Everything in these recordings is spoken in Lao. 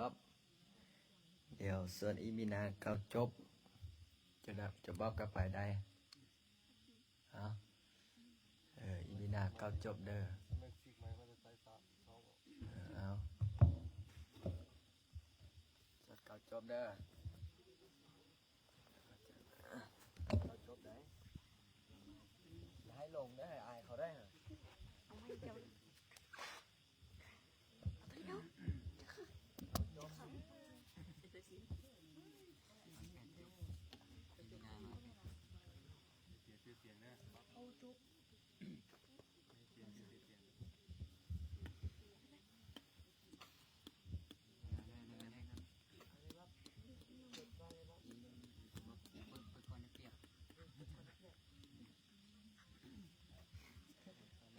ບ ດຽວສ່ວນອີມີນາກ່າວຈົບ ຈະ ຈະບອກກັບໃຜໄດ້? ເອົາ ເອີ ອີມີນາກ່າວຈົບເດີ. ເອີ ເອົາ ສ່ວນກ່າວຈົບເດີ. ເອົາຈົບໄດ໋ ຢ່າໃຫ້ຫຼົງເດີ ໃຫ້ອາຍເຂົາໄດ໋.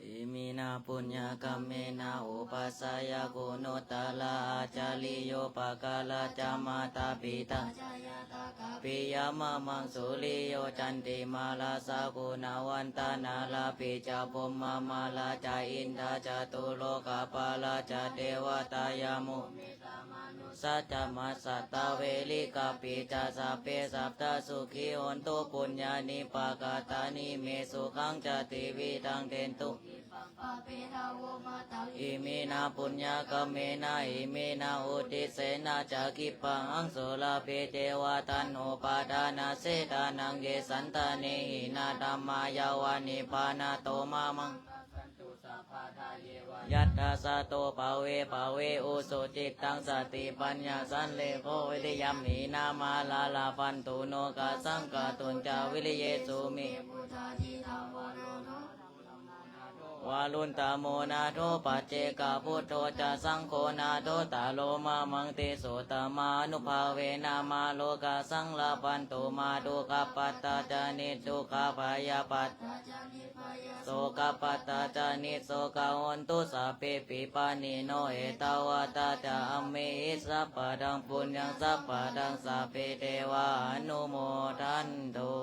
ອີມິນາ ປຸນຍະກັມເມນະ ອຸປັດຊະຍະກຸນຸດຕະລາອາຈາລິໂຍ ປະກາລະຈະມາຕາປິຕາ ຈະຍາຕາກະປິຍາມະມັງສຸລິໂຍ ຈັນຕິມາລາຊາກຸນະວັນຕານາລາປິຈະພົມມະມາລາຈະອິນທາຈະຕຸໂລກະປາລາຈະເທວະຕາຍາໂມ ສະຈະມາສັດຕາເວລິກາປິຈະ ສັບເພສັດຕາສຸຂີໂຫນຕຸ ປຸນຍານິປະກະຕານິເມ ສຸຂັງຈະຕິວິວັດທັງ ເດນຕຸ ອິມິນາ ປຸນຍະກັມເມນະ ອິມິນາ ອຸທິດເສນະ ຈະກິບປະຫັງ ໂສລະເພ ເທວະຕາ ໂນປາທານະເສດຕານັງ ເຢສັນຕາເນຫິນາ ທຳມາ ຍາວາ ນິບພານະໂຕ ມະມັງ ຍັດຖາສະໂຕ ພະເວ ພະເວ ອຸສຸຈິດຕັງ ສະຕິປັນຍາ ສັນເລໂກ ວິລິຍຳ ຫິນາ ມາລາ ລາພັນຕຸ ໂນກະສັງ ກະຕຸນຈາ ວິລິເຍສຸ ເມ ວາລຸນຕະໂມນາໂຖ ປັດເຈກະພຸດໂທຈະ ສັງໂຄນາໂຖ ຕະໂລ ມະມັງ ເຕໂສ ຕະມາອະນຸພາເວນະ ມາໂລກະສັງ ລາພັນຕຸ ມາ ທຸກຂະປັດຕາຈະ ນິດທຸກຂະ ພະຍາປັດ ໂສກະປັດຕາຈະ ນິດໂສກະ ໂຫນຕຸ ສັບເພປິປານິໂນ ເອຕາວັດຕາຈະ ອັມເມຫິ ສັບປະທັງ ປຸນຍັງ ສັບປະທັງ ສັບເພເທວາ ອະນຸໂມທັນຕຸ.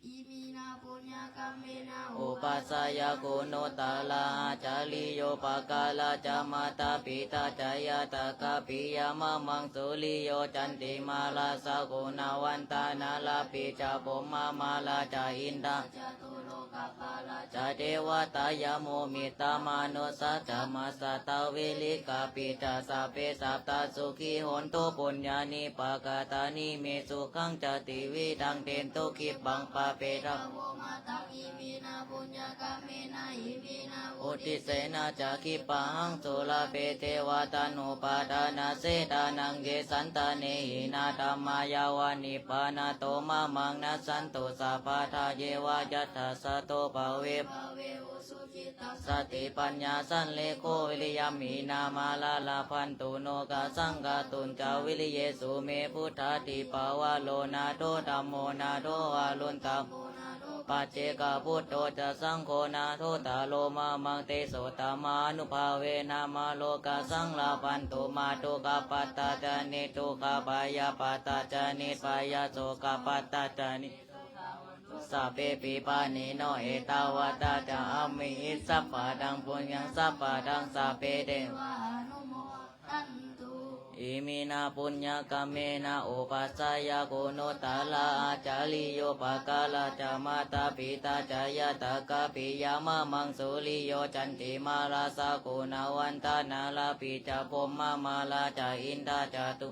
ອິມິນະ ປຸນຍະກັມເມນະ ອຸປັດຊະຍະກຸນຸດຕະລາອາຈາລິໂຍ ປະກາລະຈະມາຕາປິຕາຈະຍາຕາກະປິຍາມະມັງສຸລິໂຍ ຈັນຕິມາລາຊາກຸນະວັນຕານາລາປິຈະພົມມະມາລາຈະອິນທາ ຈະເທວະຕາຍາໂມ ມິດຕາມະນຸດສາຈະມາສັດຕາເວລິກາປິຈະ ສັບເພສັດຕາສຸຂີໂຫນຕຸ ປຸນຍານິປະກະຕານິເມ ສຸຂັງຈະຕິວິວັດທັງ ເດນຕຸ ກິບປັງ ປາເປທະ ໂວ ມະຕັງ ອິມິນະ ປຸນຍະກັມເມນະ ອິມິນະ ອຸທິດເສນະ ຈະກິບປະຫັງ ໂສລະເພ ເທວະຕາ ໂນປາທານະເສດຕານັງ ເຢສັນຕາເນຫິນາ ທຳມາ ຍາວາ ນິບພານະໂຕ ມະມັງ ນັດສັນຕຸ ສັບພະທາ ເຍວະ ຍັດຖາສະໂຕ ພະເວ ພະເວ ສະຕິປັນຍາ ສັນເລໂກ ວິລິຍຳຫິນາ ມາລາ ລາພັນຕຸ ໂນກະສັງ ກະຕຸນຈາ ວິລິເຍສຸ ເມ ພຸດທາທິປະວາໂລ ນາໂຖ ທຳໂມ ນາໂຖ ວາລຸນຕະໂມ ນາໂຖ ປັດເຈກະພຸດໂທຈະ ສັງໂຄ ນາໂຖ ຕະໂລ ມະມັງ ເຕໂສ ຕະມາອະນຸພາເວນະ ມາໂລກະສັງ ລາພັນຕຸ ມາ ທຸກຂະປັດຕາຈະ ນິດທຸກຂະ ພະຍາປັດຕາຈະ ນິດພະຍາ ໂສກະປັດຕາຈະ ນິດ ສັບເພປິປານິໂນ ເອຕາວັດຕາຈະ ອັມເມຫິ ສັບປະທັງ ປຸນຍັງ ສັບປະທັງ ສັບເພເທວາ ອະນຸໂມທັນຕຸ ອິມິນະ ປຸນຍະກັມເມນະ ອຸປັດຊະຍະກຸນຸດຕະລາອາຈາລິໂຍ ປະກາລະຈະມາຕາປິຕາຈະຍາຕາກະປິຍາມະມັງສຸລິໂຍ ຈັນຕິມາລາຊາກຸນະວັນຕານາລາປິຈະພົມມະມາລາຈະອິນທາຈະຕຸ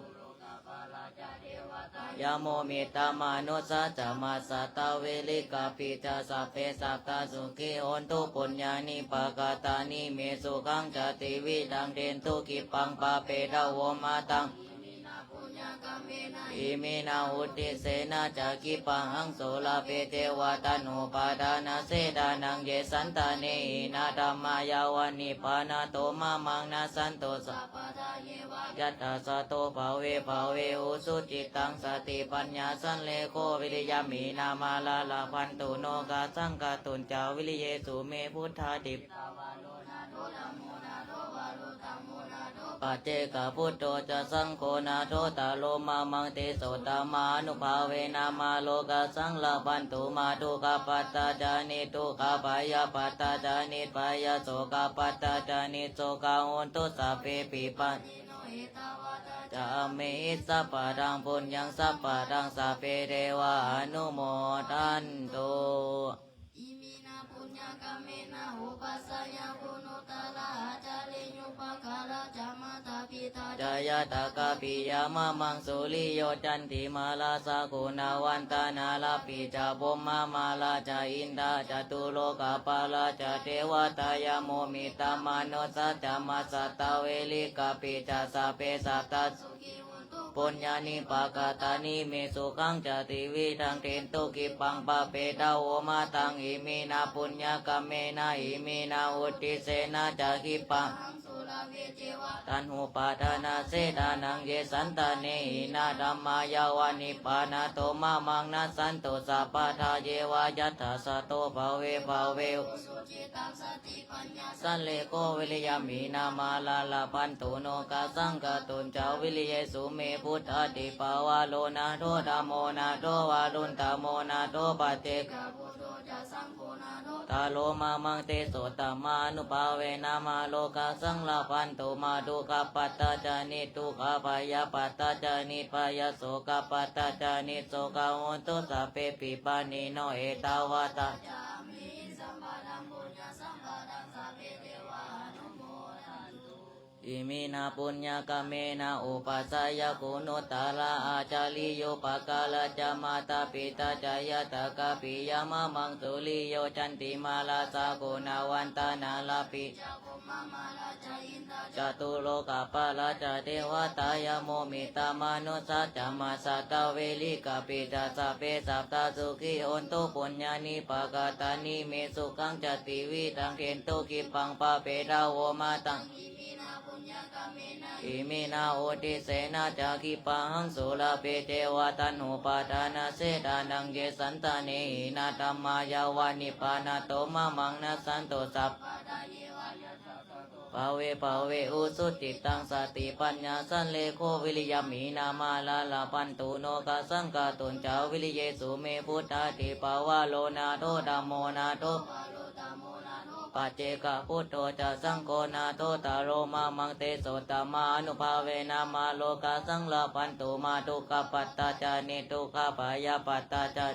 ຍາໂມ ມິດຕາມະນຸດສາຈະມາສັດຕາເວລິກາປິຈະ ສັບເພສັດຕາສຸຂີໂຫນຕຸ ປຸນຍານິປະກະຕານິເມ ສຸຂັງຈະຕິວິວັດທັງ ເດນຕຸ ກິບປັງ ປາເປທະ ໂວ ມະຕັງ ອິມິນະ ອຸທິດເສນະ ຈະກິບປະຫັງ ໂສລະເພ ເທວະຕາ ໂນປາທານະເສດຕານັງ ເຢສັນຕາເນຫິນາ ທຳມາ ຍາວາ ນິບພານະໂຕ ມະມັງ ນັດສັນຕຸ ສັບພະທາ ເຍວະ ຍັດຖາສະໂຕ ພະເວ ພະເວ ອຸສຸຈິດຕັງ ສະຕິປັນຍາ ສັນເລໂກ ວິລິຍຳຫິນາ ມາລາ ລາພັນຕຸ ໂນກະສັງ ກະຕຸນຈາ ວິລິເຍສຸ ເມ ພຸດທາທິ ຕະວາໂລນາໂຖ ທຳໂມນາໂຖ ວາລຸຕະໂມນາໂຖ ປັດເຈກະພຸດໂທ ຈາ ສັງໂຄ ນາໂທ ຕາໂລ ມະມັງ ເຕ ໂສ ຕະມານຸພາເວນະ ມາໂລກັດສັງ ລະພັນຕຸ ມາ ທຸກຂະປັດຕາ ຈາ ນິດທຸກຂະ ພະຍາປັດຕາ ຈາ ນິດພະຍາ ໂສກະປັດຕາ ຈາ ນິດໂສກາ ໂຫນຕຸ ສັບເພ ປິ ປາ ຈາ ອັມເມຫິ ສັບພະທັງ ປຸນຍັງ ສັບພະທັງ ສັບເພ ເທວາ ອະນຸໂມທັນຕຸ ຈາ ຍະຖາກະປິຍາ ມະມັງ ສຸລິໂຍ ຈັນຕິມາ ລາຊາ ກຸນະວັນຕາ ນາລະປີ ຈາ ພົມມະມາລາ ຈາ ອິນທາ ຈະຕຸໂລກະປາລາ ຈາ ເທວະຕາ ຍາໂມ ມິດຕາ ມະນຸດສາ ຈາ ມະສັດຕາ ເວລິກະປິ ຈາ ສັບເພ ສັດຕາ ສຸ ປຸນຍານິ ປະກະຕານິ ເມ ສຸຂັງ ຈະ ຕິວິທັງ ເດັນຕຸ ກິບປັງ ປະເປທາ ໂຫມະຕັງ ອິມິນະ ປຸນຍະກຳເມນະ ອິມິນະ ອຸດທິເສນະ ຈະ ກິບປະ ຕັນຫູປາທານາ ເສດານັງ ເຢ ສັນຕາເນຫິ ນາ ທຳມາ ຍາວະ ນິບປານະໂຕ ມະມັງ ນັດສັນຕຸ ສັບພະທາ ເຢ ວະ ຍັດຖາ ສະໂຕ ພະເວ ພະເວ ອຸ ສະເລໂກ ວິລິຍຳຫິ ນາ ມາລາ ລະພັນຕຸ ໂນ ກະສັງ ກະຕຸນ ຈາ ວິລິເຍ ສຸ ເມ ພຸດທາ ທິ ພາວາ ໂລ ນາໂທ ທຳໂມ ນາໂທ ວາລຸນ ທຳໂມ ນາໂທ ປັດເຈກະ ຕາໂລ ມະມັງ ເຕ ໂສ ຕະມານຸພາເວນະ ມາໂລກະສັງ ລະພັນຕຸ ມາ ທຸກຂະປັດຕາ ຈາ ນິດທຸກຂະ ພະຍາປັດຕາ ຈາ ນິດພະຍາ ໂສກະປັດຕາ ຈາ ນິດໂສກາ ໂຫນຕຸ ສັບເພ ປິ ປານີໂນ ເອຕາວັດຕາ ອິມິນະ ປຸນຍະກຳເມນະ ອຸປັດຊະຍະ ກຸນຸດຕະລາ ອາຈາລິໂຍ ປະກາລະ ຈະ ມາຕາ ປິຕາ ຈະ ຍະຖາກະປິຍາ ມະມັງ ສຸລິໂຍ ຈັນຕິມາ ລາຊາ ກຸນະວັນຕາ ນາລະປີ ຈະ ຕຸໂລກະປາລາ ຈະ ເທວະຕາ ຍາໂມ ມິດຕາ ມະນຸດສາ ຈະ ມະສັດຕາ ເວລິກະປິ ຈະ ສັບເພ ສັດຕາ ສຸຂີ ໂຫນຕຸ ປຸນຍານິ ປະກະຕານິ ເມ ສຸຂັງ ຈະ ຕິວິທັງ ເດັນຕຸ ກິບປັງ ປະເປທາ ໂຫມະຕັງ ອິມິນະ ອຸດທິເສນະ ຈະ ກິບປະຫັງ ສຸລາເພ ເທວະ ຕັນຫູປາທານາ ເສດານັງ ເຢ ສັນຕາເນຫິ ນາ ທຳມາ ຍາວະ ນິບປານະໂຕ ມະມັງ ນັດສັນຕຸ ສັບພະເວ ພະເວ ອຸ ສຸຈິດຕັງ ສະຕິປັນຍາ ສັນເລໂກ ວິລິຍຳຫິ ນາ ມາລາ ລະພັນຕຸ ໂນ ກະສັງ ກະຕຸນ ຈາ ວິລິເຍ ສຸ ເມ ພຸດທາ ທິ ພາວາ ໂລ ນາໂທ ທຳໂມ ນາໂທ ປັດເຈກະພຸດໂທ ຈາ ສັງໂຄ ນາໂທ ຕາໂລ ມະມັງ ເຕ ໂສ ຕະມານຸພາເວນະ ມາໂລກະສັງ ລະພັນຕຸ ມາ ທຸກຂະປັດຕາ ຈາ ນິດທຸກຂະ ພະຍາປັດຕາ ຈາ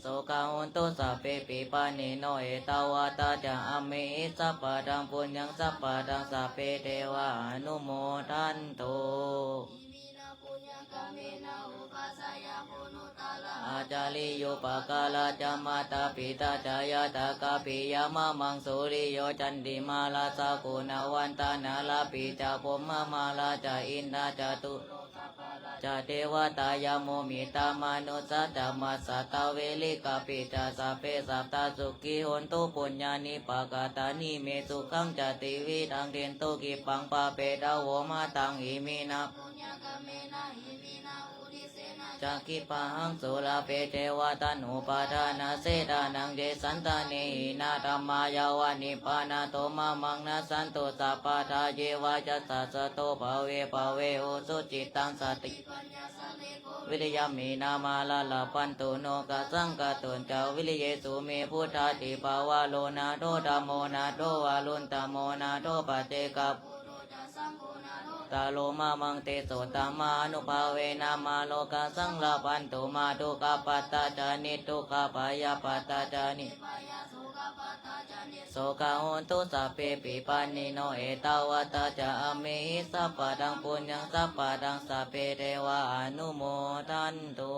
ໂສກາ ໂຫນຕຸ ສັບເພ ປິ ປານີໂນ ເອຕາວັດຕາ ຈາ ອັມເມຫິ ສັບພະທັງ ປຸນຍັງ ສັບພະທັງ ສັບເພ ເທວາ ອະນຸໂມທັນຕຸ ອາຈາລິໂຍ ປະກາລະ ຈະ ມາຕາ ປິຕາ ຈະ ຍະຖາກະປິຍາ ມະມັງ ສຸລິໂຍ ຈັນຕິມາ ລາຊາ ກຸນະວັນຕາ ນາລະປີ ຈາ ພົມມະມາລາ ຈາ ອິນທາ ຈະ ຕຸ ຈະ ເທວະຕາ ຍາໂມ ມິດຕາ ມະນຸດສາ ຈະ ມະສັດຕາ ເວລິກະປິ ຈະ ສັບເພ ສັດຕາ ສຸຂີ ໂຫນຕຸ ປຸນຍານິ ປະກະຕານິ ເມ ສຸຂັງ ຈະ ຕິວິທັງ ເດັນຕຸ ກິບປັງ ປະເປທາ ໂຫມະຕັງ ອິມິນະ ຈະ ກິບປະຫັງ ສຸລາເພ ເທວະ ຕັນຫູປາທານາ ເສດານັງ ເຢ ສັນຕາເນຫິ ນາ ທຳມາ ຍາວະ ນິບປານະໂຕ ມະມັງ ນັດສັນຕຸ ສັບພະທາ ເຢ ວະ ຍັດຖາ ສະໂຕ ພະເວ ພະເວ ອຸ ສຸຈິດຕັງ ສະຕິ ວິລິຍຳຫິ ນາ ມາລາ ລະພັນຕຸ ໂນ ກະສັງ ກະຕຸນ ຈາ ວິລິເຍ ສຸ ເມ ພຸດທາ ທິ ພາວາ ໂລ ນາໂທ ທຳໂມ ນາໂທ ວາລຸນ ທຳໂມ ນາໂທ ປັດເຈກະ ຕາໂລ ມະມັງ ເຕ ໂສ ຕະມານຸພາເວນະ ມາໂລກະສັງ ລະພັນຕຸ ມາ ທຸກຂະປັດຕາ ຈາ ນິດທຸກຂະ ພະຍາປັດຕາ ຈາ ນິ ໂສກາ ໂຫນຕຸ ສັບເພ ປິ ປານີໂນ ເອຕາວັດຕາ ຈາ ອັມເມຫິ ສັບພະທັງ ປຸນຍັງ ສັບພະທັງ ສັບເພ ເທວາ ອະນຸໂມທັນຕຸ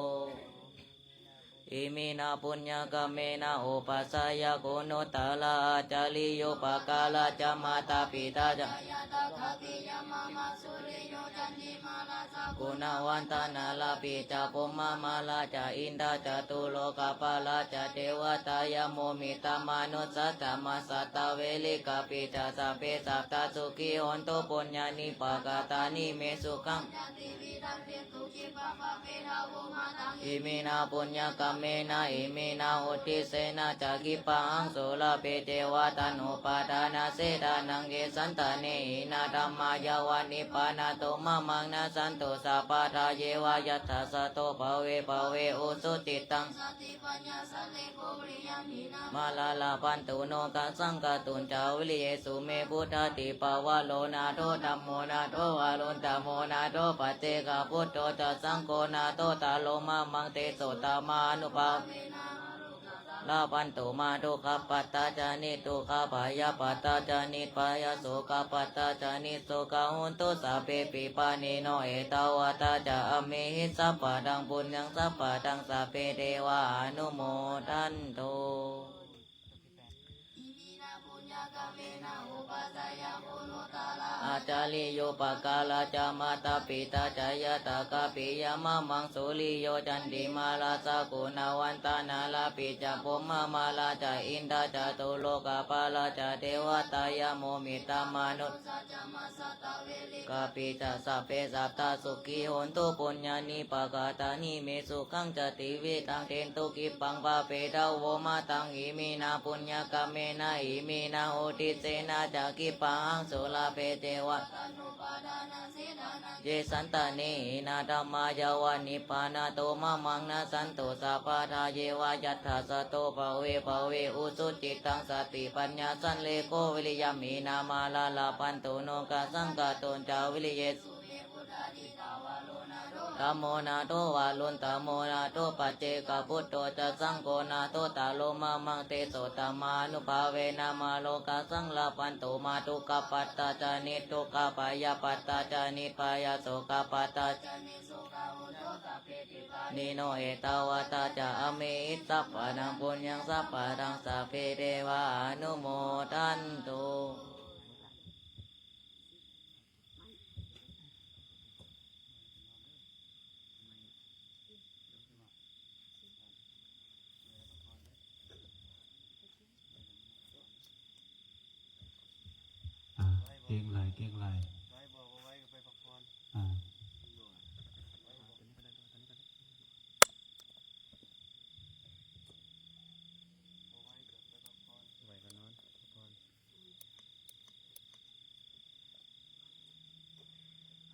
ອິມິນະ ປຸນຍະກຳເມນະ ອຸປັດຊະຍະ ກຸນຸດຕະລາ ອາຈາລິໂຍ ປະກາລະ ຈະ ມາຕາ ປິຕາ ຈາ ຍະຖາກະປິຍາ ມະມັງ ສຸລິໂຍ ຈັນຕິມາ ລາຊາ ກຸນະວັນຕາ ນາລະປີ ຈາ ພົມມະມາລາ ຈາ ອິນທາ ຈະ ຕຸໂລກະປາລາ ຈາ ເທວະຕາ ຍາໂມ ມິດຕາ ມະນຸດສາ ຈາ ມະສັດຕາ ເວລິກະປິ ຈາ ສັບເພ ສັດຕາ ສຸຂີ ໂຫນຕຸ ປຸນຍານິ ປະກະຕານິ ເມ ສຸຂັງ ອິມິນະ ປຸນຍະກຳ ເມນະ ອິມິນະ ອຸທິເສນະ ຈະ ກິບປະຫັງ ສຸລາເພ ເທວະຕານຸປາທານະເສດານັງ ເຢ ສັນຕາເນ ຫິນາ ທຳມາ ຍາວະ ນິບພານະໂຕ ມະມັງ ນັດສັນຕຸ ສະພະທາ ເຢ ວະ ຍັດຖາ ສະໂຕ ພະເວ ພະເວ ອຸ ສຸຈິດຕັງ ມາລາ ລາພັນຕຸ ໂນຄະສັງ ຄະຕຸນຈາ ວິລິເຍ ສຸເມ ພຸດທາທິ ພາວະໂລ ນາໂຖ ທຳໂມ ນາໂຖ ວາລຸນ ທຳໂມ ນາໂຖ ປັດເຈກະ ພຸດໂທ ຈະ ສັງໂຄ ນາໂຖ ທາໂລ ມະມັງ ເຕໂຊ ທຳມານຸພາ ລາພັນຕຸ ມາ ທຸກຂະປັດຕາ ຈະ ນິດທຸກຂະ ພະຍາປັດຕາ ຈະ ນິດພະຍາ ໂສກະປັດຕາ ຈະ ນິດໂສກະ ໂຫນຕຸ ສັບເພ ປິປານີໂນ ເອຕາວັດຕາ ຈະ ອາເມຫິ ສັບພະທັງ ປຸນຍັງ ສັບພະທັງ ສັບເພ ເທວາ ອະນຸໂມທັນຕຸ ອາຈາລິໂຍ ປະກາລະຈະ ມາຕາ ປິຕາ ຈະ ຍະຖາຄະ ປິຍະ ມະມັງ ສຸລິໂຍ ຈັນຕິມາ ລາຊາ ກຸນະວັນຕາ ນາລາ ປິ ຈະ ພົມມະມາລາ ຈະ ອິນທາ ຈະ ຕຸໂລກະປາລາ ຈະ ເທວະຕາ ຍະໂມ ມິດຕະມະນຸດ ກະປິ ຈະ ສັບເພ ສັດຖາ ສຸຂີ ໂຫນຕຸ ປຸນຍານິ ປະກະຕານິ ເມ ສຸຂັງ ຈະ ຕິວິທາ ເທນຕຸ ກິບປັງ ພະເພທະ ໂວ ມະຕັງ ອິມິນາ ປຸນຍະກຳເມນະ ອິມິນາ ອຸທິເສນະ ຈະ ກິບປະຫັງ ສຸລາເພ ເທວະ ເຢ ສັນຕາເນ ຫິນາ ທຳມາ ຍາວະ ນິບພານະໂຕ ມະມັງ ນັດສັນຕຸ ສະພະທາ ເຢ ວະ ຍັດຖາ ສະໂຕ ພະເວ ພະເວ ອຸ ສຸຈິດຕັງ ສະຕິ ປັນຍາ ສັນເລໂກ ວິລິຍຳ ຫິນາ ມາລາ ລາພັນຕຸ ໂນຄະສັງ ຄະຕຸນຈາ ວິລິເຍ ທຳໂມ ນາໂຖ ວາລຸນ ທຳໂມ ນາໂຖ ປັດເຈກະ ພຸດໂທ ຈະ ສັງໂຄ ນາໂຖ ທາໂລ ມະມັງ ເຕໂຊ ທຳມານຸພາເວນະ ມາໂລຄະສັງ ລາພັນຕຸ ມາ ທຸກຂະປັດຕາ ຈະ ນິດທຸກຂະ ພະຍາປັດຕາ ຈະ ນິດພະຍາ ໂສກະປັດຕາ ຈະ ນິດໂສກະ ໂຫນຕຸ ສັບເພ ປິປານີໂນ ເອຕາວັດຕາ ຈະ ອາເມຫິ ສັບພະທັງ ປຸນຍັງ ສັບພະທັງ ສັບເພ ເທວາ ອະນຸໂມທັນຕຸ ອ່າ ເກັ່ງຫຼາຍ ເກັ່ງຫຼາຍ ໄວບໍ່ ບໍ່ໄວກໍໄປພັກຜ່ອນ ອ່າ ບໍ່ໄວກໍໄປພັກຜ່ອນ ໄວກໍນອນ ພັກຜ່ອນ.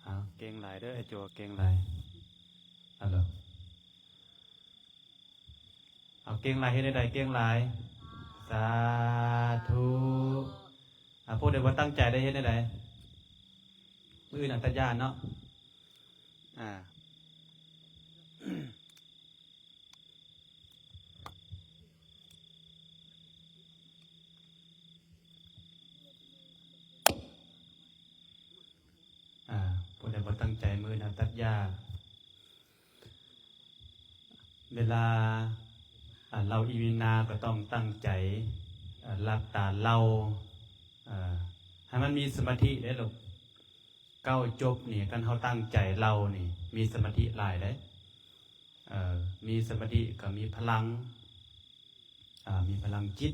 ເອົາ ເກັ່ງຫຼາຍເດີ ໄອ້ໂຈ ເກັ່ງຫຼາຍ ອາໂລ ເອົາ ເກັ່ງຫຼາຍ ເຮັດແນວໃດ ເກັ່ງຫຼາຍ ສາທຸ ອາ ຜູ້ໃດບໍ່ຕັ້ງໃຈໄດ້ເຮັດແນວໃດ ມື້ອື່ນເອົາຕັດຫຍ້າເນາະ ອາ. ອ່າ ຜູ້ໃດບໍ່ຕັ້ງໃຈ ມື້ໜ້າຕັດຫຍ້າ ເວລາ ອ່າ ເລົ່າອີມິນາກໍຕ້ອງຕັ້ງໃຈ ອ່າ ຫຼັບຕາເລົ່າ ອ່າ ໃຫ້ມັນມີສະມາທິເດ້ລູກ ເກົ້າຈົບນີ້ ຄັນເຮົາຕັ້ງໃຈເລົ່ານີ້ ມີສະມາທິຫຼາຍເດ້. ເອີ ມີສະມາທິກໍມີພະລັງ ອ່າ ມີພະລັງຈິດ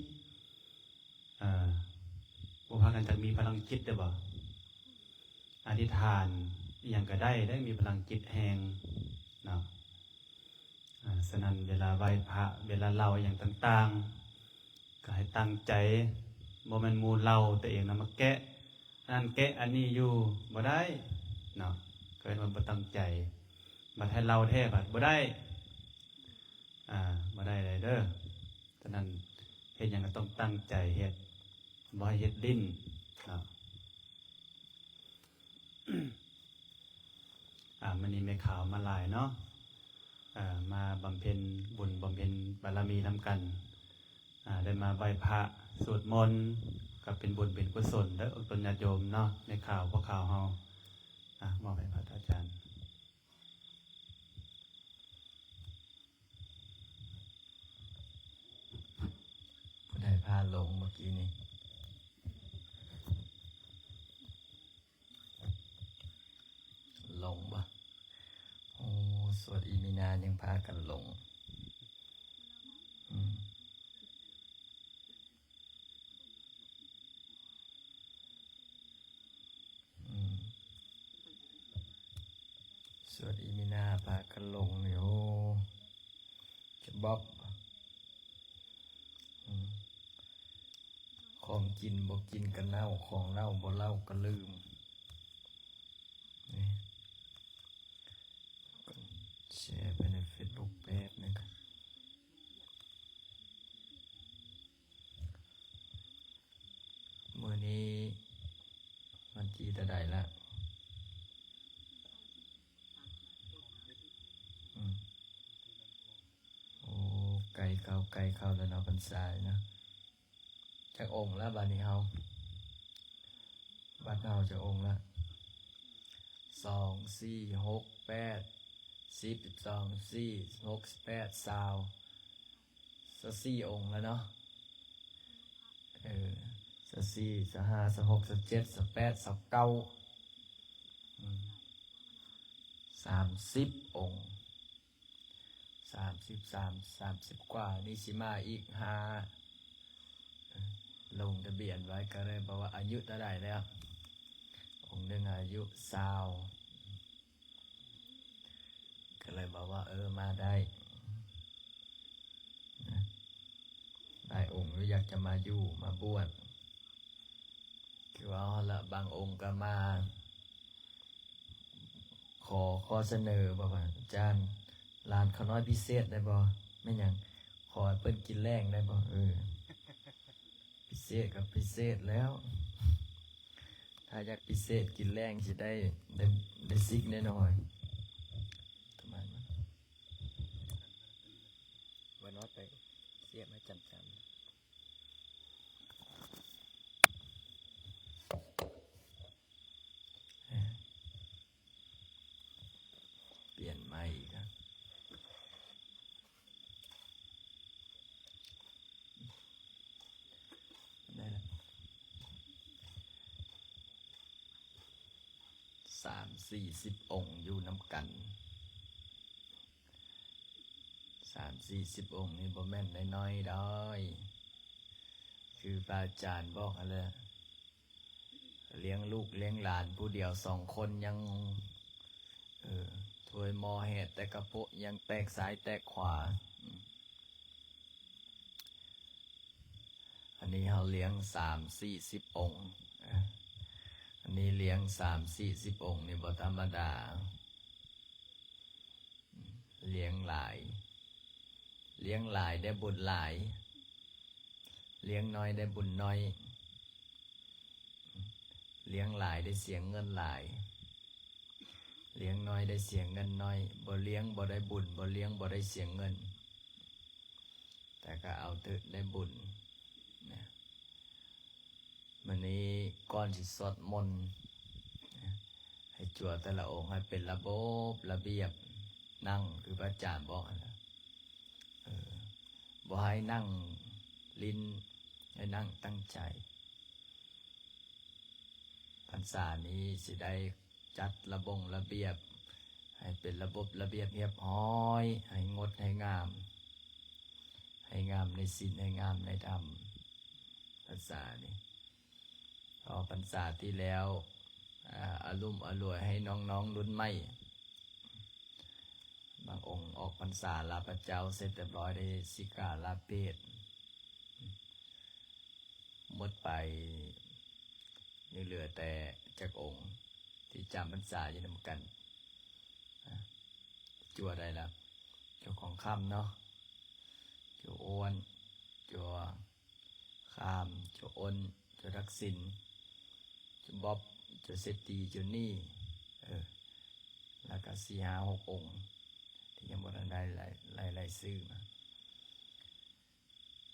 ເອີ ພວກເຮົານັ້ນຈະມີພະລັງຈິດໄດ້ບໍ່? ອະທິຖານອີ່ຫຍັງກໍໄດ້ເດ້ ມີພະລັງຈິດແຮງເນາະ. ອ່າ ສະນັ້ນເວລາໄຫວ້ພະ ເວລາເລົ່າອີ່ຫຍັງຕ່າງໆ ກໍໃຫ້ຕັ້ງໃຈ ບໍ່ແມ່ນໝູ່ເລົ່າ ຕົວເອງນຳມາແກະ ອັນນັ້ນແກະອັນນີ້ຢູ່ ບໍ່ໄດ້ເນາະ ກໍເອີ້ນວ່າບໍ່ຕັ້ງໃຈ. ບັດໃຫ້ເລົ່າແທ້ບັດບໍ່ໄດ້ ອ່າ ບໍ່ໄດ້ເລີຍເດີ. ສະນັ້ນເຮັດຫຍັງກໍຕ້ອງຕັ້ງໃຈເຮັດ ບໍ່ໃຫ້ເຮັດຫຼິ້ນເນາະ. ອ່າ ມື້ນີ້ແມ່ຂາວມາຫຼາຍເນາະ ເອີ ມາບຳເພັນບຸນບຳເພັນບາລະມີນຳກັນ ອ່າ ໄດ້ມາໄຫວ້ພະ ສວດມົນ ກໍເປັນບຸນເປັນກຸສົນເດີ ອອກຕົນຍາດໂຍມເນາະ ແມ່ຂາວ ພວກຂາວເຮົາ ອ່າ ມອບໃຫ້ພະອາຈານ. ຜູ້ໃດພາລົງເມື່ອກີ້ນີ້? ລົງບໍ່? ໂອ້ ສວດອີມິນາຍັງພາກັນລົງ ອືມ. ອືມ ສວດອີມິນາພາກັນລົງນີ້ ໂອ້ ຈະ ບອບ ອືມ ຂອງກິນບໍ່ກິນກໍເນົ່າ ຂອງເລົ່າບໍ່ເລົ່າກໍລືມ. ນີ້ ແຊໄປໃນເຟສບຸກແປັບໜຶ່ງ. ມື້ນີ້ວັນທີເທົ່າໃດລະ? ອືມ ໂອ້ ໃກ້ເຂົ້າ ໃກ້ເຂົ້າແລ້ວເນາະ ພັນສາເນາະ. ຈັກອົງລະບາດນີ້ເຮົາ? ວັດເຮົາຈັກອົງລະ? ສອງ ສີ່ ຫົກ ແປດ ສິບ ສິບສອງ ສິບສີ່ ສິບຫົກ ສິບແປດ ຊາວ ຊາວສີ່ອົງລະເນາະ. ເອີ ຊາວສີ່ ຊາວຫ້າ ຊາວຫົກ ຊາວເຈັດ ຊາວແປດ ຊາວເກົ້າ ອືມ ສາມສິບອົງ. ສາມສິບສາມ ສາມສິບກວ່າ ນີ້ຊິມາອີກຫ້າ ລົງທະບຽນໄວ້ ກໍເລີຍບອກວ່າອາຍຸເທົ່າໃດແລ້ວ? ອົງໜຶ່ງອາຍຸຊາວ ກໍເລີຍບອກວ່າ ເອີ ມາໄດ້ນະ ຫຼາຍອົງຢູ່ ຢາກຈະມາຢູ່ມາບວດ. ຄືວ່າຫັ້ນລະ ບາງອົງກໍມາຂໍຂໍ້ສະເໜີ ບອກວ່າ ອາຈານ ຫຼານຂ້ານ້ອຍພິເສດໄດ້ບໍ່? ແມ່ນຫຍັງ? ຂໍໃຫ້ເພິ່ນກິນແລງໄດ້ບໍ່? ເອີ ພິເສດກໍພິເສດແລ້ວ ຖ້າຢາກພິເສດກິນແລງຊິໄດ້ ໄດ້ ໄດ້ຊິກໜ້ອຍໆ ປະມານນັ້ນ. ບໍ່ນ້ອຍໄປ ສຽບໃຫ້ຈຳໆ. ປ່ຽນໃໝ່ອີກລະ ໄດ້ລະ ສາມສີ່ສິບອົງຢູ່ນຳກັນ. ສາມສີ່ສິບອົງນີ້ບໍ່ແມ່ນນ້ອຍໆດອຍ ຄືພະອາຈານບອກຫັ້ນແຫຼະ ລ້ຽງລູກລ້ຽງຫຼານຜູ້ດຽວສອງຄົນຍັງ ເອີ ຖ້ວຍໝໍ້ແຫດແຕ່ກະໂປະຍັງແຕກຊ້າຍແຕກຂວາ. ອັນນີ້ເຮົາລ້ຽງສາມສີ່ສິບອົງ ອັນນີ້ລ້ຽງສາມສີ່ສິບອົງນີ້ບໍ່ທຳມະດາ. ລ້ຽງຫຼາຍ ລ້ຽງຫຼາຍໄດ້ບຸນຫຼາຍ ລ້ຽງນ້ອຍໄດ້ບຸນນ້ອຍ ລ້ຽງຫຼາຍໄດ້ເສຍເງິນຫຼາຍ ລ້ຽງນ້ອຍໄດ້ເສຍເງິນນ້ອຍ ບໍ່ລ້ຽງບໍ່ໄດ້ບຸນ ບໍ່ລ້ຽງບໍ່ໄດ້ເສຍເງິນ ແຕ່ກໍເອົາເຖິດໄດ້ບຸນນະ. ມື້ນີ້ກ່ອນຊິສວດມົນ ໃຫ້ຈົວແຕ່ລະອົງໃຫ້ເປັນລະບົບລະບຽບ ນັ່ງຄືພະອາຈານບອກຫັ້ນນະ ເອີ ບໍ່ໃຫ້ນັ່ງຫຼິ້ນ ໃຫ້ນັ່ງຕັ້ງໃຈ. ພັນສານີ້ຊິໄດ້ຈັດລະບົງລະບຽບໃຫ້ເປັນລະບົບລະບຽບຮຽບຮ້ອຍ ໃຫ້ງົດໃຫ້ງາມ ໃຫ້ງາມໃນສິນ ໃຫ້ງາມໃນທຳ ພັນສານີ້. ເພາະພັນສາທີ່ແລ້ວ ອາ ອາລຸມອາລວຍໃຫ້ນ້ອງໆລຸ້ນໃໝ່ ບາງອົງອອກພັນສາລາພະເຈົ້າເສັດຮຽບຮ້ອຍ ໄດ້ສິກຂາລາເພດ ໝົດໄປ ຍັງເຫຼືອແຕ່ຈັກອົງທີ່ຈຳພັນສາຢູ່ນຳກັນ. ອາ ຈົວໄດ້ລະ ຈົວຂອງຄຳເນາະ ຈົວອ້ວນ ຈົວຄາມ ຈົວອົນ ຈົວທັກສິນ ຈົວບອບ ຈົວເສດຕີ ຈົວນີ້ ເອີ ແລ້ວກະສີ່ຫ້າຫົກອົງ ທີ່ຍັງບໍ່ທັນໄດ້ລາຍ ລາຍ ລາຍຊື່ມາ.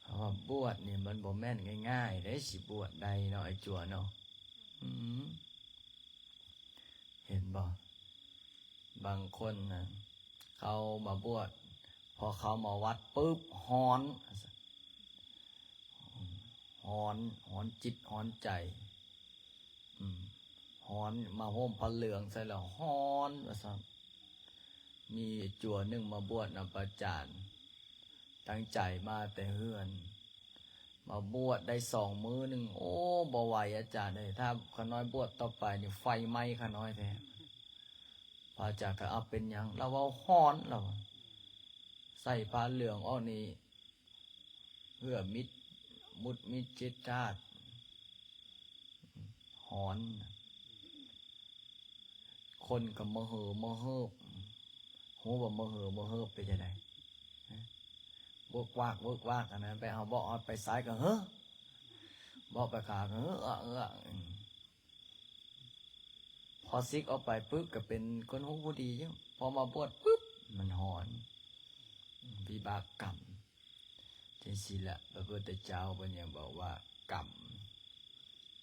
ເພາະວ່າບວດນີ້ມັນບໍ່ແມ່ນງ່າຍໆເດ້ ຊິບວດໄດ້ເນາະ ໄອ້ຈົວເນາະ. ອືມ ເຫັນບໍ່ ບາງຄົນນະ ເຂົ້າມາບວດ ພໍເຂົ້າມາວັດປຶບ ຮ້ອນ ຮ້ອນ ຮ້ອນຈິດຮ້ອນໃຈ. ອືມ ຮ້ອນ ມາໂຮມຜ້າເຫຼືອງໃສ່ແລ້ວຮ້ອນວ່າຊັ້ນ. ມີຈົວໜຶ່ງມາບວດນຳພະອາຈານ ຕັ້ງໃຈມາແຕ່ເຮືອນ ມາບວດໄດ້ສອງມື້ໜຶ່ງ ໂອ້ ບໍ່ໄຫວອາຈານເອີຍ ຖ້າຂ້ານ້ອຍບວດຕໍ່ໄປນີ້ໄຟໄໝ້ຂ້ານ້ອຍແທ້. ພະອາຈານກໍ ເອົາ ເປັນຫຍັງ? ລາວເວົ້າຮ້ອນ ລາວວ່າ ໃສ່ຜ້າເຫຼືອງອອກນີ້ ເຫື່ອມິດ ມຸດມິດເຈັດທາດ ຮ້ອນ. ຄົນກໍມະເຫີມະເຫີບ ຮູ້ບໍ່ມະເຫີມະເຫີບເປັນຈັ່ງໃດ? ເວີກວາກເວີກວາກ ອັນນັ້ນ ໄປເຮົາເວົ້າ ເຮົາໄປຊ້າຍກໍເຮີ ເວົ້າໄປຂວາກໍເຮີ ເອອ ເອອ. ພໍສິກອອກໄປປຶບ ກໍເປັນຄົນຮູ້ຜູ້ດີຢູ່ ພໍມາບວດປຶບ ມັນຮ້ອນ ວິບາກກຳ. ຈັ່ງຊີ້ລະ ພະພຸດທະເຈົ້າເພິ່ນຍັງບອກວ່າ ກຳ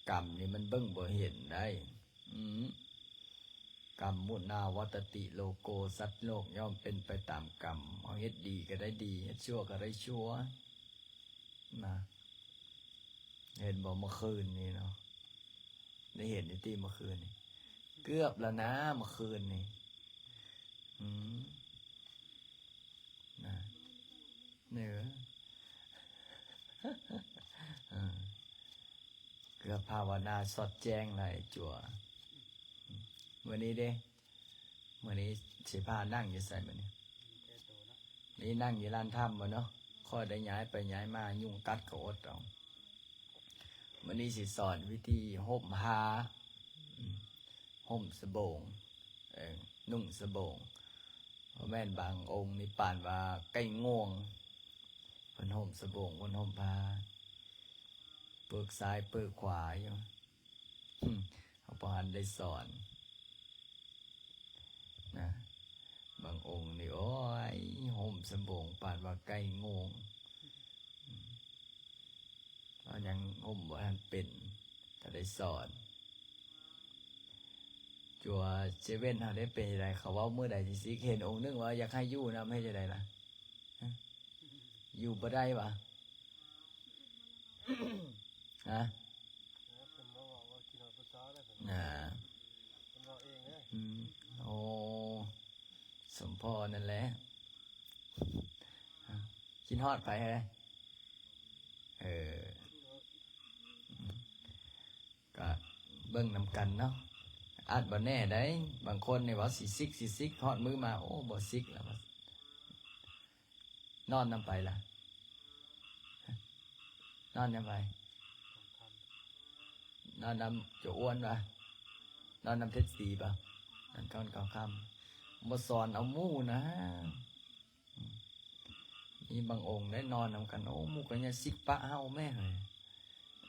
ກຳນີ້ມັນເບິ່ງບໍ່ເຫັນໄດ໋. ອືມ ກຳມຸນາວັດຕະຕິໂລໂກ ສັດໂລກຍ່ອມເປັນໄປຕາມກຳ. ເຮົາເຮັດດີກໍໄດ້ດີ ເຮັດຊົ່ວກໍໄດ້ຊົ່ວນະ. ເຫັນບໍ່ ເມື່ອຄືນນີ້ເນາະ ໄດ້ເຫັນຢູ່ຕິ ເມື່ອຄືນນີ້ ເກືອບແລ້ວນະ ເມື່ອຄືນນີ້. ອືມ ນະ ເນີ ເອີ ເກືອບພາວະນາສອດແຈ້ງໄດ້ຈົວ. ມື້ນີ້ເດ້ ມື້ນີ້ຊິພານັ່ງຢູ່ໃສມື້ນີ້? ນີ້ນັ່ງຢູ່ລານຖ້ຳບໍ່ເນາະ? ຂ້ອຍໄດ້ຍ້າຍໄປຍ້າຍມາ ຍຸງກັດກໍອົດເອົາ. ມື້ນີ້ຊິສອນວິທີຫົ່ມຜ້າ ອືມ ຫົ່ມສະໂບງ ເອີ ນຸ່ງສະໂບງ. ບໍ່ແມ່ນ ບາງອົງນີ້ປານວ່າໄກ່ງວງ ເພິ່ນຫົ່ມສະໂບງ ເພິ່ນຫົ່ມຜ້າ ເປີກຊ້າຍເປີກຂວາຢູ່ ເຮົາບໍ່ທັນໄດ້ສອນ. ນະ ບາງອົງນີ້ ໂອ້ຍ ຫົ່ມສະໂບງປານວ່າໄກ່ງວງ ອືມ ເຮົາຍັງຫົ່ມບໍ່ທັນເປັນ ຖ້າໄດ້ສອນ. ຈົວເຊເວັນເຮົາໄດ້ເປັນຈັ່ງໃດ? ເຂົາເວົ້າມື້ໃດຊິຊິກ ເຫັນອົງໜຶ່ງວ່າຢາກໃຫ້ຢູ່ນຳ ເຮັດຈັ່ງໃດລະ? ຮະ ຢູ່ບໍ່ໄດ້ຫວາ? ຮະ? ເພິ່ນມາເວົ້າວ່າຄິດຮອດຜູ້ສາວແລ້ວເພິ່ນ ນະ ເພິ່ນເວົ້າເອງເດ້. ອືມ ໂອ້ ສົມພໍນັ້ນແຫຼະ ຄິດຮອດໃຜ? ເອີ ກໍເບິ່ງນຳກັນເນາະ ອາດບໍ່ແນ່ໃດ໋. ບາງຄົນນີ້ວ່າຊິຊິກ ຊິຊິກ ຮອດມື້ມາ ໂອ້ ບໍ່ຊິກແລ້ວວ່າ. ນອນນຳໃຜລະ? ນອນນຳໃຜ? ນອນນຳເຈົ້າອ້ວນວະ? ນອນນຳເພັດສີບໍ່? ນອນກ່ອນເຂົ້າຄ່ຳ ບໍ່ສອນເອົາໝູ່ນະ. ອືມ ມີບາງອົງໄດ້ນອນນຳກັນ ໂອ້ ໝູ່ກໍຢ່າຊິກປະເຮົາແມ້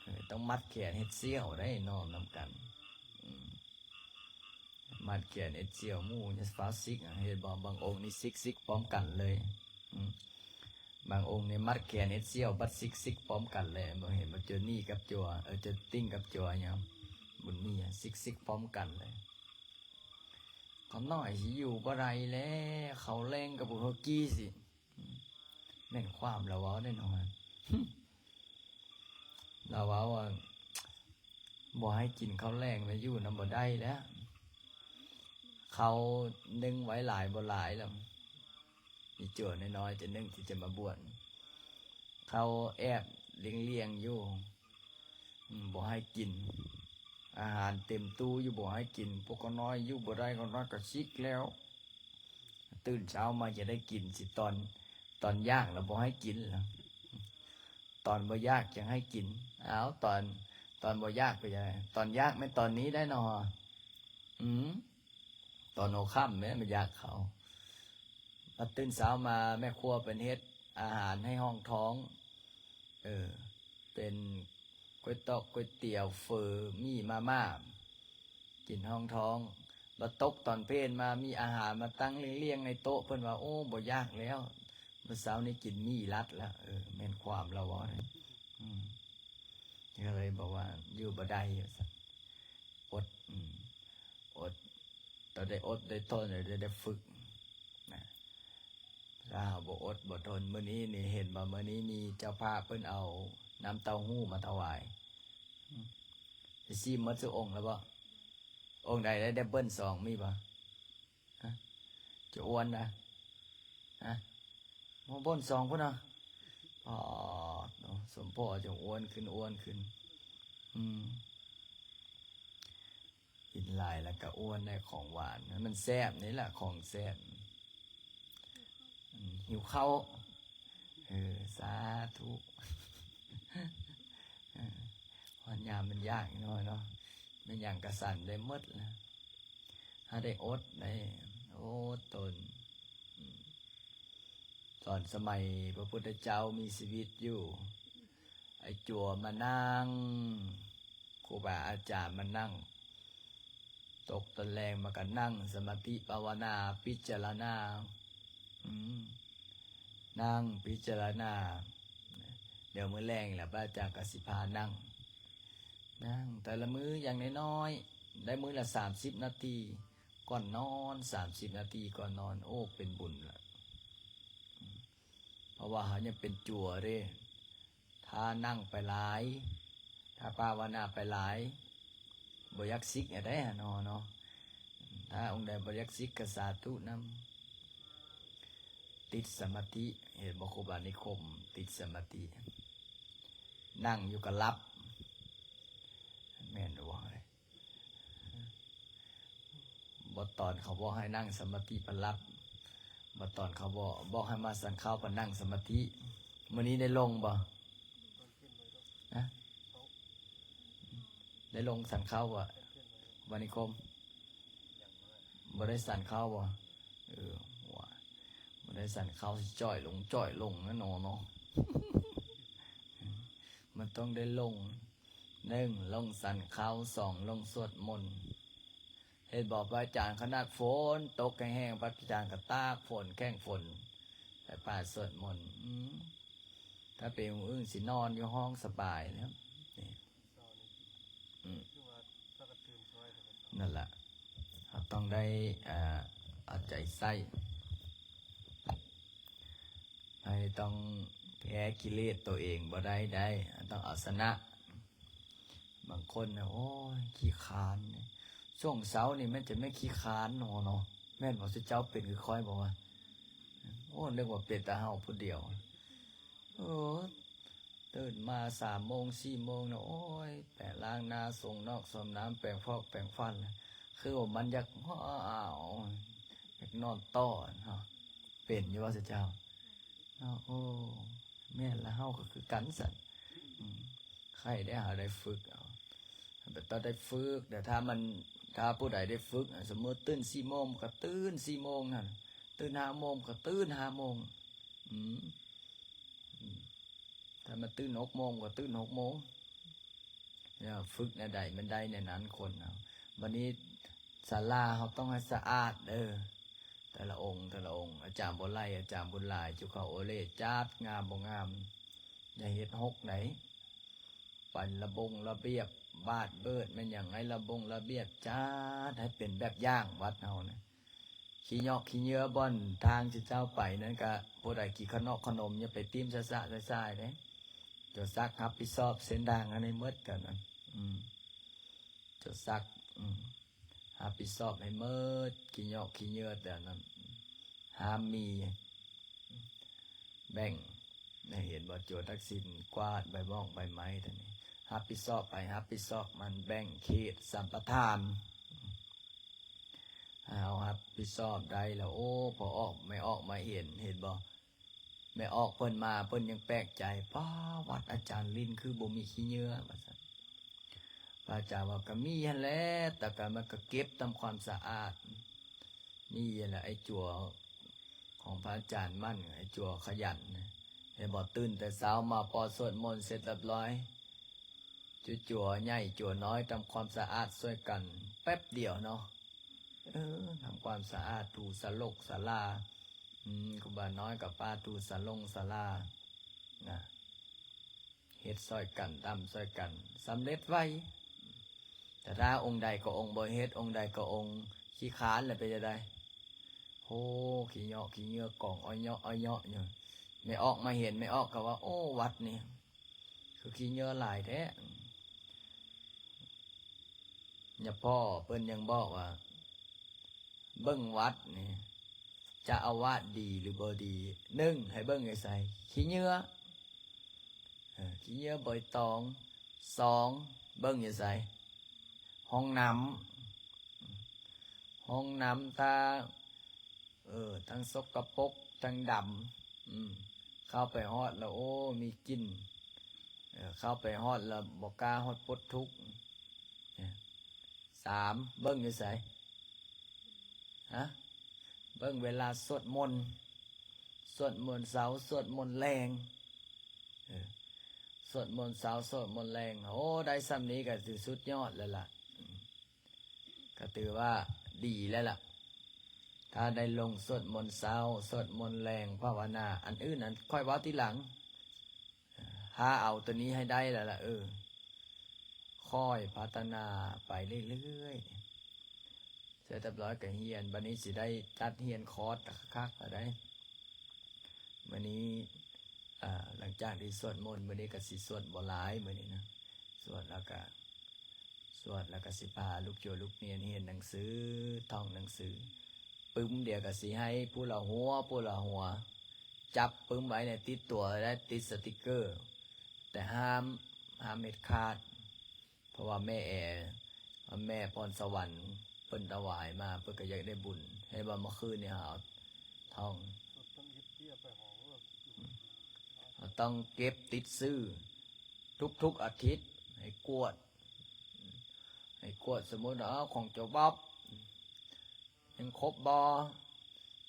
ເອີ ຕ້ອງມັດແຂນເຮັດສ່ຽວໄດ້ ນອນນຳກັນ. ອືມ ມັດແຂນເຮັດສ່ຽວໝູ່ ຢ່າຟ້າວຊິກ ເຫັນບໍ່? ບາງອົງນີ້ຊິກ ຊິກພ້ອມກັນເລີຍ. ອືມ ບາງອົງນີ້ມັດແຂນເຮັດສ່ຽວ ບັດຊິກ ຊິກພ້ອມກັນເລີຍ. ບໍ່ເຫັນບໍ່? ເຈົ້ານີ້ກັບຈົວ ເອີ ເຈົ້າຕິ່ງກັບຈົວຫຍັງ ບຸນມີ ຊິກ ຊິກພ້ອມກັນເລີຍ. ຂ້ານ້ອຍຊິຢູ່ບໍ່ໄດ້ແລ້ວ ເຂົ້າແລງກໍບໍ່ເຮີກີ້ຊິ. ອືມ ແມ່ນຄວາມລາວເວົ້າໄດ໋ນ້ອຍ. ລາວເວົ້າວ່າ ບໍ່ໃຫ້ກິນເຂົ້າແລງແລ້ວ ຢູ່ນຳບໍ່ໄດ້ແລ້ວ. ເຂົ້າໜຶ້ງໄວ້ຫຼາຍບໍ່ຫຼາຍແລ້ວ ອີ່ຈົວນ້ອຍໆ ຈະໜຶ້ງທີ່ຈະມາບວດ ເຂົາແອບລ້ຽງໆຢູ່. ອືມ ບໍ່ໃຫ້ກິນ ອາຫານເຕັມຕູ້ຢູ່ ບໍ່ໃຫ້ກິນ. ພວກຂ້ານ້ອຍຢູ່ບໍ່ໄດ້ ຂ້ານ້ອຍກໍຊິກແລ້ວ. ຕື່ນເຊົ້າມາຈະໄດ້ກິນຊິ ຕອນ ຕອນຢາກລະບໍ່ໃຫ້ກິນລະ ຕອນບໍ່ຢາກຈັ່ງໃຫ້ກິນ. ອ້າວ ຕອນ ຕອນບໍ່ຢາກເປັນຈັ່ງໃດ? ຕອນຢາກແມ່ນຕອນນີ້ໄດ໋ເນາະ. ອືມ ຕອນຫົວຄ່ຳແມ່ນມັນຢາກເຂົ້າ. ມາຕື່ນເຊົ້າມາ ແມ່ຄົວເພິ່ນເຮັດອາຫານໃຫ້ຮອງທ້ອງ ເອີ ເປັນ ກ້ວຍຕອກ ກ້ວຍຕຽວ ເຝີ ໝີ່ ມາມ່າ ກິນຮອງທ້ອງ. ລະຕົກຕອນເພນມາ ມີອາຫານມາຕັ້ງລຽງໆໃນໂຕະ ເພິ່ນວ່າ ໂອ້ ບໍ່ຢາກແລ້ວ ມື້ເຊົ້ານີ້ກິນໝີ່ລັດລະ. ເອີ ແມ່ນຄວາມລາວເວົ້ານະ. ອືມ ກໍເລີຍບອກວ່າຢູ່ບໍ່ໄດ້ວ່າຊັ້ນ ອົດ. ອືມ ອົດ ຕ້ອງໄດ້ອົດໄດ້ທົນ ໄດ້ ໄດ້ຝຶກນະ. ຖ້າເຮົາບໍ່ອົດບໍ່ທົນ ມື້ນີ້ນີ້ເຫັນບໍ່? ມື້ນີ້ມີເຈົ້າພາບເພິ່ນເອົານ້ຳເຕົ້າຫູ້ມາຖວາຍ. ອືມ ຊິມໝົດສູ່ອົງແລ້ວບໍ່? ອົງໃດໄດ້ດັບເບິນສອງ ມີບໍ່? ຮະ? ເຈົ້າອ້ວນນະ? ຮະ? ມາບ່ອນສອງພຸ້ນນະ. ປາດເນາະ ສົມພໍເຈົ້າອ້ວນຂຶ້ນ ອ້ວນຂຶ້ນ. ອືມ ກິນຫຼາຍແລ້ວກະອ້ວນໄດ້ ຂອງຫວານ ມັນແຊບນີ້ລະ ຂອງແຊບ. ອືມ ຫິວເຂົ້າ. ເອີ ສາທຸ. ເອີ ຮອດຍາມມັນຢາກໜ້ອຍເນາະ ແມ່ນຫຍັງກະສັ່ນໄດ້ໝົດລະ. ເຮົາໄດ້ອົດໄດ້ ອົດທົນ. ອືມ ຕອນສະໄໝພະພຸດທະເຈົ້າມີຊີວິດຢູ່ ໄອ້ຈົວມານັ່ງ ຄູບາອາຈານມານັ່ງ ຕົກຕອນແລງມາກະນັ່ງສະມາທິພາວະນາ ພິຈາລະນາ ອືມ ນັ່ງພິຈາລະນາ. ດຽວມື້ແລງລະພະອາຈານກະຊິພານັ່ງ ນັ່ງແຕ່ລະມື້ຢ່າງນ້ອຍໆ ໄດ້ມື້ລະສາມສິບນາທີ ກ່ອນນອນ ສາມສິບນາທີກ່ອນນອນ. ໂອ້ ເປັນບຸນລະ ເພາະວ່າເຮົາຍັງເປັນຈົວເດ້. ຖ້ານັ່ງໄປຫຼາຍ ຖ້າພາວະນາໄປຫຼາຍ ບໍ່ຢາກສິກແນວໃດຫັ້ນເນາະ ເນາະ. ຖ້າອົງໃດບໍ່ຢາກສິກກະສາທຸນຳ. ຕິດສະມາທິ ເຫັນບໍ່ ຄູບານິຄົມ ຕິດສະມາທິ ນັ່ງຢູ່ກະຫຼັບ ແມ່ນບໍ່? ບໍ່ຕອນເຂົາບອກໃຫ້ນັ່ງສະມາທິພັດຫຼັບ ບໍ່ຕອນເຂົາບອກ ບອກໃຫ້ມາສັນເຂົ້າພັດນັ່ງສະມາທິ. ມື້ນີ້ໄດ້ລົງບໍ່? ຮະ? ໄດ້ລົງສັນເຂົ້າບໍ່? ບານິຄົມ ບໍ່ໄດ້ສັນເຂົ້າບໍ່? ເອີ ວ່າ ບໍ່ໄດ້ສັນເຂົ້າ ຊິຈ່ອຍລົງ ຈ່ອຍລົງແນ່ນອນເນາະ. ມັນຕ້ອງໄດ້ລົງ ໜຶ່ງ ລົງສັນເຂົ້າ ສອງ ລົງສວດມົນ. ເຫັນບໍ່ ພະອາຈານ ຂະໜາດຝົນຕົກແຮງໆ ພະອາຈານກະຕາກຝົນ ແຂ່ງຝົນ ໃສ່ຜ້າສວດມົນ. ອືມ ຖ້າເປັນຜູ້ອື່ນຊິນອນຢູ່ຫ້ອງສະບາຍແລ້ວ. ນີ້ ອືມ ນັ້ນລະ ເຮົາຕ້ອງໄດ້ ເອົາໃຈໃສ່ ໃຫ້ຕ້ອງແພ້ກິເລດໂຕເອງບໍ່ໄດ້ ໄດ້ ເຮົາຕ້ອງເອົາຊະນະ. ບາງຄົນນະ ໂອ້ຍ ຂີ້ຄ້ານ. ຊ່ວງເຊົ້ານີ້ແມ່ນຈະແມ່ນຂີ້ຄ້ານເນາະ ເນາະ ແມ່ນບໍ່? ເຈົ້າເປັນຄືຂ້ອຍບໍ່ວະ? ໂອ້ ນຶກວ່າເປັນແຕ່ເຮົາຜູ້ດຽວ. ເອີ ຕື່ນມາສາມໂມງ ສີ່ໂມງນະ ໂອ້ຍ ແປງລ້າງໜ້າ ສົງນອກສົມນ້ຳ ແປງຟອກແປງຟັນ ຄືວ່າມັນຢາກ ອ້າວ ຢາກນອນຕໍ່ເນາະ. ເປັນຢູ່ບໍ່ເຈົ້າ? ເນາະ ໂອ້ ແມ່ນລະ ເຮົາກໍຄືກັນຊັ້ນ. ອືມ ໃຄໄດ້ ເຮົາໄດ້ຝຶກເອົາ ແຕ່ຕ້ອງໄດ້ຝຶກ. ແຕ່ຖ້າມັນ ຖ້າຜູ້ໃດໄດ້ຝຶກ ສົມມຸດຕື່ນສີ່ໂມງ ມັນກໍຕື່ນສີ່ໂມງຫັ້ນ ຕື່ນຫ້າໂມງ ມັນກໍຕື່ນຫ້າໂມງ. ອືມ ອືມ ຖ້າມັນຕື່ນຫົກໂມງ ມັນກໍຕື່ນຫົກໂມງ. ເອີ ຝຶກແນວໃດມັນໄດ້ແນວນັ້ນ ຄົນເຮົາ. ບັດນີ້ສາລາເຮົາຕ້ອງໃຫ້ສະອາດເດີ ແຕ່ລະອົງ ແຕ່ລະອົງ ອາຈານບົວໄລ ອາຈານບຸນຫຼາຍ ຈຸເຂົາໂອເລ ຈັດງາມບໍ່ງາມ ຢ່າເຮັດຫົກໃດ. ປັນລະບົງລະບຽບ ບາດເບີດແມ່ນຫຍັງ ໃຫ້ລະບົງລະບຽບ ຈັດໃຫ້ເປັນແບບຢ່າງວັດເຮົານະ. ຂີ້ເຍາະຂີ້ເຫຍື້ອບ່ອນທາງທີ່ເຈົ້າໄປນັ້ນກະ ຜູ້ໃດຂີ້ຂະໜອກຂະໜົມ ຢ່າໄປຖິ້ມສະສະຊາຍເດ້. ເຈົ້າສັກຮັບຜິດຊອບເສັ້ນທາງອັນນີ້ໝົດ ແຕ່ນັ້ນ ອືມ ເຈົ້າສັກ ອືມ ຮັບຜິດຊອບໃຫ້ໝົດ ຂີ້ເຍາະຂີ້ເຫຍື້ອແຕ່ນັ້ນ. ຫ້າມມີ ແບ່ງ ເຫັນບໍ່? ໂຈທັກສິນກວາດໃບໝອກໃບໄມ້ ຕອນນີ້ຮັບຜິດຊອບໃຜຮັບຜິດຊອບມັນ ແບ່ງເຂດສຳປະທານ. ເຮົາຮັບຜິດຊອບໄດ້ແລ້ວ ໂອ້ ພໍອອກ ແມ່ອອກມາເຫັນ ເຫັນບໍ່? ແມ່ອອກເພິ່ນມາ ເພິ່ນຍັງແປກໃຈ ປ້າ ວັດອາຈານລິນຄືບໍ່ມີຂີ້ເຫຍື້ອ ວ່າຊັ້ນ. ພະອາຈານວ່າ ກະມີຫັ້ນແຫຼະ ແຕ່ກະມັນກະເກັບທຳຄວາມສະອາດ ມີຫັ້ນແຫຼະ. ໄອ້ຈົວຂອງພະອາຈານໝັ້ນ ໄອ້ຈົວຂະຫຍັນ ເຫັນບໍ່? ຕື່ນແຕ່ເຊົ້າມາ ພໍສວດມົນເສັດລຽບຮ້ອຍ ຈຸຈົວໃຫຍ່ຈົວນ້ອຍ ທຳຄວາມສະອາດຊ່ວຍກັນແປັບດຽວເນາະ. ເອີ ທຳຄວາມສະອາດ ຖູສາລົກສາລາ ອືມ ຄູບານ້ອຍກັບປ້າຖູສາລົງສາລານະ ເຮັດຊ່ອຍກັນ ດຳຊ່ອຍກັນ ສຳເລັດໄວ. ແຕ່ຖ້າອົງໃດກໍອົງບໍ່ເຮັດ ອົງໃດກໍອົງຂີ້ຄ້ານ ແລ້ວເປັນຈັ່ງໃດ? ໂຫ ຂີ້ເຫຍາະຂີ້ເຫຍື້ອກອງອ້ອຍເຫຍາະ ອ້ອຍເຫຍາະຢູ່. ແມ່ອອກມາເຫັນ ແມ່ອອກກໍວ່າ ໂອ້ ວັດນີ້ຄືຂີ້ເຫຍື້ອຫຼາຍແທ້. ຍາພໍ່ເພິ່ນຍັງບອກວ່າ ເບິ່ງວັດນີ້ ເຈົ້າອາວາດດີຫຼືບໍ່ດີ ໜຶ່ງ ໃຫ້ເບິ່ງຢູ່ໃສ? ຂີ້ເຫຍື້ອ ເອີ ຂີ້ເຫຍື້ອໃບຕອງ. ສອງ ເບິ່ງຢູ່ໃສ? ຫ້ອງນ້ຳ ຫ້ອງນ້ຳ ຖ້າ ເອີ ທັງສົກກະປົກ ທັງດຳ ອືມ ເຂົ້າໄປຮອດແລ້ວ ໂອ້ ມີກິ່ນ ເອີ ເຂົ້າໄປຮອດແລ້ວບໍ່ກ້າຮອດປົດທຸກ. ສາມ ເບິ່ງຢູ່ໃສ? ຮະ? ເບິ່ງເວລາສວດມົນ, ສວດມົນເຊົ້າ, ສວດມົນແລງ. ເອີ ສວດມົນເຊົ້າ, ສວດມົນແລງ. ໂອ້ ໄດ້ສ່ຳນີ້ກໍຖືສຸດຍອດແລ້ວລະ. ອືມ ກໍຖືວ່າດີແລ້ວລະ. ຖ້າໄດ້ລົງສວດມົນເຊົ້າ, ສວດມົນແລງ, ພາວະນາ, ອັນອື່ນນັ້ນຄ່ອຍເວົ້າທີຫຼັງ. ຫາເອົາໂຕນີ້ໃຫ້ໄດ້ແລ້ວລະ. ເອີ ຄ່ອຍພັດທະນາໄປເລື້ອຍໆ. ເສັດຮຽບຮ້ອຍກໍຮຽນ, ບັດນີ້ຊິໄດ້ຕັດຮຽນຄອດຄັກໆແລ້ວໃດ໋. ມື້ນີ້ ອ່າ ຫຼັງຈາກທີ່ສວດມົນ, ມື້ນີ້ກໍຊິສວດບໍ່ຫຼາຍມື້ນີ້ນະ. ສວດແລ້ວກໍ ສວດແລ້ວກໍຊິພາລູກໂຈລູກເນນຮຽນໜັງສື, ທ່ອງໜັງສື. ປຶ້ມດຽວກໍຊິໃຫ້ຜູ້ລະຫົວ, ຜູ້ລະຫົວ. ຈັບປຶ້ມໄວ້ໃນຕິດຕົວໄດ້, ຕິດສະຕິກເກີ. ແຕ່ຫ້າມ, ຫ້າມເດັດຂາດ. ເພາະວ່າແມ່ແອ, ແມ່ພອນສະຫວັນເພິ່ນຖວາຍມາ, ເພິ່ນກໍຢາກໄດ້ບຸນ. ເຫັນບໍ່ ເມື່ອຄືນນີ້ເຮົາເອົາທ່ອງ, ເຮົາຕ້ອງເກັບຕິດຊື່ທຸກໆອາທິດ, ໃຫ້ກວດ, ໃຫ້ກວດ. ສົມມຸດວ່າ ເອົາ ຂອງເຈົ້າບັອບ ຍັງຄົບບໍ່?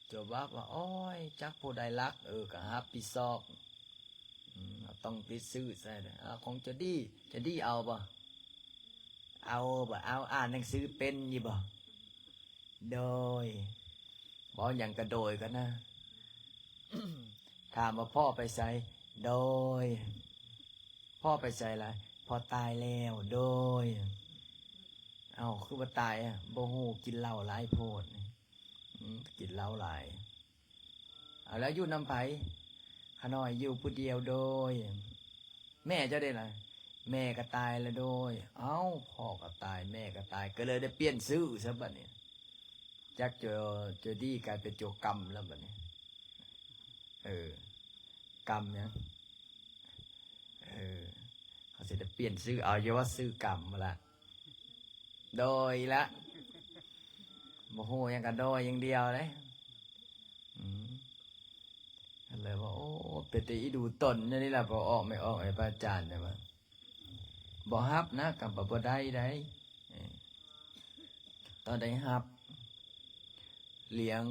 ເຈົ້າບັອບວ່າ ໂອ້ຍ ຈັກຜູ້ໃດລັກ. ເອີ ກໍຮັບຜິດຊອບ. ອືມ ເຮົາຕ້ອງຕິດຊື່ໃສ່ເດີ. ເອົາ ຂອງເຈົ້າດີ, ເຈົ້າດີເອົາບໍ່? ເອົາບໍ່ເອົາ? ອ່ານໜັງສືເປັນຢູ່ບໍ່? ໂດຍ. ເວົ້າຫຍັງກໍໂດຍກັນນະ. ຖາມວ່າພໍ່ໄປໃສ? ໂດຍ. ພໍ່ໄປໃສລະ? ພໍ່ຕາຍແລ້ວ. ໂດຍ. ເອົ້າ ຄືບໍ່ຕາຍອະ? ບໍ່ຮູ້, ກິນເຫຼົ້າຫຼາຍໂພດ. ອືມ ກິນເຫຼົ້າຫຼາຍ. ເອົາ ແລ້ວຢູ່ນຳໃຜ? ຂ້ານ້ອຍຢູ່ຜູ້ດຽວ. ໂດຍ. ແມ່ເຈົ້າເດລະ? ແມ່ກໍຕາຍແລ້ວ. ໂດຍ. ເອົ້າ ພໍ່ກໍຕາຍ ແມ່ກໍຕາຍ ກໍເລີຍໄດ້ປ່ຽນຊື່ຊະບັດນີ້. ຈາກໂຈ, ໂຈດີກາຍເປັນໂຈກຳແລ້ວບັດນີ້. ເອີ ກຳຫຍັງ? ເອີ ເຂົາຊິໄດ້ປ່ຽນຊື່ເອົາ ຢ່າວ່າຊື່ກຳລະ. ໂດຍລະ ບໍ່ຮູ້ຫຍັງກໍໂດຍຢ່າງດຽວເດ້. ອືມ ກໍເລີຍວ່າ ໂອ້ ເປັນຕາອີດູຕົນແນວນີ້ລະ ບໍ່ອອກ ໄມ່ອອກ ໃຫ້ພະອາຈານໄດ້ວ່າ ບໍ່ຮັບນະ ກໍບໍ່ໄດ້ໃດ໋. ເອີ ຕ້ອງໄດ້ຮັບ. ລ້ຽງ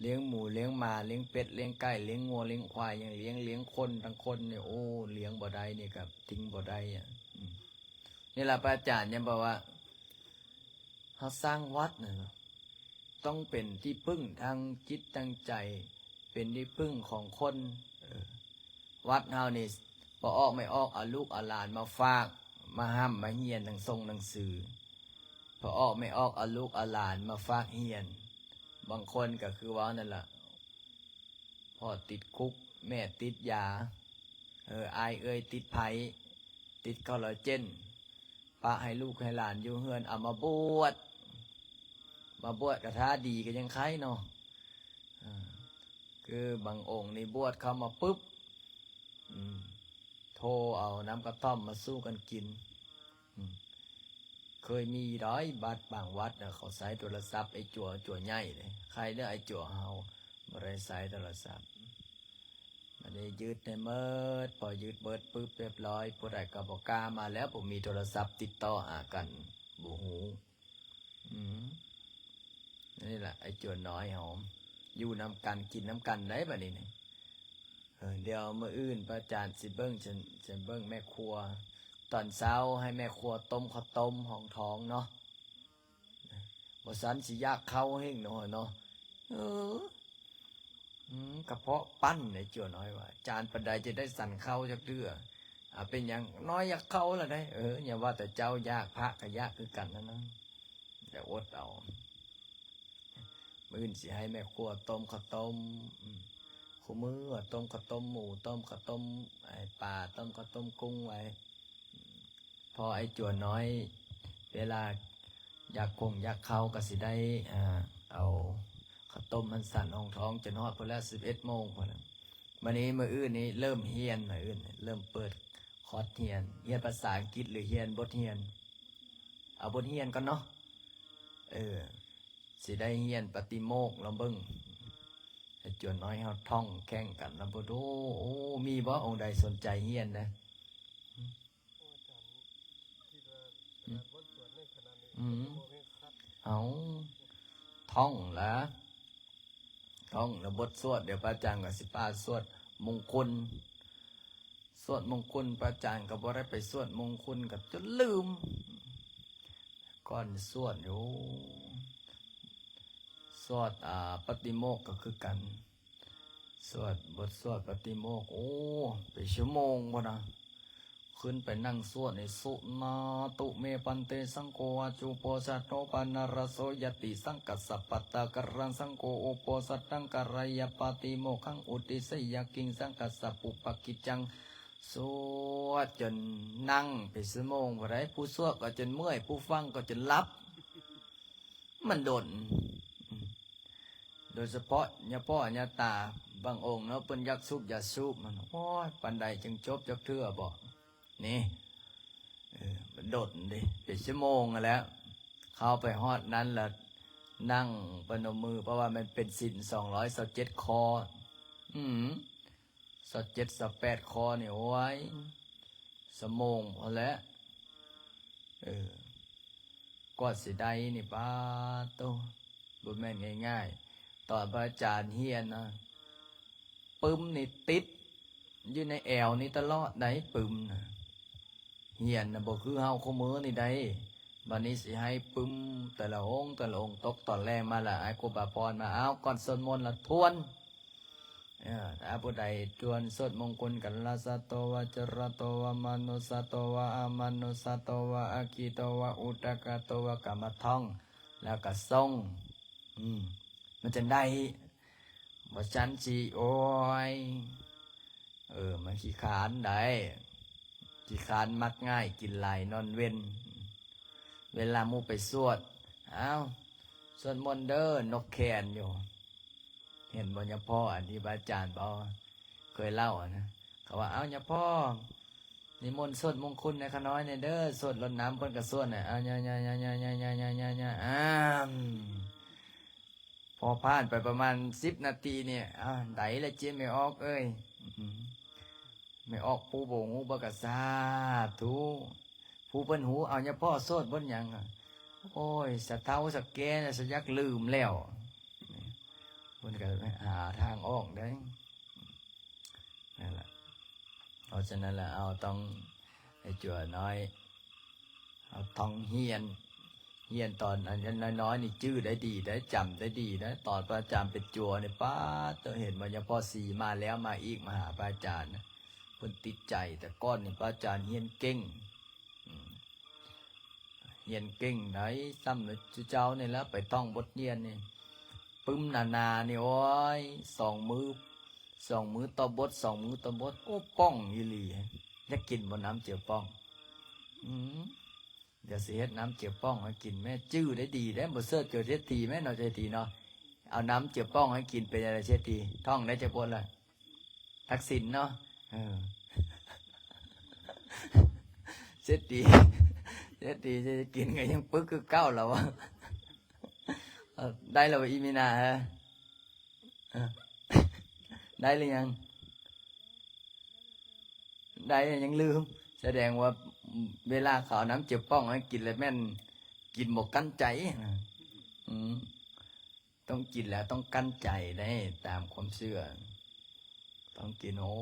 ລ້ຽງໝູ ລ້ຽງໝາ ລ້ຽງເປັດ ລ້ຽງໄກ່ ລ້ຽງງົວ ລ້ຽງຄວາຍ ຫຍັງລ້ຽງ ລ້ຽງຄົນ ທັງຄົນນີ້ ໂອ້ ລ້ຽງບໍ່ໄດ້ນີ້ກໍຖິ້ມບໍ່ໄດ້ອະ. ອືມ ນີ້ລະພະອາຈານຍັງບອກວ່າ ເຮົາສ້າງວັດນະ ຕ້ອງເປັນທີ່ເພິ່ງທາງຈິດທາງໃຈ ເປັນທີ່ເພິ່ງຂອງຄົນ. ເອີ ວັດເຮົານີ້ ພໍ່ອອກແມ່ອອກເອົາລູກເອົາຫຼານມາຝາກ ມາຮ່ຳມາຮຽນ ທັງສົ່ງໜັງສື. ພໍ່ອອກແມ່ອອກເອົາລູກເອົາຫຼານມາຝາກຮຽນ. ບາງຄົນກໍຄືເວົ້ານັ້ນລະ ພໍ່ຕິດຄຸກ ແມ່ຕິດຢາ ເອີ ອ້າຍເອື້ອຍຕິດໄພ້ ຕິດຄໍລາເຈນ ປະໃຫ້ລູກໃຫ້ຫຼານຢູ່ເຮືອນ ເອົາມາບວດ ມາບວດກະຖ້າດີກໍຍັງໄຄເນາະ. ເອີ ຄືບາງອົງນີ້ບວດເຂົ້າມາປຶບ ອືມ ໂທເອົານ້ຳກະທ່ອມມາສູ່ກັນກິນ. ອືມ ເຄີຍມີໄດ໋ ວັດບາງວັດນະ ເຂົາໃຊ້ໂທລະສັບໄອ້ຈົວ ຈົວໃຫຍ່ເດ້. ໃຄເດີໄອ້ຈົວເຮົາບໍ່ໄດ້ໃຊ້ໂທລະສັບ. ບັດນີ້ຍຶດໃຫ້ໝົດ ພໍຍຶດເບິດປຶບຮຽບຮ້ອຍ ຜູ້ໃດກໍບໍ່ກ້າມາແລ້ວ ບໍ່ມີໂທລະສັບຕິດຕໍ່ຫາກັນ ບໍ່ຮູ້. ອືມ ນີ້ລະໄອ້ຈົວນ້ອຍເຮົາ ຢູ່ນຳກັນກິນນຳກັນໄດ໋ບັດນີ້. ເອີ ດຽວມື້ອື່ນພະອາຈານຊິເບິ່ງ ຊິ ຊິເບິ່ງແມ່ຄົວ ຕອນເຊົ້າໃຫ້ແມ່ຄົວຕົ້ມເຂົ້າຕົ້ມຮອງທ້ອງເນາະ. ບໍ່ຊັ້ນຊິຢາກເຂົ້າແຮງເນາະ ເນາະ. ເອີ ອືມ ກະເພາະປັ້ນໄອ້ຈົວນ້ອຍວ່າ ຈານປານໃດຈະໄດ້ສັນເຂົ້າຈັກເທື່ອ. ອາ ເປັນຫຍັງ ນ້ອຍຢາກເຂົ້າລະໄດ໋. ເອີ ຢ່າວ່າແຕ່ເຈົ້າຢາກ ພະກະຢາກຄືກັນນັ້ນນະ ແຕ່ອົດເອົາ. ມື້ອື່ນຊິໃຫ້ແມ່ຄົວຕົ້ມເຂົ້າຕົ້ມ ອືມ ຄູ່ມື້ວ່າຕົ້ມເຂົ້າຕົ້ມໝູ ຕົ້ມເຂົ້າຕົ້ມ ໄອ້ ປາ ຕົ້ມເຂົ້າຕົ້ມກຸ້ງໄວ້. ພໍໄອ້ຈົວນ້ອຍເວລາຢາກຄົງຢາກເຂົ້າກໍຊິໄດ້ ອ່າ ເອົາເຂົ້າຕົ້ມຫັ້ນສັນຮອງທ້ອງຈົນຮອດພຸ້ນແຫຼະ ສິບເອັດໂມງພຸ້ນ. ບັດນີ້ມື້ອື່ນນີ້ເລີ່ມຮຽນ ມື້ອື່ນເລີ່ມເປີດຄອດຮຽນ ຮຽນພາສາອັງກິດ ຫຼື ຮຽນບົດຮຽນ? ເອົາບົດຮຽນກ່ອນເນາະ. ເອີ ຊິໄດ້ຮຽນປະຕິໂມກ ລອງເບິ່ງ ໃຫ້ຈົວນ້ອຍເຮົາທ່ອງແຂ່ງກັນນຳໂພດ. ໂອ້ ມີບໍ່ອົງໃດສົນໃຈຮຽນນະ? ອືມ ອືມ ເອົາ ທ່ອງລະ ທ່ອງລະບົດສວດ. ດຽວພະອາຈານກໍຊິພາສວດມົງຄຸນ. ສວດມົງຄຸນ ພະອາຈານກໍບໍ່ໄດ້ໄປສວດມົງຄຸນ ກໍຈົນລືມ. ກ່ອນສວດຢູ່ ສວດ ອາ ປາຕິໂມກກໍຄືກັນ. ສວດ ບົດສວດປາຕິໂມກ ໂອ້ ເປັນຊົ່ວໂມງພຸ້ນນະ. ຂຶ້ນໄປນັ່ງສວດໃນ ສຸນາຕຸເມພັນເຕສັງໂຄ ອາຈຸໂປສະໂທ ປານະລະໂສ ຍະຕິສັງກັດສະ ປັດຕາກະລັງສັງໂຄ ອຸໂປສະທັງກະລະຍະ ປາຕິໂມກຂັງ ອຸທິດສະຍະກິງສັງກັດສະ ປຸບປະກິດຈັງ. ສວດຈົນນັ່ງເປັນຊົ່ວໂມງພຸ້ນໃດ໋. ຜູ້ສວດກໍຈົນເມື່ອຍ ຜູ້ຟັງກໍຈົນຫຼັບ. ມັນດົນ. ໂດຍສະເພາະຍາພໍ່ຍາຕາບາງອົງເນາະ ເພິ່ນຢາກສູບຢາສູບ ມັນ ໂອ້ຍ ປານໃດຈຶ່ງຈົບຈັກເທື່ອບໍ? ນີ້ ເອີ ມັນດົນເດ້ ເປັນຊົ່ວໂມງຫັ້ນແຫຼະ. ເຂົ້າໄປຮອດນັ້ນລະນັ່ງປະນົມມື ເພາະວ່າມັນເປັນສິນສອງຮ້ອຍຊາວເຈັດຂໍ້. ອືມ ຊາວເຈັດ ຊາວແປດຂໍ້ນີ້ ໂອ້ຍ ຊົ່ວໂມງພຸ້ນແຫຼະ. ເອີ ກວ່າຊິໄດ້ນີ້ ປາໂຕ ບໍ່ແມ່ນງ່າຍໆ. ຕອນພະອາຈານຮຽນນະ ປຶ້ມນີ້ຕິດຢູ່ໃນແອວນີ້ຕະຫຼອດໃດ໋ ປຶ້ມນະ. ຮຽນນະບໍ່ຄືເຮົາຄູ່ມື້ນີ້ໃດ໋. ບັດນີ້ຊິໃຫ້ປຶ້ມແຕ່ລະອົງ ແຕ່ລະອົງ ຕົກຕອນແລງມາລະ ອ້າຍຄູບາພອນມາ ເອົາ ກ່ອນສວດມົນລະທວນ. ເອີ ຖ້າຜູ້ໃດຈວນສວດມົງຄຸນກັນລະ ສັດໂຕວາ ຈະລະໂຕວາ ມະນຸດສະໂຕວາ ອະມະນຸດສະໂຕວາ ອະຄີໂຕວາ ອຸດຕະກະໂຕວາ ກະມາທ່ອງ ແລ້ວກະສົ່ງ. ອືມ ມັນຈັ່ງໄດ້. ບໍ່ຊັ້ນຊິ ໂອ້ຍ ເອີ ມັນຂີ້ຄ້ານໄດ໋. ຂີ້ຄ້ານມັກງ່າຍ ກິນຫຼາຍນອນເວັນ. ເວລາໝູ່ໄປສວດ ອ້າວ ສວດມົນເດີ ນົກແຄນຢູ່. ເຫັນບໍ່ຍາພໍ່ ອັນທີ່ພະອາຈານເວົ້າ ເຄີຍເລົ່າຫັ້ນນະ. ເຂົາວ່າ ເອົາ ຍາພໍ່ ນິມົນສວດມົງຄຸນໃຫ້ຂ້ານ້ອຍແດ່ເດີ ສວດລົດນ້ຳ ເພິ່ນກໍສວດນະ ອາ ຍາ ຍາ ຍາ ອາ ມ ພໍຜ່ານໄປປະມານສິບນາທີນີ້ ອາ ໄດ້ລະເຈ້ແມ່ອອກເອີຍ. ອືມ ແມ່ອອກຜູ້ບໍ່ຮູ້ບໍ່ກະສາທຸ ຜູ້ເພິ່ນຮູ້ ເອົາຍາພໍ່ສວດບົດຫຍັງ? ໂອ້ຍ ສະເຖົ້າສະແກ່ ສະຢາກລືມແລ້ວ. ເພິ່ນກໍຫາທາງອອກໄດ້ ນັ້ນລະ. ເພາະສະນັ້ນລະ ເຮົາຕ້ອງໃຫ້ຈົວນ້ອຍ ເຮົາຕ້ອງຮຽນ ຮຽນຕອນອັນນ້ອຍໆນີ້ຈື່ໄດ້ດີໄດ໋ ຈຳໄດ້ດີໄດ໋. ຕອນພະອາຈານເປັນຈົວນີ້ ປາດໂຕ ເຫັນບໍ່ ຍາພໍ່ສີມາແລ້ວມາອີກ ມາຫາພະອາຈານນະ ເພິ່ນຕິດໃຈ. ແຕ່ກ່ອນນີ້ພະອາຈານຮຽນເກັ່ງ ອືມ ຮຽນເກັ່ງໄດ໋ ສ່ຳຈຸເຈົ້ານີ້ລະ ໄປທ່ອງບົດຮຽນນີ້ ປຶ້ມໜາໆນີ້ ໂອ້ຍ ສອງມື້ ສອງມື້ຕໍ່ບົດ ສອງມື້ຕໍ່ບົດ ໂອ້ ປ່ອງອີ່ຫຼີ. ຢາກກິນບໍ່ນ້ຳເຈືອປ່ອງ? ອືມ ດຽວຊິເຮັດນ້ຳເຈືອປ່ອງໃຫ້ກິນແມ້. ຈື່ໄດ້ດີເດ້ ບໍ່ເສີດເກີດເສດຖີແມ້ເນາະ ເສດຖີເນາະ. ເອົານ້ຳເຈືອປ່ອງໃຫ້ກິນ ເປັນຈັ່ງໃດເສດຖີ? ທ່ອງໄດ້ຈັກບົດລະ? ທັກສິນເນາະ ເອີ ເສດຖີ ເສດຖີຈະກິນກໍຍັງປຶກຄືເກົ່າລະວະ. ເອີ ໄດ້ລະບໍ່ອີ່ມີນາ? ເອີ ໄດ້ຫຼືຍັງ? ໄດ້ ຍັງລືມ. ສະແດງວ່າເວລາເຂົາເອົານ້ຳເຈືອປ່ອງໃຫ້ກິນແລ້ວແມ່ນກິນບໍ່ກັ້ນໃຈນະ. ອືມ ຕ້ອງກິນແລ້ວຕ້ອງກັ້ນໃຈໄດ໋ ຕາມຄວາມເຊື່ອ ຕ້ອງກິນ. ໂອ້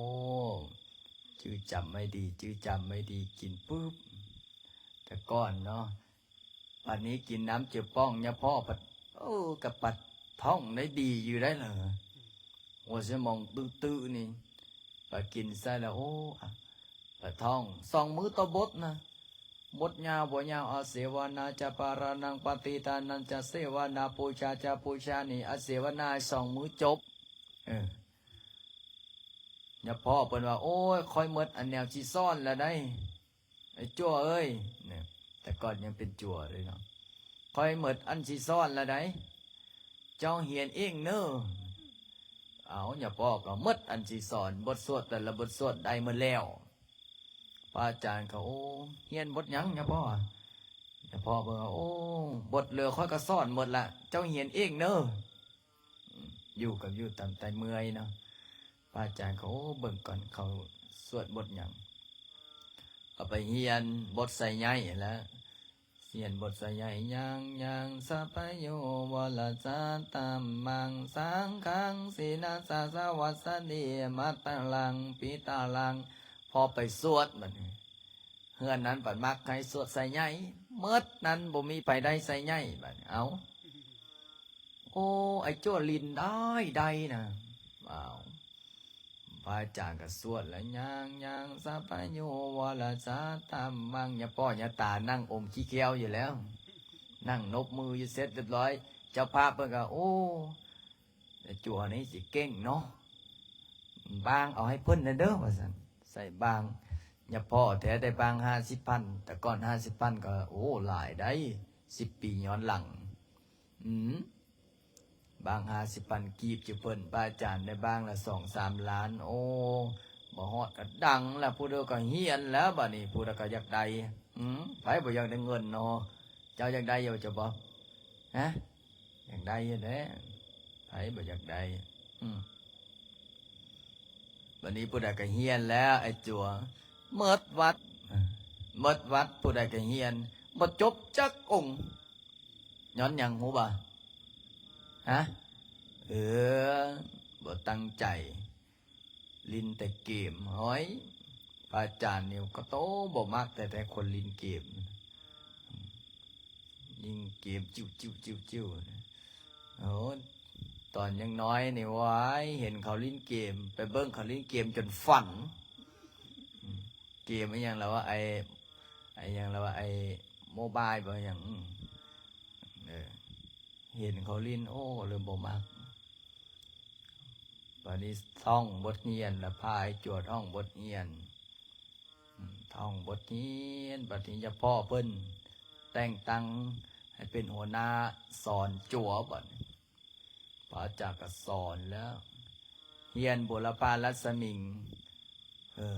ຈື່ຈຳໄວ້ດີ ຈື່ຈຳໄວ້ດີ ກິນປຶບ. ແຕ່ກ່ອນເນາະ ບັດນີ້ກິນນ້ຳເຈືອປ່ອງ ຍາພໍ່ພັດ ເອີ ກະປັດທ້ອງໄດ້ດີຢູ່ໄດ໋ລະ. ຫົວສະໝອງຕື້ໆນີ້ ໄປກິນໃສ່ແລ້ວ ໂອ້ ປະທ້ອງ ສອງມື້ຕໍ່ບົດນະ ບົດຍາວບໍ່ຍາວ ອາເສວະນາຈະ ປາຣະນັງປະຕິທານັນຈະ ເສວະນາ ປູຊາຈະ ປູຊານີ້ ອາເສວະນາສອງມື້ຈົບ. ເອີ ຍາພໍ່ເພິ່ນວ່າ ໂອ້ຍ ຂ້ອຍໝົດອັນແນວຊິສອນແລ້ວໄດ໋ ໄອ້ຈົວເອີຍ ແຕ່ກ່ອນຍັງເປັນຈົວເລີຍເນາະ. ຂ້ອຍໝົດອັນຊິສອນແລ້ວໄດ໋ ເຈົ້າຮຽນເອງເນີ. ເອົາ ຍາພໍ່ກໍໝົດອັນຊິສອນ ບົດສວດແຕ່ລະບົດສວດໄດ້ໝົດແລ້ວ. ພະອາຈານກໍ ໂອ້ ຮຽນບົດຫຍັງຍາພໍ່? ຍາພໍ່ເພິ່ນວ່າ ໂອ້ ບົດເຫຼືອຂ້ອຍກໍສອນໝົດລະ ເຈົ້າຮຽນເອງເນີ. ຢູ່ກໍຢູ່ຕາມໃຈເມື່ອຍເນາະ. ພະອາຈານກໍ ໂອ້ ເບິ່ງກ່ອນ ເຂົາສວດບົດຫຍັງ ກໍໄປຮຽນບົດໄຊໃຫຍ່ຫັ້ນແຫຼະ. ຮຽນບົດໄຊໃຫຍ່ ຍັງ ຍັງ ສະພະໂຍ ວະລະສະຕັມມັງ ສັງຄັງ ສີລະສາສະວັດສະດີ ມະຕະລັງ ປິຕະລັງ. ພໍໄປສວດບັດນີ້ ເຮືອນນັ້ນບັດມັກໃຫ້ສວດໄຊໃຫຍ່ ໝົດນັ້ນບໍ່ມີໃຜໄດ້ໄຊໃຫຍ່ບັດນີ້. ເອົ້າ ໂອ້ ໄອ້ຈົວຫຼິ້ນໄດ້ ໄດ້ນະ. ອ້າວ ພະອາຈານກໍສວດແລ້ວ ຍັງ ຍັງ ສະພະໂຍ ວະລະສະຕັມມັງ. ຍາພໍ່ຍາຕານັ່ງອົມຂີ້ແຂ້ວຢູ່ແລ້ວ ນັ່ງນົບມືຢູ່. ເສັດຮຽບຮ້ອຍ ເຈົ້າພາບເພິ່ນກໍ ໂອ້ ໄອ້ຈົວນີ້ຊິເກັ່ງເນາະ ບາງເອົາໃຫ້ເພິ່ນແດ່ເດີ ວ່າຊັ້ນ. ໃສ່ບາງ ຍາພໍ່ແທ້ໄດ້ບາງຫ້າສິບພັນ ແຕ່ກ່ອນຫ້າສິບພັນກໍ ໂອ້ ຫຼາຍໄດ໋ ສິບປີຍ້ອນຫຼັງ. ອືມ ບາງຫ້າສິບພັນກີບຈຸເພິ່ນ ພະອາຈານໄດ້ບາງລະສອງສາມລ້ານ. ໂອ້ ບໍ່ຮອດກໍດັງລະ ຜູ້ໃດກໍຮຽນແລ້ວບັດນີ້ ຜູ້ໃດກໍຢາກໄດ້. ອືມ ໃຜບໍ່ຢາກໄດ້ເງິນເນາະ ເຈົ້າຢາກໄດ້ຢູ່ ເຈົ້າບໍ່ ຮະ ຢາກໄດ້ຢູ່ແທ້ ໃຜບໍ່ຢາກໄດ້. ອືມ ບັດນີ້ຜູ້ໃດກໍຮຽນແລ້ວ ໄອ້ຈົວ ໝົດວັດ ໝົດວັດ ຜູ້ໃດກໍຮຽນ ບໍ່ຈົບຈັກອົງ. ຍ້ອນຫຍັງຮູ້ບໍ່ ຮະ? ເອີ ບໍ່ຕັ້ງໃຈ ຫຼິ້ນແຕ່ເກມ. ໂອ້ຍ ພະອາຈານນີ້ກໍໂຕບໍ່ມັກແທ້ໆ ຄົນຫຼິ້ນເກມ ຍິງເກມ ຈິ້ວໆໆໆ. ໂອ້ ຕອນຍັງນ້ອຍນີ້ ໂອ້ຍ ເຫັນເຂົາຫຼິ້ນເກມ ໄປເບິ່ງເຂົາຫຼິ້ນເກມຈົນຝັນ. ເກມອີ່ຫຍັງລະວ່າ ໄອ້ ໄອ້ຫຍັງລະວ່າ ໄອ້ໂມບາຍບໍ່ຫຍັງ ເອີ ເຫັນເຂົາຫຼິ້ນ ໂອ້ ເລີ່ມບໍ່ມັກ. ບາດນີ້ທ່ອງບົດຮຽນລະ ພາໄອ້ຈົວທ່ອງບົດຮຽນ ອືມ ທ່ອງບົດຮຽນ ບັດນີ້ຍາພໍ່ເພິ່ນແຕ່ງຕັ້ງໃຫ້ເປັນຫົວໜ້າສອນຈົວ. ບັດນີ້ພະອາຈານກໍສອນແລ້ວ ຮຽນບູລະພາລັດສະມິງ ເອີ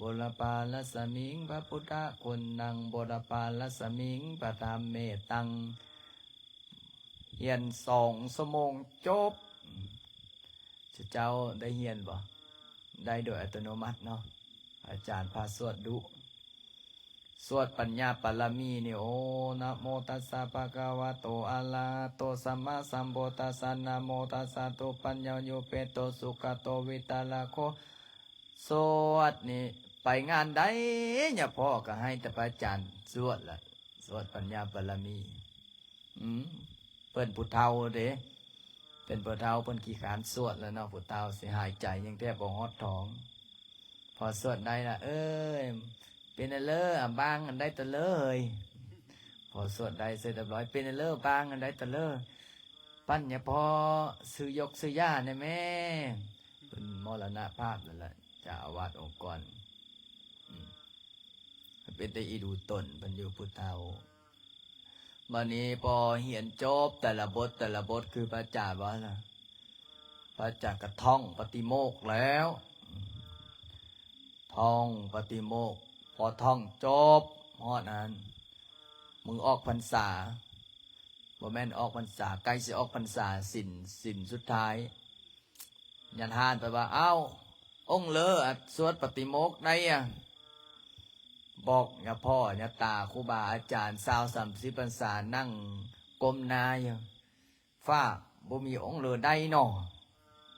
ບູລະພາລັດສະມິງ ພະພຸດທະຄຸນນັງ ບູລະພາລັດສະມິງ ພະທຳເມຕັງ. ຮຽນສອງຊົ່ວໂມງຈົບ. ເຈົ້າໄດ້ຮຽນບໍ່? ໄດ້ໂດຍອັດຕະໂນມັດເນາະ ອາຈານພາສວດດຸ. ສວດປັນຍາປາລະມີນີ້ ໂອ ນະໂມຕັດສະພະຄະວະໂຕ ອະລະຫະໂຕ ສຳມາສຳພຸດທັດສະ ນະໂມຕັດສະ ທຸປັນຍາໂຍ ເປໂຕ ສຸກະໂຕ ວິຕະລະໂກ. ສວດນີ້ ໄປງານໃດ ຍາພໍ່ກໍໃຫ້ແຕ່ພະອາຈານສວດລະ ສວດປັນຍາບາລະມີ. ອືມ ເພິ່ນຜູ້ເຖົ້າເດ້ ເປັນຜູ້ເຖົ້າ ເພິ່ນຂີ້ຄ້ານສວດແລ້ວເນາະ ຜູ້ເຖົ້າຊິຫາຍໃຈຍັງແທບບໍ່ຮອດທ້ອງ. ພໍສວດໄດ້ລະ ເອີຍ ເປັນແນວເລີ ບາງອັນໃດຕະເລີຍ. ພໍສວດໄດ້ເສັດຮຽບຮ້ອຍ ເປັນແນວເລີ ບາງອັນໃດຕະເລີຍ. ປັນຍາພໍ່ຊື້ຢົກຊື້ຢາແດ່ແມ່. ເພິ່ນມໍລະນະພາບແລ້ວລະ ເຈົ້າອາວາດອົງກອນ. ອືມ ເປັນແຕ່ອີດູຕົນ ເພິ່ນຢູ່ຜູ້ເຖົ້າ. ບາດນີ້ພໍຮຽນຈົບແຕ່ລະບົດ ແຕ່ລະບົດ ຄືພະອາຈານວ່າລະ ພະອາຈານກໍທ່ອງປະຕິໂມກແລ້ວ ທ່ອງປະຕິໂມກ. ພໍທ່ອງຈົບຮອດອັນມື້ອອກພັນສາ ບໍ່ແມ່ນອອກພັນສາ ໃກ້ຊິອອກພັນສາ ສິນ ສິນສຸດທ້າຍ ຍາທ່ານໄປວ່າ ອ້າວ ອົງເລີ ອະ ສວດປະຕິໂມກໄດ້ອະ. ບອກຍາພໍ່ຍາຕາ ຄູບາອາຈານ ຊາວສາມສິບພັນສາ ນັ່ງກົ້ມໜ້າຢູ່. ຟ້າ ບໍ່ມີອົງເລີໄດ້ເນາະ.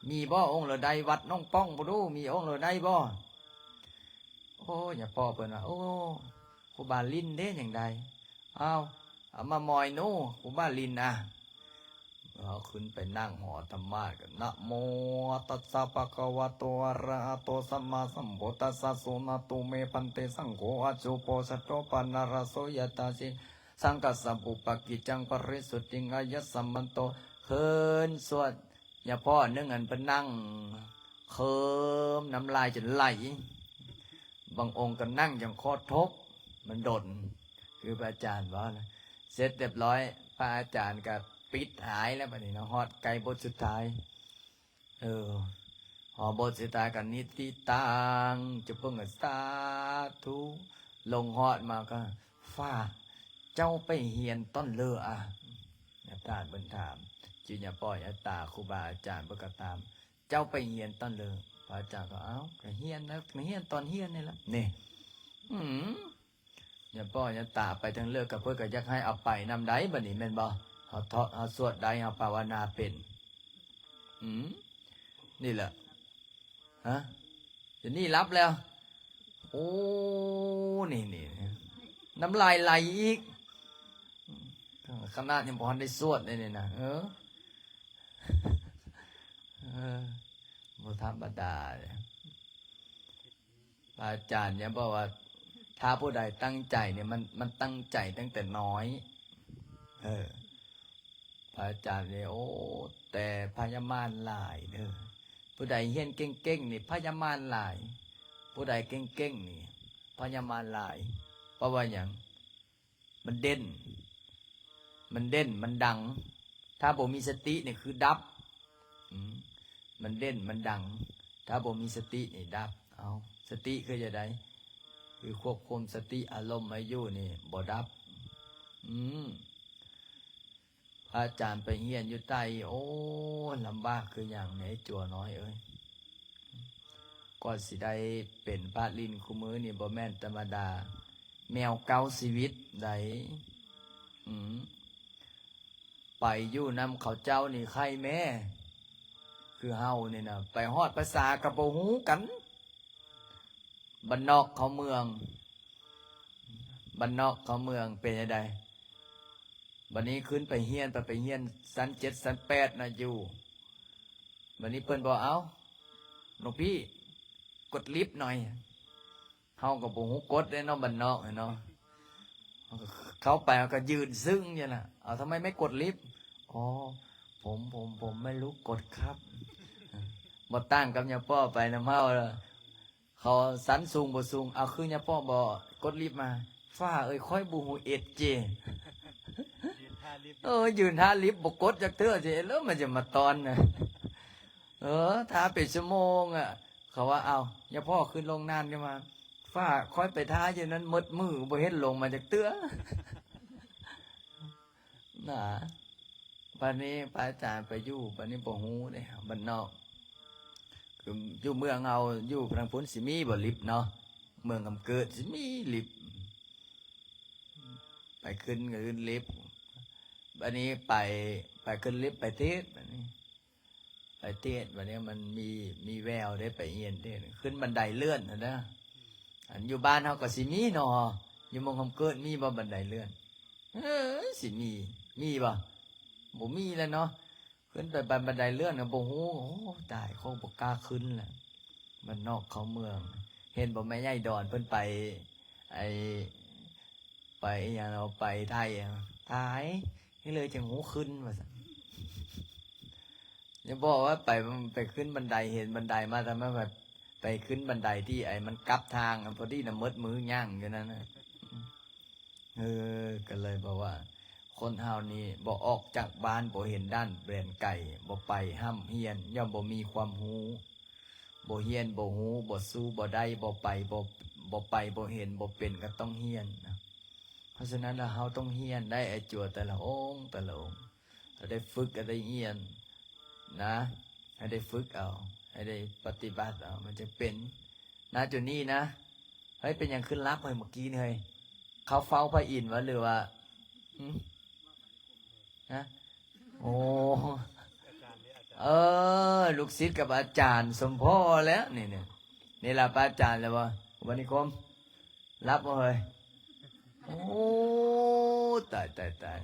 ມີບໍ່ອົງເລີໄດ້? ວັດໜອງປ່ອງພຸ້ນດູ ມີອົງເລີໄດ້ບໍ່? ໂອ້ ຍາພໍ່ເພິ່ນວ່າ ໂອ້ ຄູບາຫຼິ້ນເດ້ ຍັງໄດ້. ອ້າວ ເອົາມາໝອຍໜູ ຄູບາຫຼິ້ນອະ. ເຮົາຂຶ້ນໄປນັ່ງຫໍທຳມະກັນ ນະໂມຕັດສະພະຄະວະໂຕ ອະລະຫະໂຕ ສຳມາສຳພຸດທັດສະ ສຸນະຕຸເມ ພັນເຕ ສັງໂຄ ອະສຸໂພຊະໂຕ ປານະລະໂສ ຍະຖາສີ ສັງຄັດສະປຸບປະກິດຈັງ ປະລິສຸດທິງ ອາຍັດສະມັນໂຕ. ຂຶ້ນສວດ ຍາພໍ່ໜຶ່ງອັນເພິ່ນນັ່ງເຄີມນ້ຳລາຍຈົນໄຫຼ ບາງອົງກໍນັ່ງຈັ່ງຄອດທົກ ມັນດົນ ຄືພະອາຈານເວົ້ານະ. ເສັດຮຽບຮ້ອຍ ພະອາຈານກໍປິດຫາຍແລ້ວ ບາດນີ້ເນາະ ຮອດໃກ້ບົດສຸດທ້າຍ. ເອີ ຮອດບົດສຸດທ້າຍກໍ ນິດຕິຕັງ ຈຸເພິ່ງ ສາທຸ. ລົງຮອດມາກໍ ຟ້າ ເຈົ້າໄປຮຽນຕອນເລີອະ? ຍາທ່ານເພິ່ນຖາມ. ຈຸຍາພໍ່ຍາຕາ ຄູບາອາຈານເພິ່ນກໍຖາມ ເຈົ້າໄປຮຽນຕອນເລີກ? ພະອາຈານກໍ ເອົ້າ ກໍຮຽນນະ ມາຮຽນຕອນຮຽນນີ້ລະ ນີ້ ອືມ ຍາພໍ່ຍາຕາໄປທາງເລີກ ກໍເພິ່ນກໍຢາກໃຫ້ເອົາໄປນຳໄດ໋ ບັດນີ້ແມ່ນບໍ່? ເຮົາເທາະ ເຮົາສວດໄດ້ ເຮົາພາວະນາເປັນ ອືມ ນີ້ແຫຼະ ຮະ ດຽວນີ້ຫຼັບແລ້ວ ໂອ້ ນີ້ ນີ້ ນ້ຳລາຍໄຫຼອີກ ຂະໜາດຍັງບໍ່ທັນໄດ້ສວດເດ້ນີ້ນະ ເອີ ເອີ ບໍ່ທຳມະດາເດ້. ພະອາຈານຍັງບອກວ່າ ຖ້າຜູ້ໃດຕັ້ງໃຈນີ້ ມັນ ມັນຕັ້ງໃຈຕັ້ງແຕ່ນ້ອຍ ເອີ ພະອາຈານນີ້ ໂອ້ ແຕ່ພະຍາມານຫຼາຍເດີ ຜູ້ໃດຮຽນເກັ່ງໆນີ້ ພະຍາມານຫຼາຍ ຜູ້ໃດເກັ່ງໆນີ້ ພະຍາມານຫຼາຍ ເພາະວ່າຫຍັງ? ມັນເດັ່ນ ມັນເດັ່ນ ມັນດັງ ຖ້າບໍ່ມີສະຕິນີ້ຄືດັບ ອືມ ມັນເດັ່ນ ມັນດັງ ຖ້າບໍ່ມີສະຕິນີ້ດັບ ເອົາ ສະຕິຄືຈັ່ງໃດ? ຄືຄວບຄຸມສະຕິອາລົມໃຫ້ຢູ່ນີ້ບໍ່ດັບ ອືມ ພະອາຈານໄປຮຽນຢູ່ໃຕ້ ໂອ້ ລຳບາກຄືຫຍັງແດ່ ຈົວນ້ອຍເອີຍ ກວ່າຊິໄດ້ເປັນພະຫຼິ້ນຄູ່ມື້ນີ້ບໍ່ແມ່ນທຳມະດາ ແມວເກົ້າຊີວິດໃດ໋ ອືມ ໄປຢູ່ນຳເຂົາເຈົ້ານີ້ໄຄແມ້ ຄືເຮົານີ້ນະ ໄປຮອດພາສາກໍບໍ່ຮູ້ກັນ ບ້ານນອກເຂົ້າເມືອງ ບ້ານນອກເຂົ້າເມືອງເປັນຈັ່ງໃດ? ບັດນີ້ຂຶ້ນໄປຮຽນ ໄປ ໄປຮຽນຊັ້ນເຈັດ ຊັ້ນແປດນະຢູ່ ບັດນີ້ເພິ່ນບອກ ເອົ້າ ຫຼວງພີ່ ກົດລິບໜ່ອຍ ເຮົາກໍບໍ່ຮູ້ກົດເດ້ເນາະ ບ້ານນອກເນາະ ເຂົ້າໄປເຮົາກໍຢືນຊຶ້ງຢູ່ນະ ເອົາ ທຳໄມໄມ່ກົດລິບ? ອໍ ຜົມ ຜົມ ຜົມໄມ່ຮູ້ກົດຄັບ ບໍ່ຕ່າງກັບຍາພໍ່ໄປນຳເຮົາ ເຂົາຊັ້ນສູງບໍ່ສູງ ເອົາ ຄືຍາພໍ່ບໍ່ກົດລິບມາ ຟ້າເອີຍ ຂ້ອຍບໍ່ຮູ້ເອັດເຈ ຢືນທ່າລິບ ເອີ ຢືນທ່າລິບບໍ່ກົດຈັກເທື່ອເຈ ແລ້ວມັນຈະມາຕ້ອນນະ ເອີ ຖ້າເປັນຊົ່ວໂມງອະ ເຂົາວ່າ ເອົາ ຍາພໍ່ຂຶ້ນລົງນານຂຶ້ນມາ ຟ້າ ຂ້ອຍໄປຖ້າຢູ່ນັ້ນໝົດມື້ ບໍ່ເຫັນລົງມາຈັກເທື່ອນະ. ບັດນີ້ພະອາຈານໄປຢູ່ ບັດນີ້ບໍ່ຮູ້ເດ້ ບ້ານນອກ ຄືຢູ່ເມືອງເຮົາ ຢູ່ທາງພຸ້ນຊິມີບໍ່ລິບເນາະ ເມືອງຄຳເກີດຊິມີລິບ ໄປຂຶ້ນ ຂຶ້ນລິບ ບັດນີ້ໄປ ໄປຂຶ້ນລິບ ໄປເທດ ບັດນີ້ ໄປເທດ ບັດນີ້ມັນມີ ມີແວວໄດ້ໄປຮຽນເທດ ຂຶ້ນບັນໄດເລື່ອນຫັ້ນນະ ອັນຢູ່ບ້ານເຮົາກໍຊິມີເນາະ ຢູ່ເມືອງຄຳເກີດມີບໍ່ບັນໄດເລື່ອນ? ເອີ ຊິມີ ມີບໍ່? ບໍ່ມີແລ້ວເນາະ ຂຶ້ນໄປບັນ ບັນໄດເລື່ອນກໍບໍ່ຮູ້ ໂອ້ ຕາຍ ຂ້ອຍບໍ່ກ້າຂຶ້ນແລ້ວ ບ້ານນອກເຂົ້າເມືອງ ເຫັນບໍ່ ແມ່ໃຫຍ່ດອນເພິ່ນໄປ ໄອ້ ໄປອີ່ຫຍັງເນາະ ໄປໄທ ຕາຍ ເຮັດເລີຍຈັ່ງຮູ້ຂຶ້ນວ່າຊັ້ນ ຢ່າບອກວ່າໄປ ໄປຂຶ້ນບັນໄດ ເຫັນບັນໄດມາ ແຕ່ມາແບບໄປຂຶ້ນບັນໄດທີ່ໄອ້ມັນກັບທາງ ພໍດີນະ ໝົດມື້ຍ່າງຢູ່ນັ້ນນະ ເອີ ກໍເລີຍບອກວ່າ ຄົນເຮົານີ້ບໍ່ອອກຈາກບ້ານ ບໍ່ເຫັນດ້ານແດນໄກ ບໍ່ໄປຮ່ຳຮຽນ ຍ່ອມບໍ່ມີຄວາມຮູ້ ບໍ່ຮຽນບໍ່ຮູ້ ບໍ່ສູ້ບໍ່ໄດ້ ບໍ່ໄປ ບໍ່ ບໍ່ໄປບໍ່ເຫັນ ບໍ່ເປັນ ກໍຕ້ອງຮຽນນະ. ເພາະສະນັ້ນລະ ເຮົາຕ້ອງຮຽນໄດ້ ໄອ້ຈົວແຕ່ລະອົງ ແຕ່ລະອົງ ໃຫ້ໄດ້ຝຶກ ໃຫ້ໄດ້ຮຽນນະ ໃຫ້ໄດ້ຝຶກເອົາ ໃຫ້ໄດ້ປະຕິບັດເອົາ ມັນຈະເປັນນະ ຈຸດນີ້ນະ. ເຮີ້ຍ ເປັນຫຍັງຂຶ້ນຫຼັບເຮີ້ຍ ເມື່ອກີ້ນີ້ເຮີ້ຍ? ເຂົ້າເຝົ້າພະອິນຫວາ ຫຼືວ່າ ຫຶ? ຮະ? ໂອ້ ເອີ ລູກສິດກັບອາຈານສົມພໍແລ້ວ ນີ້ ນີ້ ນີ້ລະພະອາຈານແລ້ວບໍ່? ວັນນິຄົມ ຫຼັບບໍ່ເຮີ້ຍ? ໂອ້ ຕາຍ ຕາຍ ຕາຍ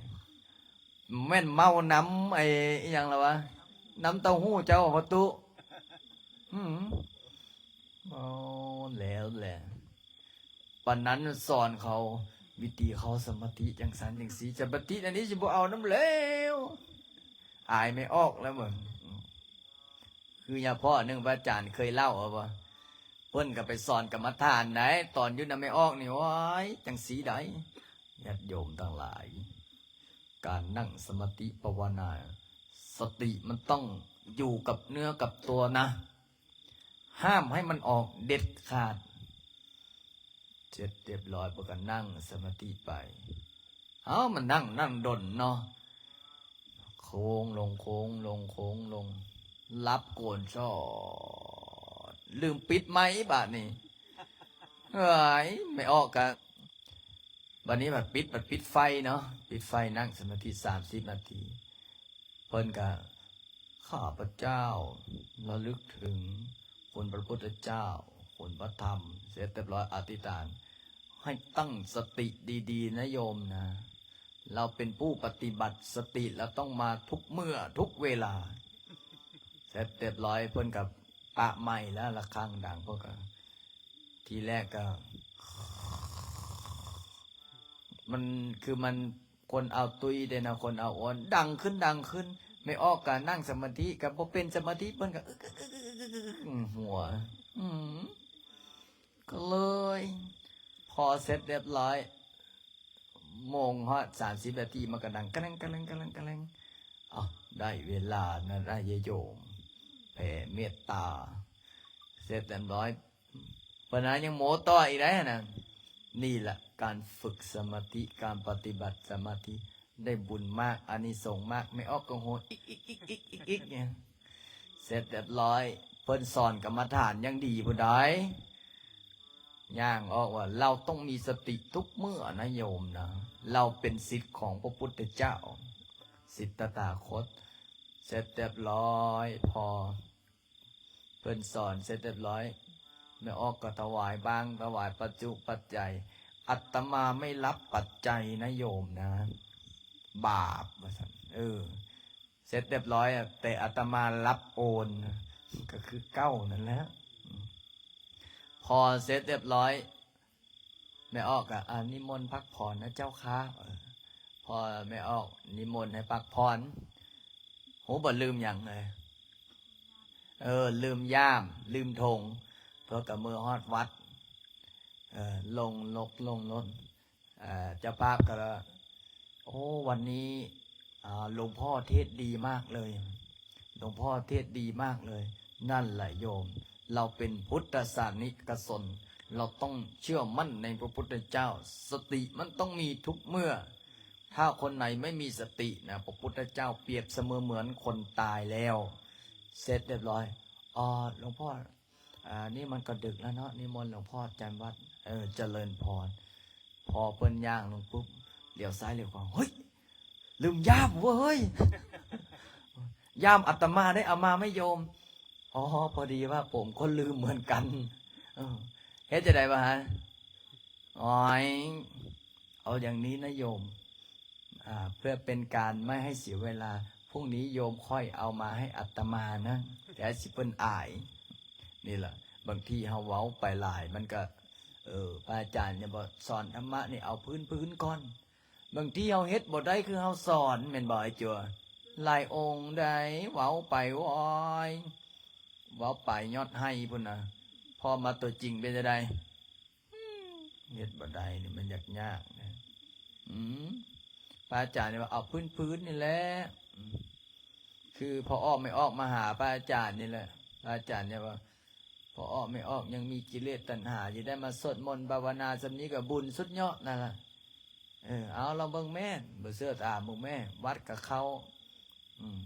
ແມ່ນເມົານຳໄອ້ ອີ່ຫຍັງລະວະ? ນຳເຕົ້າຫູ້ເຈົ້າບໍ່ຕຸ? ຫື ເມົາແລ້ວແຫຼະ. ປານນັ້ນສອນເຂົາ ວິທີເຂົ້າສະມາທິຈັ່ງຊັ້ນຈັ່ງຊີ້ ສະມາທິອັນນີ້ຊິບໍ່ເອົານຳແລ້ວ ອາຍແມ່ອອກແລ້ວເບິ່ງ. ຄືຍາພໍ່ໜຶ່ງ ພະອາຈານເຄີຍເລົ່າເອົາບໍ່? ເພິ່ນກໍໄປສອນກຳມະຖານໄດ໋ ຕອນຢູ່ນຳແມ່ອອກນີ້ ໂອ້ຍ ຈັ່ງຊີ້ໄດ໋ ຍາດໂຍມທັງຫຼາຍ. ການນັ່ງສະມາທິພາວະນາ ສະຕິມັນຕ້ອງຢູ່ກັບເນື້ອກັບຕົວນະ ຫ້າມໃຫ້ມັນອອກເດັດຂາດ. ເສັດຮຽບຮ້ອຍ ເພິ່ນກໍນັ່ງສະມາທິໄປ. ເອົ້າ ມັນນັ່ງ ນັ່ງດົນເນາະ. ໂຄ້ງລົງ ໂຄ້ງລົງ ໂຄ້ງລົງ ຫຼັບໂກນຊອດ ລືມປິດໄມບາດນີ້. ເອີຍ ແມ່ອອກກະ ບາດນີ້ບັດປິດ ບັດປິດໄຟເນາະ ປິດໄຟ ນັ່ງສະມາທິສາມສິບນາທີ. ເພິ່ນກະ ຂ້າພະເຈົ້າລະລຶກເຖິງຄຸນພະພຸດທະເຈົ້າ ຄຸນພະທຳ ເສັດຮຽບຮ້ອຍ ອະທິຖານ ໃຫ້ຕັ້ງສະຕິດີໆ ນະໂຍມນະ. ເຮົາເປັນຜູ້ປະຕິບັດ ສະຕິລະຕ້ອງມາທຸກເມື່ອທຸກເວລາ. ເສັດຮຽບຮ້ອຍ ເພິ່ນກະປະໄມແລ້ວ ລະຄັງດັງ ເພິ່ນກະ ທີແລກກໍ ມັນ ຄືມັນຄົນເອົາຕຸ້ຍເດ້ນະ ຄົນເອົາອວນ ດັງຂຶ້ນ ດັງຂຶ້ນ. ແມ່ອອກກະນັ່ງສະມາທິ ກໍບໍ່ເປັນສະມາທິ ເພິ່ນກໍອຶກ ອຶກ ອຶກ ອຶກ ອືມ ກໍເລີຍ ພໍເສັດຮຽບຮ້ອຍ ໂມງຮອດສາມສິບນາທີ ມັນກໍດັງກະແລັງ ກະແລັງ ກະແລັງ ກະແລັງ. ເອົ້າ ໄດ້ເວລານະ ນະຍາໂຍມ ແຜ່ເມດຕາ ເສັດຮຽບຮ້ອຍ ເພິ່ນຫາຍັງໂມຕໍ່ອີກໄດ໋ຫັ້ນນະ. ນີ້ລະ ການຝຶກສະມາທິ ການປະຕິບັດສະມາທິ ໄດ້ບຸນມາກ ອານິສົງມາກ. ແມ່ອອກກໍໂຫ ອິກ ອິກ ອິກ ອິກ ອິກ ອິກ ເນຍ ເສັດຮຽບຮ້ອຍ ເພິ່ນສອນກຳມະຖານຢ່າງດີພຸ້ນໃດ໋. ຍ່າງອອກວ່າ ເຮົາຕ້ອງມີສະຕິທຸກເມື່ອນະໂຍມນະ ເຮົາເປັນສິດຂອງພະພຸດທະເຈົ້າ ສິດຕະຖາຄົດ. ເສັດຮຽບຮ້ອຍ ພໍເພິ່ນສອນເສັດຮຽບຮ້ອຍ ແມ່ອອກກໍຖວາຍບາງ ຖວາຍປັດຈຸປັດໄຈ. ອາດຕະມາໄມ່ຮັບປັດໄຈນະໂຍມນະ ບາບ ວ່າຊັ້ນ ເອີ ເສັດຮຽບຮ້ອຍ ແຕ່ອາດຕະມາຮັບໂອນ ກໍຄືເກົ່ານັ້ນແຫຼະ. ພໍເສັດຮຽບຮ້ອຍ ແມ່ອອກກໍ ອາ ນິມົນພັກຜ່ອນນະເຈົ້າຄ່າ. ເອີ ພໍແມ່ອອກນິມົນໃຫ້ພັກຜ່ອນ ຮູ້ບໍ່ລືມຫຍັງເລີຍ? ເອີ ລືມຢ້າມ ລືມຖົງ ເພິ່ນກໍເມືອຮອດວັດ ເອີ ລົງລົດ ລົງລົດ ເອີ ເຈົ້າພາບກໍລະ ໂອ້ ວັນນີ້ ອາ ຫຼວງພໍ່ເທດດີມາກເລີຍ ຫຼວງພໍ່ເທດດີມາກເລີຍ. ນັ້ນແຫຼະໂຍມ ເຮົາເປັນພຸດທະສານິກະຊົນ ເຮົາຕ້ອງເຊື່ອໝັ້ນໃນພະພຸດທະເຈົ້າ. ສະຕິມັນຕ້ອງມີທຸກເມື່ອ. ຖ້າຄົນໃດໄມ່ມີສະຕິນະ ພະພຸດທະເຈົ້າປຽບສະເໝືອນຄົນຕາຍແລ້ວ. ເສັດຮຽບຮ້ອຍ ອາ ຫຼວງພໍ່ ອາ ນີ້ມັນກໍດຶກແລ້ວເນາະ ນິມົນຫຼວງພໍ່ຈຳວັດ. ເອີ ຈະເລີນພອນ. ພໍເພິ່ນຍ່າງລົງປຸບ ຫຼຽວຊ້າຍຫຼຽວຂວາ ເຮີ້ຍ ລືມຢ້າມເວີ້ຍ ຢ້າມອາດຕະມາໄດ້ເອົາມາໄໝໂຍມ? ອໍ ພໍດີວ່າຜົມກໍລືມເໝືອນກັນ. ເອີ ເຮັດຈັ່ງໃດວະ? ໂອ້ຍ ເອົາຢ່າງນີ້ນະໂຍມ ອາ ເພື່ອເປັນການໄມ່ໃຫ້ເສຍເວລາ ພວກນີ້ໂຍມຄ່ອຍເອົາມາໃຫ້ອາດຕະມານະ ແຕ່ຊິເພິ່ນອາຍ. ນີ້ລະ ບາງທີເຮົາເວົ້າໄປຫຼາຍ ມັນກະ ເອີ ພະອາຈານຢ່າບອກ ສອນທຳມະນີ້ເອົາພື້ນໆກ່ອນ. ບາງທີເຮົາເຮັດບໍ່ໄດ້ຄືເຮົາສອນ ແມ່ນບໍ່ອ້າຍຈົວ? ຫຼາຍອົງໃດ ເວົ້າໄປ ໂອ້ຍ ເວົ້າໄປຍອດໄຮ່ພຸ້ນນະ ພໍມາຕົວຈິງເປັນຈັ່ງໃດ? ເຮັດບໍ່ໄດ້ນີ້ ມັນຍາກໆນະ. ອືມ ພະອາຈານນີ້ວ່າເອົາພື້ນໆນີ້ແຫຼະ ອືມ ຄືພໍ່ອອກແມ່ອອກມາຫາພະອາຈານນີ້ແຫຼະ. ພະອາຈານນີ້ວ່າ ພໍ່ອອກແມ່ອອກຍັງມີກິເລດຕັນຫາຢູ່ ໄດ້ມາສວດມົນພາວະນາສ່ຳນີ້ກໍບຸນສຸດຍອດນັ້ນລະ. ເອີ ເອົາລອງເບິ່ງແມ່ ບໍ່ເຊື່ອຖາມເບິ່ງແມ່. ວັດກະເຂົ້າ ອືມ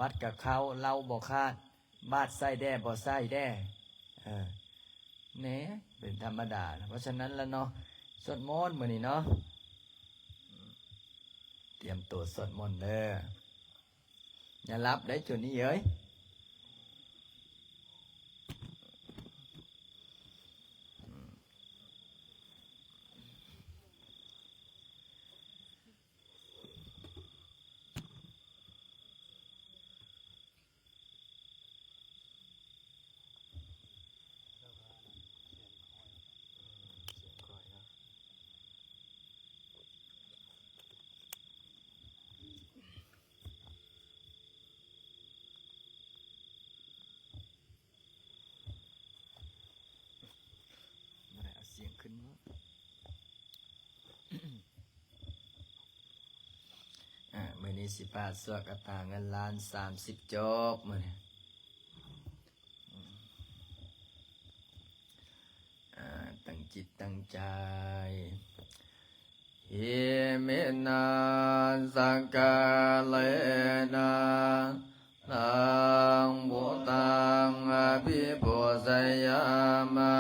ວັດກະເຂົ້າ ເຫຼົ້າບໍ່ຂາດ ບາດໃສ່ແດ່ບໍ່ໃສ່ແດ່ ເອີ ແໜ ເປັນທຳມະດານະ. ເພາະສະນັ້ນລະເນາະ ສວດມົນມື້ນີ້ເນາະ ຕຽມຕົວສວດມົນເດີ. ຢ່າຫຼັບເດ້ ຈຸນີ້ເອີຍ. ບໍ່ໄດ້ເອົາສຽງຂຶ້ນເນາະ. ອາ ມື້ນີ້ຊິພາສວດຄາຖາເງິນລ້ານສາມສິບຈົບມື້ນີ້. ອາ ຕັ້ງຈິດຕັ້ງໃຈ. Iminā sakkārena taṃ buddhaṃ abhipūjayāma.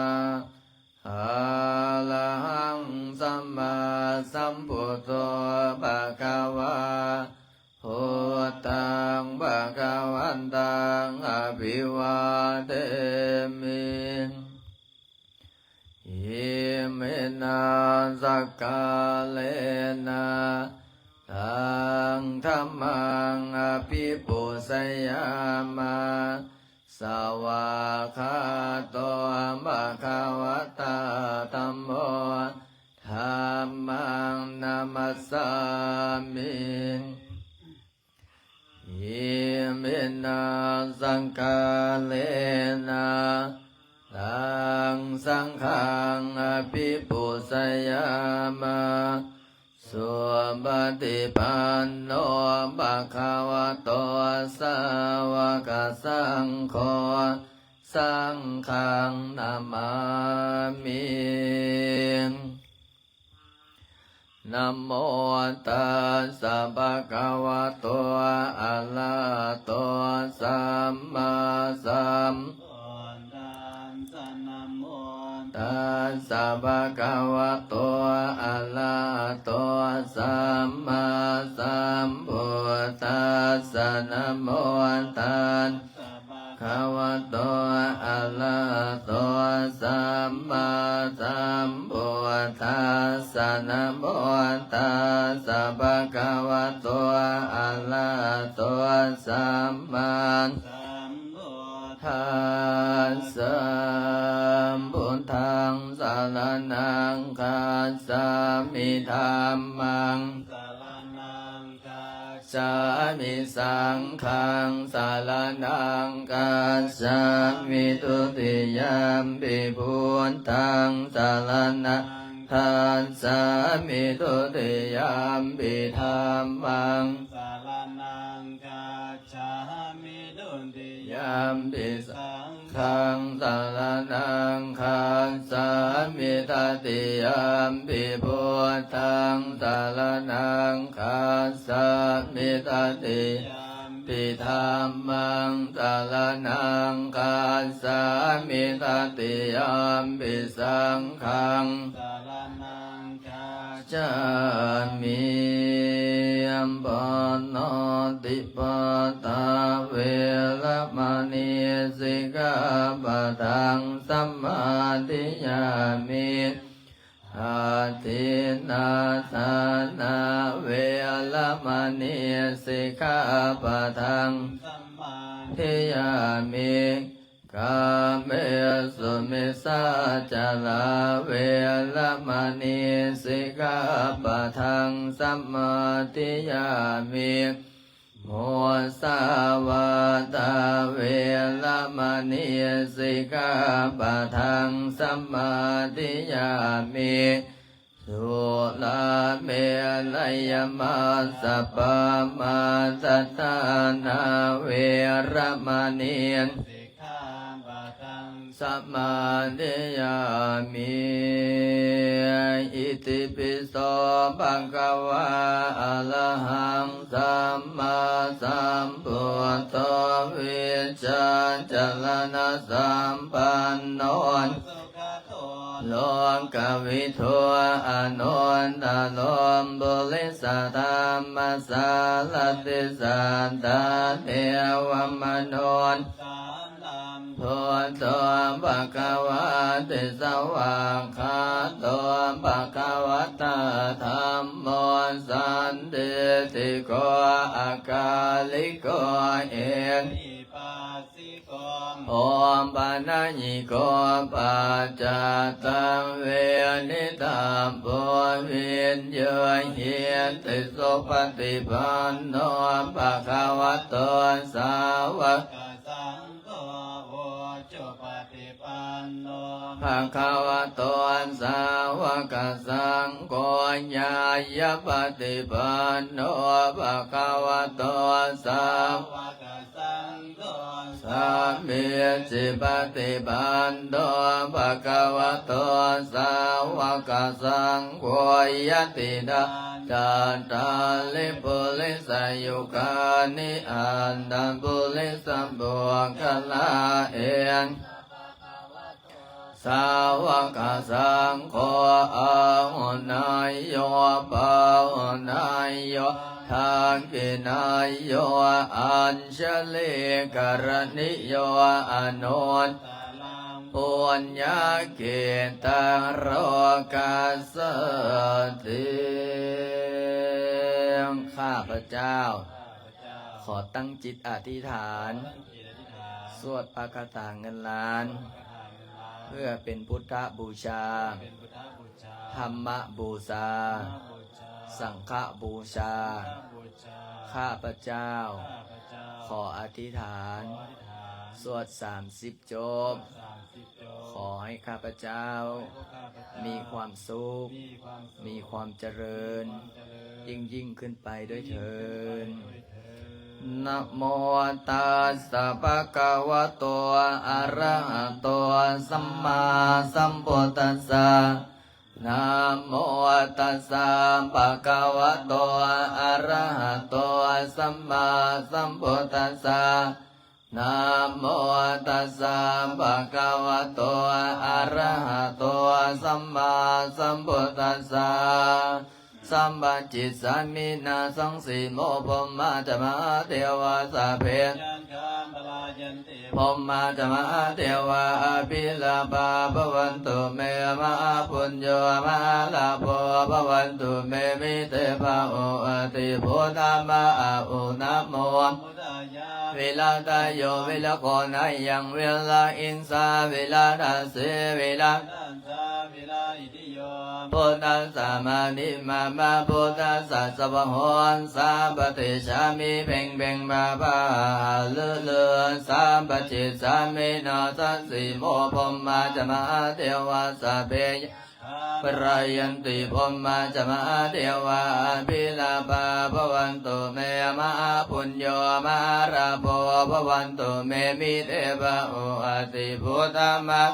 Arahaṃ sammāsambuddho bhagavā, buddhaṃ bhagavantaṃ abhivādemi. Iminā sakkārena taṃ dhammaṃ abhipūjayāma. Svākkhāto bhagavatā dhammo, dhammaṃ namassāmi. Iminā sakkārena taṃ saṅghaṃ abhipūjayāma. Supaṭipanno bhagavato sāvakasaṅgho, saṅghaṃ namāmi. Namo tassa bhagavato arahato sammāsam tassa. Namo tassa bhagavato arahato sammāsambuddhassa. Namo tassa bhagavato arahato sammāsambuddhassa. Namo tassa bhagavato arahato sammā tassa. Buddhaṃ saraṇaṃ gacchāmi. Dhammaṃ saraṇaṃ gacchāmi. Saṅghaṃ saraṇaṃ gacchāmi. Dutiyampi buddhaṃ saraṇaṃ gacchāmi. Dutiyampi dhammaṃ saraṇaṃ gacchāmi. Dutiyampi saṅghaṃ saraṇaṃ gacchāmi. Tatiyampi buddhaṃ saraṇaṃ gacchāmi. Tatiyampi dhammaṃ saraṇaṃ gacchāmi. Tatiyampi saṅghaṃ saraṇaṃ gacchāmi. Pāṇātipātā veramaṇī sikkhāpadaṃ samādiyāmi. Adinnādānā veramaṇī sikkhāpadaṃ samādiyāmi. Kāmesu micchācārā veramaṇī sikkhāpadaṃ samādiyāmi. Musāvādā veramaṇī sikkhāpadaṃ samādiyāmi. Surāmerayamajjapamādaṭṭhānā veramaṇī sikkhāpadaṃ samādiyāmi. Itipi so bhagavā arahaṃ sammāsambuddho vijjācaraṇasampanno lokavidū anuttaro purisadammasārathi satthā devamanussānaṃ buddho bhagavāti. Svākkhāto bhagavatā dhammo sandiṭṭhiko akāliko ehipassiko opanayiko paccattaṃ veditabbo viññūhīti. Supaṭipanno bhagavato sāvakasaṅgho, ujupaṭipanno bhagavato sāvakasaṅgho, ñāyapaṭipanno bhagavato sāvaka saṅgho, sāmīcipaṭipanno ມິດຊິປະຕິປັນໂນ ພະຄະວະໂຕ ສາວະກະສັງໂຄ ຍະຕິດດາ ຈັດຕາລິ ປຸລິສະຍຸຄານິ ອັດຖະປຸລິສະປຸກຄະລາ ເອ ສາວະກະສັງໂຄ ອາຫຸນາຍໂຍ ປາຫຸນາຍໂຍ ທັກຂິນາຍໂຍ ອັນຊະລີກະລະນິໂຍ ອະນຸດຕະລັງ ປຸນຍະເຂຕັງ ໂລກັດສະຕິ. ຂ້າພະເຈົ້າ ຂໍຕັ້ງຈິດອະທິຖານ ສວດພະຄາຖາເງິນລ້ານ ເພື່ອເປັນພຸດທະບູຊາ ທຳມະບູຊາ ສັງຄະບູຊາ. ຂ້າພະເຈົ້າ ຂໍອະທິຖານ ສວດສາມສິບ ຈົບ ຂໍໃຫ້ຂ້າພະເຈົ້າມີຄວາມສຸກ ມີຄວາມຈະເລີນ ຍິ່ງໆຂຶ້ນໄປດ້ວຍເທີ້ນ. ນະໂມຕັດສະ ພະຄະວະໂຕ ອະລະຫະໂຕ ສຳມາສຳພຸດທັດສະ. ນະໂມຕັດສະ ພະຄະວະໂຕ ອະລະຫະໂຕ ສຳມາສຳພຸດທັດສະ. ນະໂມຕັດສະ ພະຄະວະໂຕ ອະລະຫະໂຕ ສຳມາສຳພຸດທັດສະ. ສຳປະຈິດສາມິ ນະສັງສີໂມ ພົມມາຈະມະຫາເທວາ ສັບເພ ຍັງຄາ ພະລາຍັນຕິ ພົມມາຈະມະຫາເທວາ ອະພິລາພາ ພະວັນຕຸ ເມ ມະຫາປຸນໂຍ ມະຫາລາໂພ ພະວັນຕຸ ເມ ມິເຕພາ ໂຫ ອະຕິ ພຸດທາມາ ອາຫຸ ນະໂມ ບຸດທາຍາ ວິລາທາໂຍ ວິລະໂຄ ນາຍັງ ວິລາອິງສາ ວິລາທັດສີ ວິລາທັດສາ ວິລາອິ ໂຍ ພຸດທັດສະ ມະນີ ມະມະ ພຸດທັດສະ ສະວາໂຫ ສຳປະຕິດສາມິ ເພັງເພັງ ພາພາ ຫາຫາ ລືລື ສຳປະຈິດສາມິ ນະສັງສີໂມ ພົມມາຈະມະຫາເທວາ ສັບເພ ພະລາຍັນຕິ ພົມມາຈະມະຫາເທວາ ອະພິລາພາ ພະວັນຕຸ ເມ ມະຫາປຸນໂຍ ມະຫາລາໂພ ພະວັນຕຸ ເມ ມິເຕພາ ໂຫ ອະຕິ ພຸດທາມາ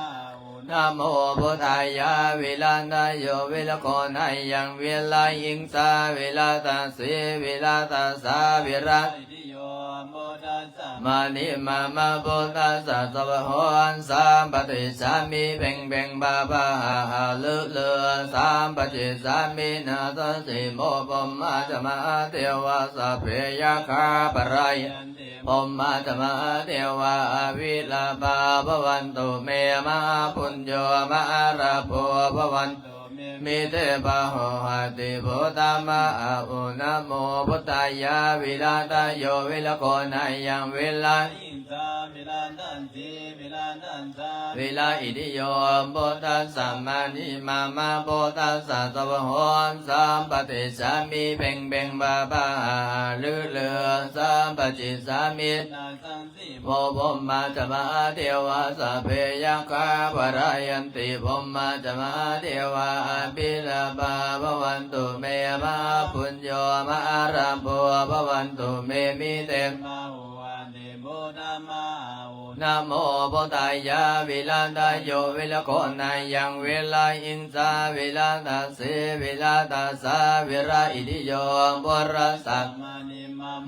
ນະໂມ ພຸດທາຍາ ວິລາທາໂຍ ວິລະໂຄ ນາຍັງ ວິລາອິງສາ ວິລາທັດສີ ວິລາທັດສາ ວິລາ ມະນີ ມະມະ ພຸດທັດສະ ສະວາໂຫ ສຳປະຕິດສາມິ ເພັງເພັງ ພາພາ ຫາຫາ ລືລື ສຳປະຈິດສາມິ ນະສັງສີໂມ ພົມມາຈະມະຫາເທວາ ສັບເພ ຍັກຂາ ພະລາຍ ພົມມາຈະມະຫາເທວາ ອະພິລາພາ ພະວັນຕຸ ເມ ມະຫາປຸນໂຍ ມະຫາລາໂພ ພະວັນຕຸ ເມ ມິເຕພາ ໂຫ ອະຕິ ພຸດທາມາ ອາຫຸ ນະໂມ ພຸດທາຍາ ວິລາທາໂຍ ວິລະໂຄ ນາຍັງ ວິລາ ອິງສາ ວິລາທັດສີ ວິລາທັດສາ ວິລາອິດທິໂຍ ພຸດທັດສະ ມະນີ ມະມະ ພຸດທັດສະ ສະວາໂຫ ສຳປະຕິດສາມິ ເພັງເພັງ ພາພາ ຫາຫາ ລືລື ສຳປະຈິດສາມິ ນະສັງ ໂມ ພົມມາຈະມະຫາເທວາ ສັບເພ ຍັກຂາ ພະລາຍັນຕິ ພົມມາຈະມະຫາເທວາ ອະພິລາພາ ພະວັນຕຸ ເມ ມະຫາປຸນໂຍ ມະຫາລາໂພ ພະວັນຕຸ ເມ ມິເຕພາ ໂຫ ອະຕິ ພຸດທາມາ ອາຫຸ ນະໂມ ພຸດທາຍາ ວິລາທາໂຍ ວິລະໂຄ ນາຍັງ ວິລາອິງສາ ວິລາທັດສີ ວິລາທັດສາ ວິລາອິດທິໂຍ ພຸດທັດສະ ມະ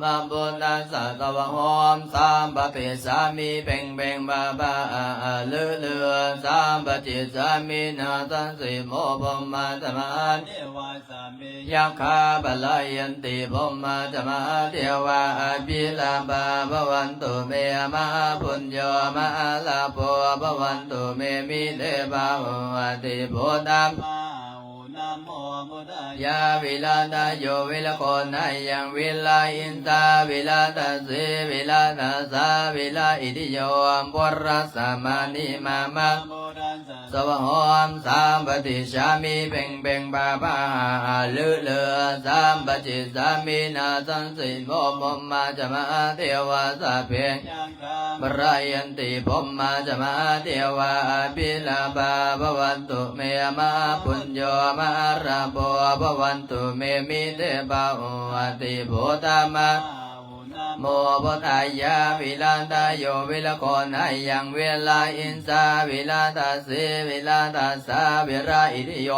ມະ ພຸດທັດສະ ສະວາໂຫ ສຳປະຕິດສາມິ ເພັງເພັງ ພາພາ ຫາຫາ ລືລື ສຳປະຈິດສາມິ ນະສັງສີໂມ ພົມມາຈະມະຫາເທວາ ສັບເພ ຍັກຂາ ພະລາຍັນຕິ ພົມມາຈະມະຫາເທວາ ອະພິລາພາ ພະວັນຕຸ ເມ ມະຫາປຸນໂຍ ມະຫາລາໂພ ພະວັນຕຸ ເມ ມິເຕພາ ໂຫ ອະຕິ ພຸດທາມາ ນະໂມ ພຸດທາຍາ ວິລາທາໂຍ ວິລະໂຄ ນາຍັງ ວິລາອິນທາ ວິລາທັດສີ ວິລາທັດສາ ວິລາອິດທິໂຍ ພຸດທັດສະ ມະນີ ມະມະ ສະວາໂຫ ສຳປະຕິດສາມິ ເພັງເພັງ ພາພາ ຫາຫາ ລືລື ສຳປະຈິດສາມິ ນະສັງສີໂມ ພົມມາຈະມະຫາເທວາ ສັບເພ ພະລາຍັນຕິ ພົມມາຈະມະຫາເທວາ ອະພິລາພາ ພະວັນຕຸ ເມ ມະຫາປຸນໂຍ ມະຫາລາໂພ ພະວັນຕຸ ເມ ມິເຕພາ ໂຫ ອະຕິ ພຸດທາມາ ໂມພຸດທາຍະ ວິລັດຕະໂຍ ວິລະໂຄນະຍັງ ວິລະຫິງສາ ວິລະຕະສີ ວິລະຕະສາ ວິລະອິທິໂຍ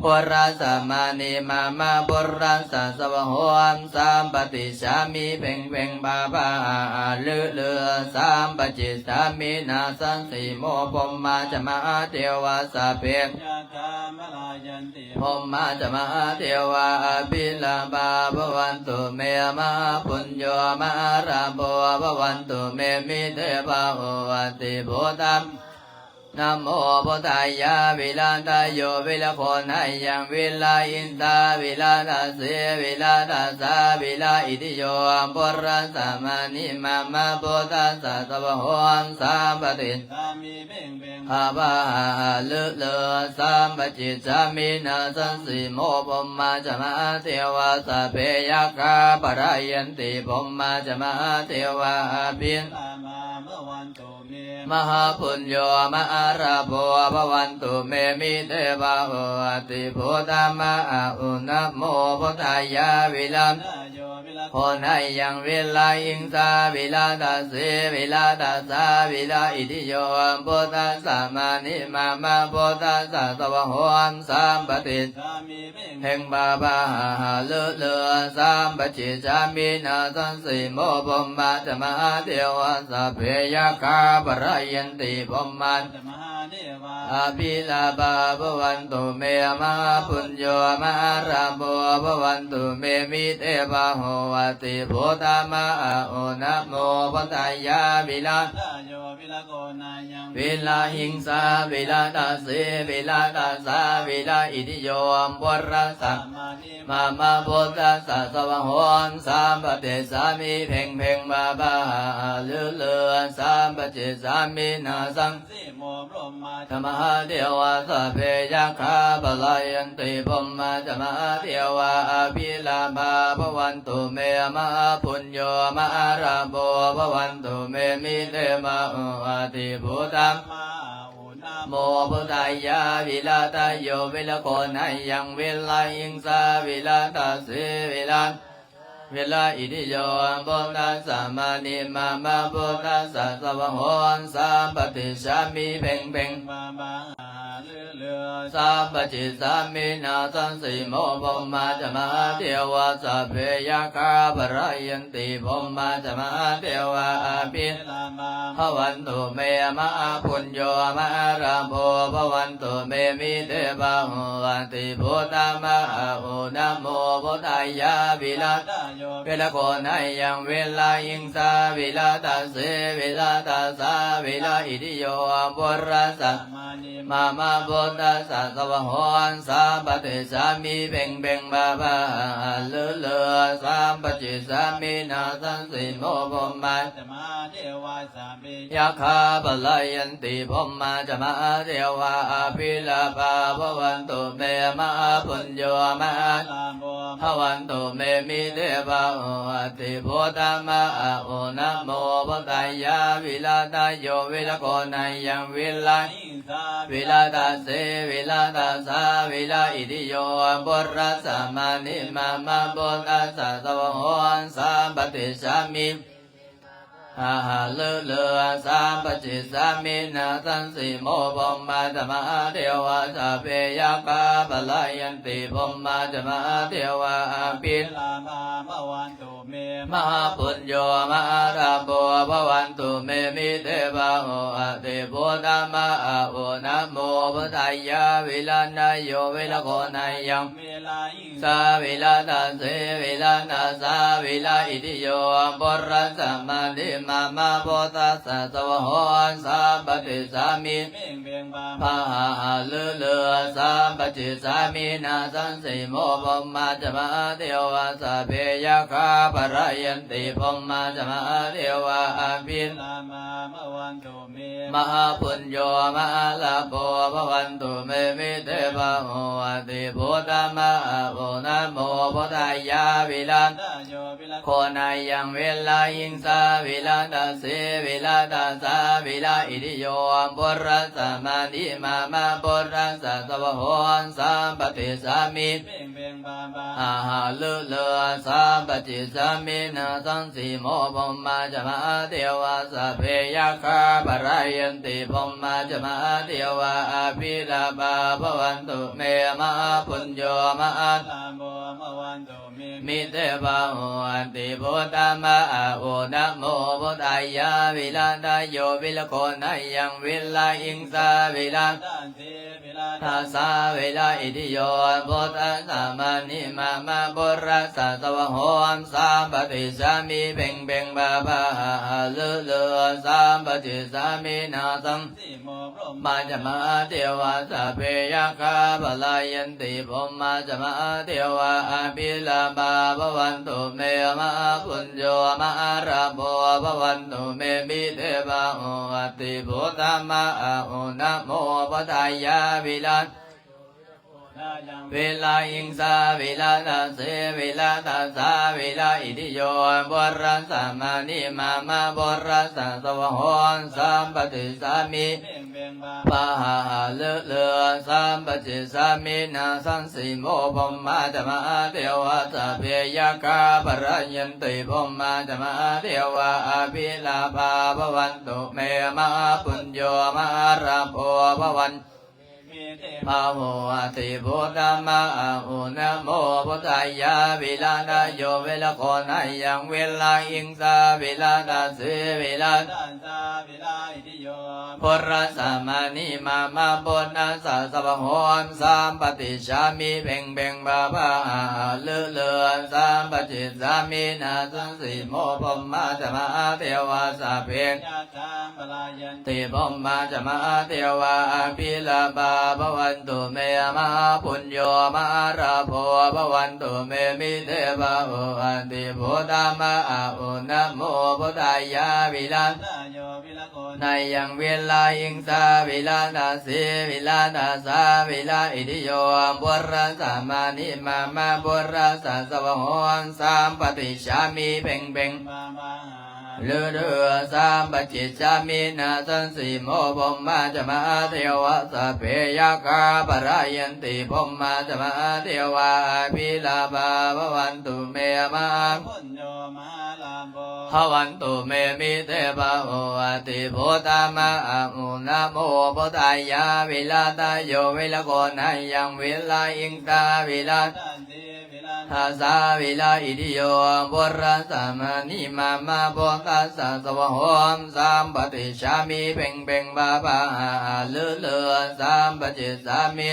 ປຸຣະສະມານິ ມະມະປຸຣະສະສະວະໂຫ ສຳປະຕິສາມິ ເພັງເພັງ ພາພາ ຫະຫະ ລືລື ສຳປະຈິດສາມິ ນະສັງສີໂມ ພົມມາຈະມະຫາເທວາ ສັບເພ ຍະຖາ ພະລາຍັນຕິ ພົມມາຈະມະຫາເທວາ ອະພິລາພາ ພະວັນຕຸເມ ມະຫາປຸນໂຍ ມະຫາລາໂພ ພະວັນຕຸເມ ມິເທວາ ໂອຫະຕິ ພຸດທາ ນະໂມພຸດທາຍະ ວິລັດຕະໂຍ ວິລະໂຄນະຍັງ ວິລະຫິງສາ ວິລະຕະສີ ວິລະຕະສາ ວິລະອິທິໂຍ ປຸຣະສະມານິ ມະມະພຸດທະສະສະວະໂຫ ສຳປະຕິສາມິ ເພັງເພັງ ພາພາ ຫະຫະ ລືລື ສຳປະຈິດສາມິ ນະສັງສີໂມ ພົມມາຈະມະຫາເທວາ ສັບເພ ຍັກຂາ ພະລາຍັນຕິ ພົມມາຈະມະຫາເທວາ ອະພິລາພາ ພະວັນຕຸ ເມ ມະຫາປຸນໂຍ ມະຫາລາໂພ ພະວັນຕຸເມ ມິເທວາ ໂອຫະຕິ ພຸດທາ ມະຫາ ໂອ ນະໂມພຸດທາຍະ ວິລັດຕະໂຍ ວິລະໂຄນະຍັງ ວິລະຫິງສາ ວິລະຕະສີ ວິລະຕະສາ ວິລະອິທິໂຍ ພຸດທະສະມານິ ມະມະພຸດທະສະສະວະໂຫ ສຳປະຕິສາມິ ເພັງເພັງ ພາພາ ຫະຫະ ລືລື ສຳປະຈິດສາມິ ນະສັງສີໂມ ພົມມາຈະມະຫາເທວາ ສັບເພ ຍັກຂາ ພະລາຍັນຕິ ພົມມາຈະມະຫາເທວາ ອະພິລາພາ ພະວັນຕຸເມ ມະຫາປຸນໂຍ ມະຫາລາໂພ ພະວັນຕຸເມ ມິເທວາ ໂອຫະຕິ ພຸດທາ ມະຫາ ໂອ ນະໂມພຸດທາຍະ ວິລັດຕະໂຍ ວິລະໂຄນະຍັງ ວິລະຫິງສາ ວິລະຕະສີ ວິລະຕະສາ ວິລະອິທິໂຍ ປຸຣະສະມານິ ມະມະພຸດທະສະສະວະໂຫ ສຳປະຕິສາມິ ເພັງເພັງ ພາພາ ຫະຫະ ລືລື ສຳປະຈິດສາມິ ນະສັງສີໂມ ພົມມາຈະມະຫາເທວາ ສັບເພ ຍັກຂາ ພະລາຍັນຕິ ພົມມາຈະມະຫາເທວາ ອະພິລາພາ ພະວັນຕຸເມ ມະຫາປຸນໂຍ ມະຫາລາໂພ ພະວັນຕຸເມ ມິເທວາ ໂອຫະຕິ ພຸດທາ ມະຫາ ໂອ ນະໂມພຸດທາຍະ ວິລັດຕະໂຍ ວິລະໂຄນະຍັງ ວິລະຫິງສາ ວິລະຕະສີ ວິລະ ວິລະອິທິໂຍ ພຸດທະສະມານິ ມະມະພຸດທະສະສະວະໂຫ ສຳປະຕິສາມິ ເພັງເພັງ ພາພາ ຫະຫະ ລືລື ສຳປະຈິດສາມິ ນະສັງສີໂມ ພົມມາຈະມະຫາເທວາ ສັບເພ ຍັກຂາ ພະລາຍັນຕິ ພົມມາຈະມະຫາເທວາ ອະພິລາພາ ພະວັນຕຸເມ ມະຫາປຸນໂຍ ມະຫາລາໂພ ພະວັນຕຸເມ ມິເທວາ ໂອຫະຕິ ພຸດທາ ມະຫາ ໂອ ນະໂມພຸດທາຍະ ວິລັດຕະໂຍ ວິລະໂຄນະຍັງ ວິລະຫິງສາ ວິລະຕະສີ ວິລະຕະສາ ວິລະອິທິໂຍ ປຸຣະສະມານິ ມະມະພຸດທະສະສະວະໂຫ ສຳປະຕິສາມິ ເພັງເພັງ ພາພາ ຫະຫະ ລືລື ສຳປະຈິດສາມິ ນະສັງສີໂມ ພົມມາຈະມະຫາເທວາ ສັບເພ ຍັກຂາ ພະລາຍັນຕິ ພົມມາຈະມະຫາເທວາ ອະພິລາພາ ພະວັນຕຸເມ ມະຫາປຸນໂຍ ມະຫາລາໂພ ພະວັນຕຸເມ ມິເທວາ ໂອຫະຕິ ພຸດທາ ມະຫາ ໂອ ນະໂມພຸດທາຍະ ວິລັດຕະໂຍ ວິລະໂຄນະຍັງ ວິລະຫິງສາ ວິລະຕະສີ ວິລະຕະສາ ວິລະອິທິໂຍ ປຸຣະສະມານິ ມະມະພຸດທະສະສະວະໂຫ ສຳປະຕິສາມິ ຫະຫະ ລືລື ສຳປະຈິດສາມິ ນະສັງສີໂມ ພົມມາຈະມະຫາເທວາ ສັບເພ ຍັກຂາ ພະລາຍັນຕິ ພົມມາຈະມະຫາເທວາ ອະພິລາພາ ພະວັນຕຸເມ ມະຫາປຸນໂຍ ມະຫາລາໂພ ພະວັນຕຸເມ ມິເທວາ ໂອຫະຕິ ພຸດທາ ມະຫາ ໂອ ນະໂມ ພຸດທາຍະ ວິລັນນະໂຍ ວິລະໂຄນະຍັງ ສາ ວິລະຕະເສ ວິລະຕະສາ ວິລະອິທິໂຍ ປຸຣະສະມານິ ມະມະພຸດທະສະສະວະໂຫ ສຳປະຕິສາມິ ພະຫະຫະລືລື ສຳປະຈິດສາມິ ນະສັງສີໂມ ພົມມາຈະມະຫາເທວາ ສັບເພ ຍັກຂາ ພະລາຍັນຕິ ພົມມາຈະມະຫາເທວາ ອະພິລາມາ ພະວັນຕຸ ເມ ມະຫາປຸນໂຍ ມະຫາລາໂພ ພະວັນຕຸເມ ມິເທວາ ໂຫ ອະຕິ ພຸດທາ ມະຫາ ໂອ ນະໂມ ພຸດທາຍາ ວິລັນຕະໂຍ ວິລະໂຄນະຍັງ ວິລະຫິງສາ ວິລ ລະຕະເສ ວິລະຕະສາ ວິລະອິຕິໂຍ ພຸດທະສະມານິມາມະ ພຸດທະສະສະວາໂຫ ສຳປະຕິສາມິ ອາຫາລືລື ສຳປະຕິສາມິ ນາສັງ ສິໂມ ພົມມາຈະມະຫາເທວາ ສັບເພຍັກຂາ ປະລາຍັນຕິ ພົມມາຈະມະຫາເທວາ ອະພິລາພາ ພະວັນຕຸ ເມ ມະຫາປຸນໂຍ ມະຫາລາໂພ ພະວັນຕຸ ເມ ມິເທພາ ໂຫ ອັນຕິ ພຸດທະມະອາຫຸ ນະໂມ ພຸດທາຍາ ວິລະຕະໂຍ ວິລະໂຄນາຍັງ ວິລະອິງສາ ວິລະຕະເສ ວິລະຕະສາ ວິລະອິຕິໂຍ ພຸດທະສະມານິມາມະ ພຸດທະສະສະວາໂຫ ສຳປະຕິສາມິ ເພັງເພັງ ພາພາ ຫາຫາລືລື ສຳປະຕິສາມິ ນາສັງ ສິໂມ ພົມມາຈະມະຫາເທວາ ສັບເພຍັກຂາ ປະລາຍັນຕິ ພົມມາຈະມະຫາເທວາ ອະພິລາພາ ພະວັນຕຸ ເມ ມະຫາປຸນໂຍ ມະຫາລາໂພ ພະວັນຕຸ ເມ ມິເທພາ ໂຫ ອັນຕິ ພຸດທະມະອາຫຸ ນະໂມ ພຸດທາຍາ ວິລະ ວິລະອິງສາ ວິລະຕະເສ ວິລະຕະສາ ວິລະອິຕິໂຍ ພຸດທະສະມານິມາມະ ພຸດທະສະສະວາໂຫ ສຳປະຕິສາມິ ພາຫາຫາລືລື ສຳປະຕິສາມິ ນາສັງ ສິໂມ ພົມມາຈະມະຫາເທວາ ສັບເພຍັກຂາ ປະລາຍັນຕິ ພົມມາຈະມະຫາເທວາ ອະພິລາພາ ພະວັນຕຸ ເມ ມະຫາປຸນໂຍ ມະຫາລາໂພ ພະວັນ ພາໂຫ ອັນຕິ ພຸດທະມະອາຫຸ ນະໂມ ພຸດທາຍາ ວິລະຕະໂຍ ວິລະໂຄນາຍັງ ວິລະອິງສາ ວິລະຕະເສ ວິລະຕະສາ ວິລະອິຕິໂຍ ພຸດທະສະມານິມາມະ ພຸດທະສະສະວາໂຫ ສຳປະຕິສາມິ ເພັງເພັງ ພາພາ ຫາຫາລືລື ສຳປະຕິສາມິ ນາສັງ ສິໂມ ພົມມາຈະມະຫາເທວາ ສັບເພ ຕິ ພົມມາຈະມະຫາເທວາ ອະພິລາພາ ພະວັນຕຸ ເມ ມະຫາປຸນໂຍ ມະຫາລາໂພ ພະວັນຕຸ ເມ ມິເທພາ ໂຫ ອັນຕິ ພຸດທະມະອາຫຸ ນະໂມ ພຸດທາຍາ ວິລະນາຍັງ ວິລະອິງສາ ວິລະຕະເສ ວິລະຕະສາ ວິລະອິຕິໂຍ ພຸດທະສະມານິມາມະ ພຸດທະສະສະວາໂຫ ສຳປະຕິສາມິ ເພັງເພັງ ລືລື ສຳປະຕິສາມິ ນາສັງ ສິໂມ ພົມມາຈະມະຫາເທວາ ສັບເພຍັກຂາ ປະລາຍັນຕິ ພົມມາຈະມະຫາເທວາ ອະພິລາພາ ພະວັນຕຸ ເມ ມະຫາ ພະວັນຕຸ ເມ ມິເທພາ ໂຫ ອັນຕິ ພຸດທະມະອາຫຸ ນະໂມ ພຸດທາຍາ ວິລະຕະໂຍ ວິລະໂຄນາຍັງ ວິລະອິງສາ ວິລະຕະເສ ວິລະຕະສາ ວິລະອິຕິໂຍ ພຸດທະສະມານິມາມະ ພຸດທະສະສະວາໂຫ ສຳປະຕິສາມິ ເພັງເພັງ ພາພາ ຫາຫາລືລື ສຳປະຕິສາມິ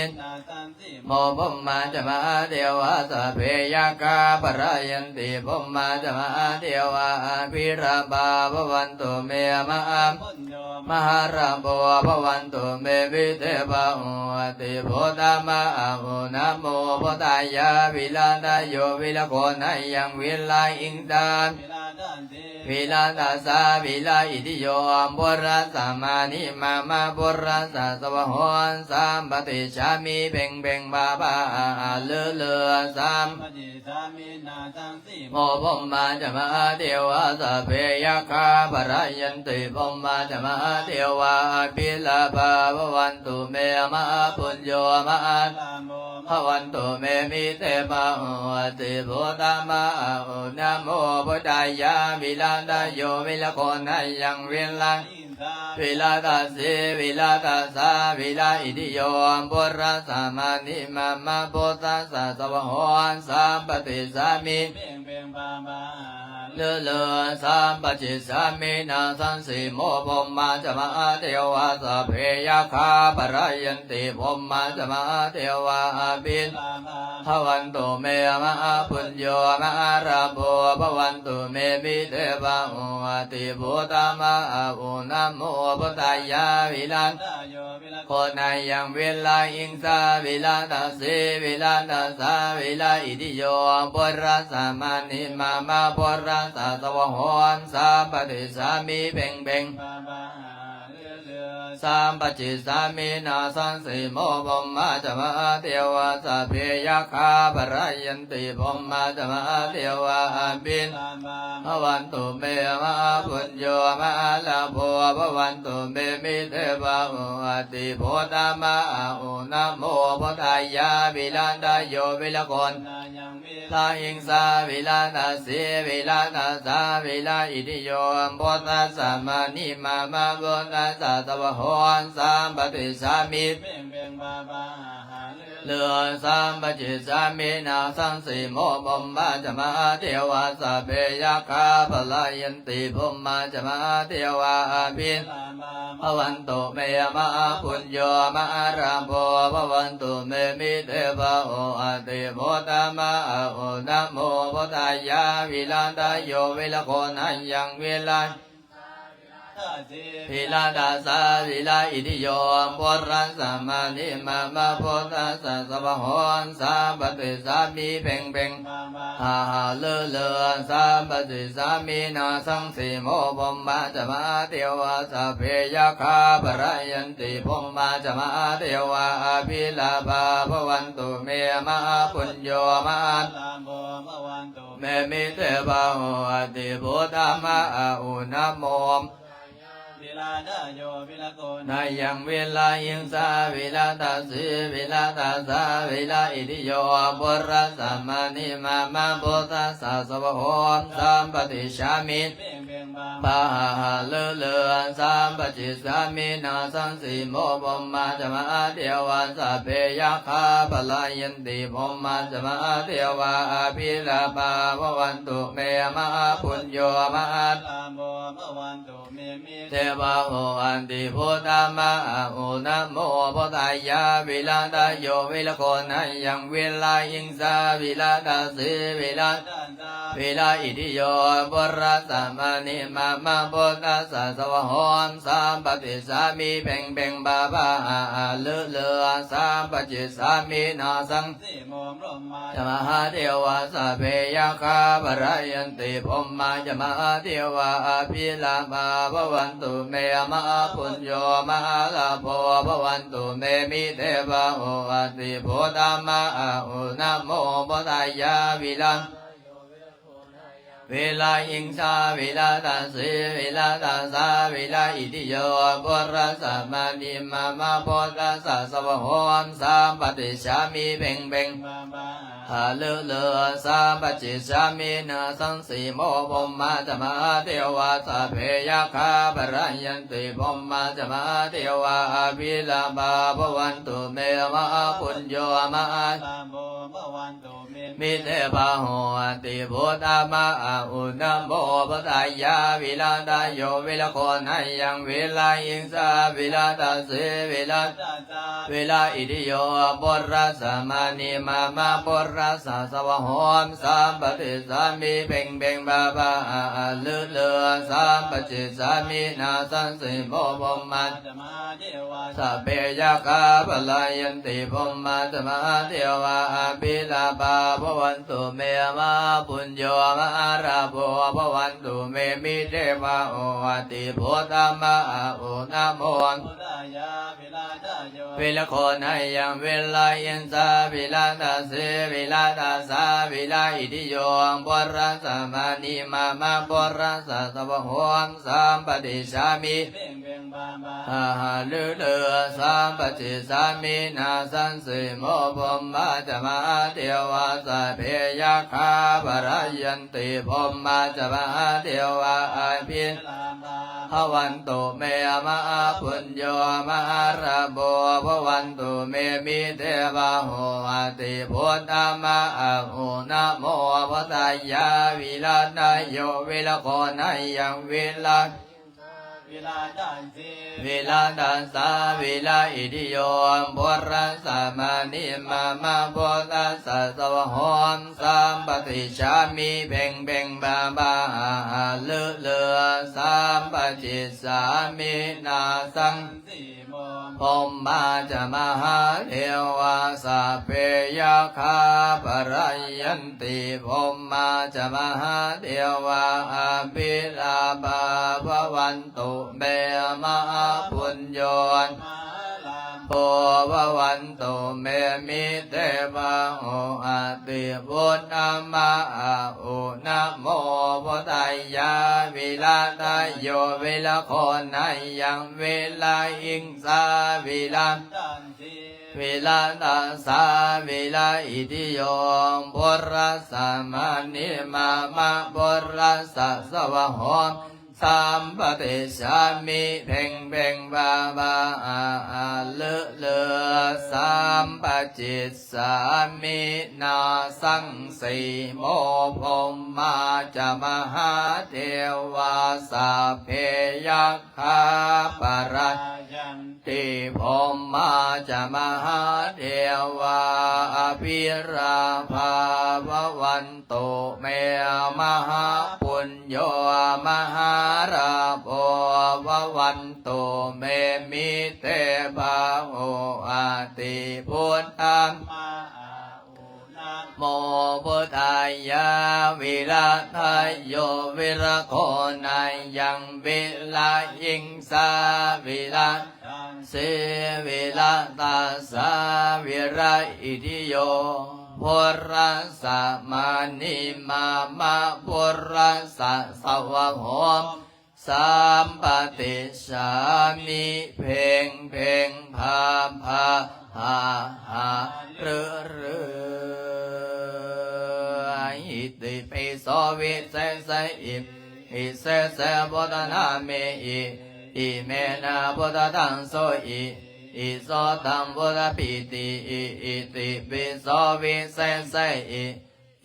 ໂມ ພົມມາຈະມະຫາເທວາ ສັບເພຍັກຂາ ປະລາຍັນຕິ ພົມມາຈະມະຫາເທວາ ອະພິລາພາ ພະວັນຕຸ ເມ ມະຫາ ມະຫາລາໂພ ພະວັນຕຸ ເມ ມິເທພາ ໂຫ ອັນຕິ ພຸດທະມະອາຫຸ ນະໂມ ພຸດທາຍາ ວິລະຕະໂຍ ວິລະໂຄນາຍັງ ວິລະອິງສາ ວິລະຕະເສ ວິລະຕະສາ ວິລະອິຕິໂຍ ພຸດທະສະມານິມາມະ ພຸດທະສະສະວາໂຫ ສຳປະຕິສາມິ ເພັງເພັງ ພາພາ ຫາຫາລືລື ສຳປະຕິສາມິ ນາສັງ ໂມ ພົມມາຈະມະຫາເທວາ ສັບເພຍັກຂາ ປະລາຍັນຕິ ພົມມາຈະມະຫາເທວາ ອະພິລາພາ ພະວັນຕຸ ເມ ມະຫາປຸນໂຍ ມະຫາລາໂພ ພະວັນຕຸ ເມ ມິເທພາ ໂຫ ອັນຕິ ພຸດທະມະອາຫຸ ນະໂມ ພຸດທາຍາ ວິລະຕະໂຍ ວິລະໂຄນາຍັງ ວິລະ ວິລະຕະເສ ວິລະຕະສາ ວິລະອິຕິโย ພຸດທະສະມານິມາມະ ພຸດທະສະສະວາโห ສຳປະຕິສາມິ ລືລື ສຳປະຕິສາມິ ນາສັງ ສິໂມ ພົມມາຈະມະຫາເທວາ ສັບເພຍັກຂາ ປະລາຍັນຕິ ພົມມາຈະມະຫາເທວາ ອະພິລາພາ ພະວັນຕຸ ເມ ມະຫາປຸນໂຍ ມະຫາລາໂພ ພະວັນຕຸ ເມ ມິເທພາ ໂຫ ອັນຕິ ພຸດທະມະອາຫຸ ນະໂມ ພຸດທາຍາ ວິລະຕະໂຍ ວິລະໂຄນາຍັງ ວິລະອິງສາ ວິລະຕະເສ ວິລະຕະສາ ວິລະອິຕິໂຍ ພຸດທະສະມານິມາມະ ພຸດທະສະສະວາໂຫ ສຳປະຕິສາມິ ເພັງເພັງ ພາພາ Sampajjhissāmi nāsaṃsimo. Brahmā ca mahādevā sabbe yakkhā palāyanti. Brahmā ca mahādevā abhivādantu me. Mahāpuñño mahālābho bhavantu me. Mitebāhuhati bhūtā ma a u. Namo buddhāya. Viradayo virago nāyaṃ virahiṃsā viradāsī viradāsā viraitthiyo. Buddhassa mānīmama buddhassa svāhom. Sampaṭicchāmi. Sampajjhissāmi nāsaṃsimo. Brahmā ca mahādevā sabbe yakkhā palāyanti. Brahmā ca mahādevā abhivādantu me. Mahāpuñño mahālābho bhavantu me. Mitebāhuhati bhūtā ma a u. Namo buddhāya. Viradayo virago nāyaṃ vira viradāsā viraitthiyo. Buddhassa mānīmama buddhassa svāhom. Sampaṭicchāmi. Peṅ peṅ pā pā ha ha lu lu. Sampaṭicchāmi nāsaṃsimo. Brahmā ca mahādevā sabbe yakkhā palāyanti. Brahmā ca mahādevā abhilābhā bhavantu me. Mahāpuñño mahālābho bhavantu me. Mitebāhuhati bhūtā ma a u. Namo nāyaṃ virahiṃsā viradāsī viradāsā viraitthiyo. Buddhassa mānīmama buddhassa svāhom. Sampaṭicchāmi. Pā ha ha lu lu. Sampajjhissāmi nāsaṃsimo. Brahmā ca mahādevā sabbe yakkhā palāyanti. Brahmā ca mahādevā abhilābhā bhavantu me. Mahāpuñño mahālābho bhavantu me. Mitebāhuhati bhūtā ma a u. Namo buddhāya. Viradayo virago nāyaṃ virahiṃsā viradāsī vira viraitthiyo. Buddhassa mānīmama buddhassa svāhom. Sampaṭicchāmi. Peṅ peṅ pā pā ha ha lu lu. Sampajjhissāmi nāsaṃ mahādevā sabbe yakkhā palāyanti. Brahmā ca mahādevā abhilābhā bhavantu me. Mahāpuñño mahālābho bhavantu me. Mitebāhuhati bhūtā ma a u. Namo buddhāya. Vira virahiṃsā viradāsī viradāsā viraitthiyo. Buddhassa mānīmama buddhassa svāhom. Sampaṭicchāmi. Peṅ peṅ pā pā ha lu lu. Sampajjhissāmi nāsaṃsimo. Brahmā ca mahādevā sabbe yakkhā palāyanti. Brahmā ca mahādevā abhilābhā bhavantu me. Mahāpuñño mahālābho bhavantu mitebāhuhati bhūtā ma a u. Namo buddhāya. Viradayo virago nāyaṃ virahiṃsā viradāsī viradāsā viraitthiyo. Buddhassa mānīmama buddhassa svāhom. Sampaṭicchāmi. Peṅ peṅ pā pā ha ha lu lu. Sampajjhissāmi nāsaṃsimo. Brahmā sabbe yakkhā palāyanti. Brahmā ca mahādevā abhilābhā bhavantu me. Mahāpuñño mahālābho bhavantu me. Mitebāhuhati bhūtā ma a u. Namo virago nāyaṃ virahiṃsā viradāsī viradāsā viraitthiyo. Buddhassa mānīmama buddhassa svāhom. Sampaṭicchāmi. Ha ha lu lu. Sampajjhissāmi nāsaṃsimo. Brahmā ca mahādevā sabbe yakkhā palāyanti. Brahmā ca mahādevā abhilābhā bhavantu me. Mahāpuñño mahālābho bhavantu me. Mitebāhuhati bhūtā ma a u. Namo buddhāya. Viradayo virago nāyaṃ vira viradāsā viraitthiyo. Buddhassa mānīmama buddhassa svāhom. Sampaṭicchāmi. Peṅ peṅ pā pā ha ha lu lu. Sampajjhissāmi nāsaṃsimo. พรหมาจะมหาเทวา สัพเพยักขาปะระยันติ พรหมาจะมหาเทวา อภิราภาภวันตุเม มหาปุญโญ โภภวันตุเม มิเต บาหุอาติ พุทธมะอาอุ นะโมพุทธายา วิระทะโย วิระโคนะยัง วิระหิงสา วิระ วิระตัสสา วิระอิทธิโย พุทธัสสะมะนิมามะ พุทธัสสะสวะโห สัมปะติสสามิ เพ็งเพ็ง บาบา อาอา ฤฤ สัมปะจิสสามิ นาสังสีโม พรหมาจะมหาเทวา สัพเพยักขาปะระยันติ พรหมาจะมหาเทวา อภิราภาภวัน ตุเม มหาปุญโญ มหาลาโภ ภวันตุเม มิเต บาหุอาติ พุทธัสสะ โมพุทธายา วิระทะโย วิระโคนะยัง วิระหิงสา วิระ สี วิระตัสสา วิระอิทธิโย พุทธัสสะมะนิมามะ พุทธัสสะสวะโห สัมปะติสสามิ เพ็งเพ็ง พาพา หาหา ฤฤ อิติปิโสวิเศษะอิ อิเศเส พุทธนาเมอิ อิเมนะ พุทธตังโสอิ อิโสตัง พุทธปีติอิ อิติปิโสวิเศเสอิ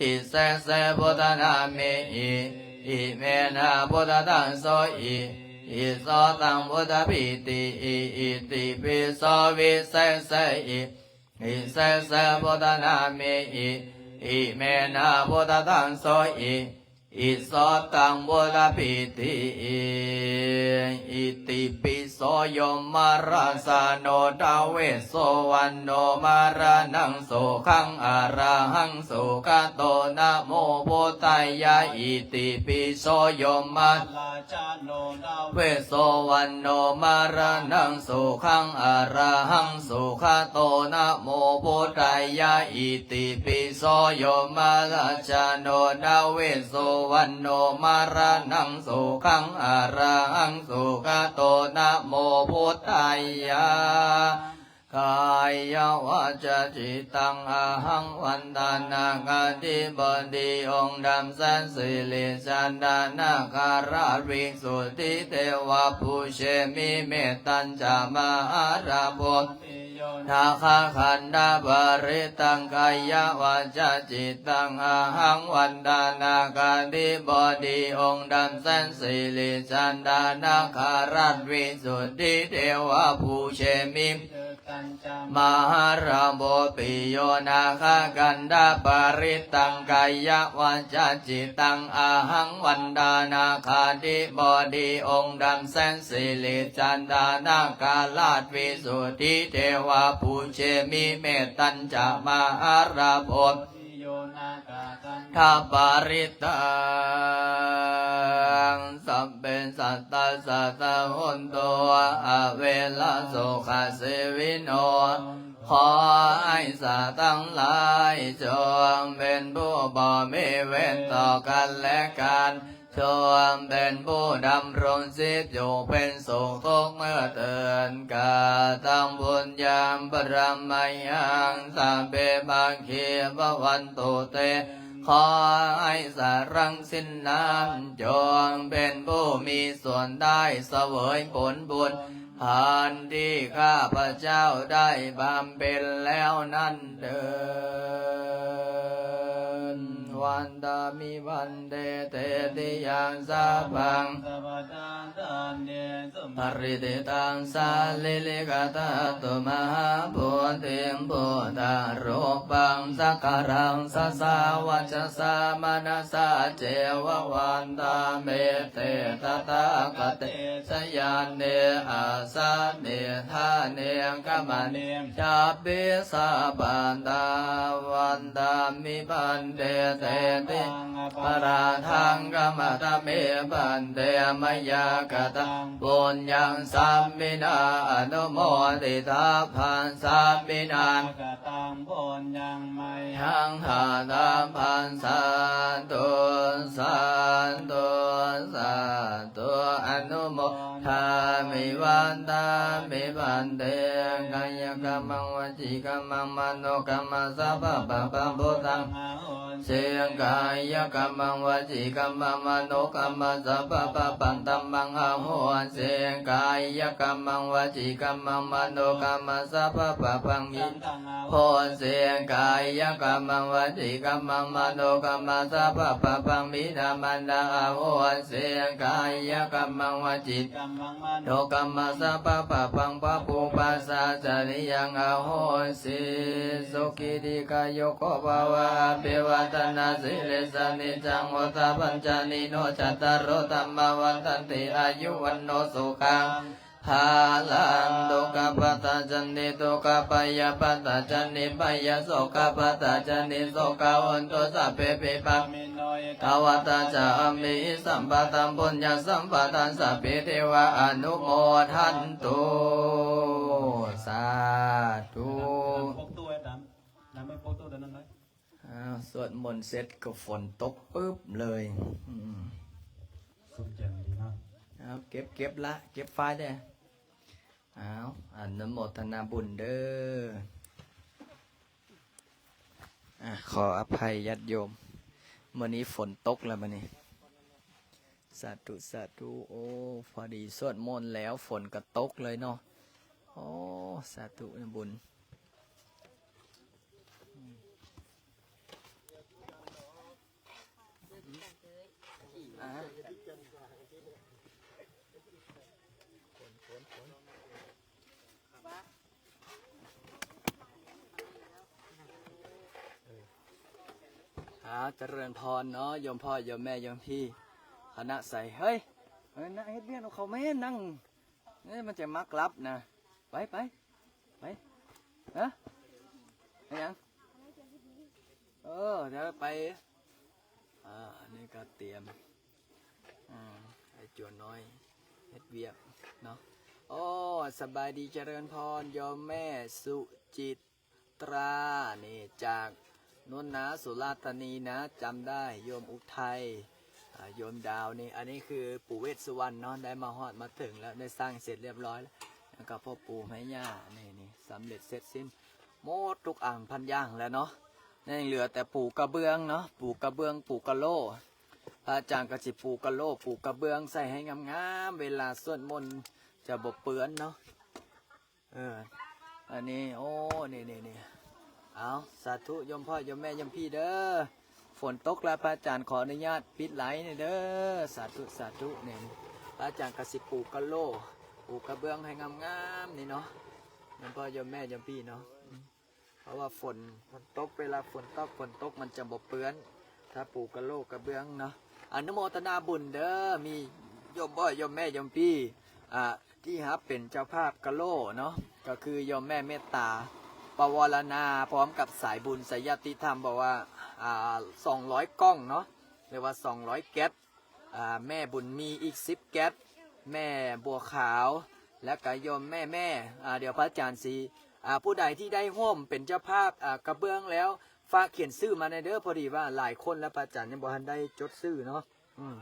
อิเศเส พุทธนาเมอิ อิเมนะ พุทธตังโสอิ อิโสตัง พุทธปีติอิ อิติปิโสวิเศเสอิ อิเศเส พุทธนาเมอิ อิเมนะ พุทธตังโสอิ อิโสตัง พุทธปีติอิ อิติปิโส ยมราชาโน ทาเวสสุวรรณโน มะระณัง สุขัง อรหัง สุขะโต นะโมพุทธายะ อิติปิโส ยมราชาโน ทาเวสสุวรรณโน มะระณัง สุขัง อรหัง สุขะโต นะโมพุทธายะ อิติปิโส ยมราชาโน ทาเวสสุวรรณโน มะระณัง สุขัง อรหัง สุขะโต นะโมพุทธายะ กายวาจาจิตตัง อะหัง วันดานาคาธิบดี องค์ดำแสนสิริจันดานาคราช วิสุทธิเทวา ปูเชมิ เมตตัญจะ มหาลาโภ นาคาขันธปริตตัง กายวาจาจิตตัง อะหัง วันดานาคาธิบดี องค์ดำแสนสิริจันดานาคราช วิสุทธิเทวา ปูเชมิ มหาลาโภ ปิโย นาคาขันธปริตตัง กายวาจาจิตตัง อะหัง วันดานาคาธิบดี องค์ดำแสนสิริจันดานาคราช วิสุทธิเทวา ปูเชมิ เมตตัญจะ มหาลาโภ ทปริตตัง สัพเพสัตตา สัตตาโหนตุ อะเวรา สุขะเสวิโน ขอให้สัตว์ทั้งหลายจงเป็นผู้บ่มีเวรต่อกันและกัน จงเป็นผู้ดำรงชีพอยู่เป็นสุขทุกเมื่อเทิน กะตัง ปุญญัง ปะระมะยัง สัพเพ ภะคี ภะวันตุ เต ขอให้สัตว์ทั้งสิ้นนั้นจงเป็นผู้มีส่วนได้เสวยผลบุญ อันที่ข้าพเจ้าได้บำเพ็ญแล้วนั้นเทอญ Vandāmi bhante tetiyaṃ sabbaṃ sabbattha ṭhānesu paṇītaṃ. Sārīrikadhātu mahābodhiṃ buddharūpaṃ sakalaṃ sadā vacasā manasā ceva vandāmete tathāgate sayane āsane ṭhāne gamane chāpi sabbadā. Vandāmi bhante tetiyaṃ aparādhaṃ khamatha me bhante mayā kataṃ puññaṃ sāminā anumoditabbaṃ sāminā kataṃ puññaṃ mayhaṃ dātabbaṃ. Sādhu sādhu sādhu anumodāmi. Vandāmi bhante kāyakammaṃ vacīkammaṃ manokammaṃ sabbapāpaṃ bhūtaṃ ahosi. Kāyakammaṃ vacīkammaṃ manokammaṃ sabbapāpaṃ dhammaṃ ahosi. Kāyakammaṃ vacīkammaṃ manokammaṃ sabbapāpaṃ bhikkhū ahosi. Kāyakammaṃ vacīkammaṃ manokammaṃ sabbapāpaṃ bhikkhū manda ahosi. Kāyakammaṃ vacīkammaṃ manokammaṃ sabbapāpaṃ bhikkhū pajānīyaṃ ahosi. Sukhī dīghāyuko bhava. Abhivādanasīlissa niccaṃ vuḍḍhāpacāyino cattāro dhammā vaḍḍhanti āyu vaṇṇo sukhaṃ balaṃ. Dukkhappattā ca niddukkhā bhayappattā ca nibbhayā sokappattā ca nissokā hontu sabbepi pāṇino. Ettāvatā ca amhehi sambhataṃ puññasampadaṃ sabbe devā anumodantu. ສາທຸ. ອ້າວ ສວດມົນເສັດກໍຝົນຕົກປຶບເລີຍ. ອືມ ສຸດແຈ່ມດີເນາະ. ເອົາ ເກັບ ເກັບລະ ເກັບຟາຍແດ່. ເອົາ ອະນຸໂມທະນາບຸນເດີ້. ອາ ຂໍອະໄພຍາດໂຍມ ມື້ນີ້ຝົນຕົກແລ້ວບັດນີ້. ສາທຸ ສາທຸ. ໂອ້ ພໍດີສວດມົນແລ້ວ ຝົນກໍຕົກເລີຍເນາະ. ໂອ້ ສາທຸນະບຸນ. ອາ ຈະເລີນພອນເນາະ ໂຍມພໍ່ ໂຍມແມ່ ໂຍມພີ່ ຄະນະໃສ. ເຮີ້ຍ ເອີ ນະ ເຮັດວຽກນຳເຂົາແມ່ ນັ່ງ ເອີ ມັນຈະມັກຫຼັບນະ. ໄປ ໄປ ໄປ. ຮະ ເຮັດຫຍັງ? ເອີ ດຽວໄປ. ອາ ອັນນີ້ກໍຕຽມ ອາ ໃຫ້ຈົວນ້ອຍເຮັດວຽກເນາະ. ໂອ້ ສະບາຍດີ ຈະເລີນພອນ ໂຍມແມ່ສຸຈິດຕາ ນີ້ຈາກໂນນນາ ສຸລາທານີນະ ຈຳໄດ້ ໂຍມອຸໄທ ອາ ໂຍມດາວນີ້. ອັນນີ້ຄືປູ່ເວດສຸວັນເນາະ ໄດ້ມາຮອດມາເຖິງແລ້ວ ໄດ້ສ້າງເສັດລຽບຮ້ອຍແລ້ວ ແລ້ວກໍພໍ່ປູ່ແມ່ຍ່າ ນີ້ ນີ້ ສຳເລັດເສັດສິ້ນ ໝົດທຸກອັນພັນຢ່າງແລ້ວເນາະ. ຍັງເຫຼືອແຕ່ປູກະເບື້ອງເນາະ ປູກະເບື້ອງ ປູກະໂຫຼ. ພະອາຈານກໍຊິປູກະໂຫຼ ປູກະເບື້ອງໃສ່ໃຫ້ງາມໆ ເວລາສວດມົນຈະບໍ່ເປື້ອນເນາະ. ເອີ ອັນນີ້ ໂອ້ ນີ້ໆໆ ເອົາ ສາທຸ ໂຍມພໍ່ ໂຍມແມ່ ໂຍມພີ່ເດີ້. ຝົນຕົກແລ້ວ ພະອາຈານຂໍອະນຸຍາດປິດໄລນີ້ເດີ້. ສາທຸ ສາທຸ. ນີ້ ພະອາຈານກໍຊິປູກະໂຫຼ ປູກະເບື້ອງໃຫ້ງາມໆ ນີ້ເນາະ ໂຍມພໍ່ ໂຍມແມ່ ໂຍມພີ່ເນາະ. ເພາະວ່າຝົນ ຝົນຕົກ ເວລາຝົນຕົກ ຝົນຕົກມັນຈະບໍ່ເປື້ອນ ຖ້າປູກະໂຫຼກະເບື້ອງເນາະ. ອະນຸໂມທະນາບຸນເດີ້ ມີໂຍມພໍ່ ໂຍມແມ່ ໂຍມພີ່ ອາ ທີ່ຮັບເປັນເຈົ້າພາບກະໂຫຼເນາະ ກໍຄືໂຍມແມ່ເມດຕາ ປະວາລະນາ ພ້ອມກັບສາຍບຸນສາຍຍາດຕິທຳ ບອກວ່າ ອາ ສອງຮ້ອຍກ່ອງເນາະ ຫຼືວ່າສອງຮ້ອຍແກັດ. ອາ ແມ່ບຸນມີອີກສິບແກັດ ແມ່ບົວຂາວ ແລ້ວກະໂຍມແມ່ ແມ່ ອາ ດຽວພະອາຈານຊິ ອາ ຜູ້ໃດທີ່ໄດ້ຮ່ວມເປັນເຈົ້າພາບ ອາ ກະເບື້ອງແລ້ວ ຝາກຂຽນຊື່ມາແດ່ເດີ້. ພໍດີວ່າຫຼາຍຄົນແລ້ວ ພະອາຈານຍັງບໍ່ທັນໄດ້ຈົດຊື່ເນາະ. ອືມ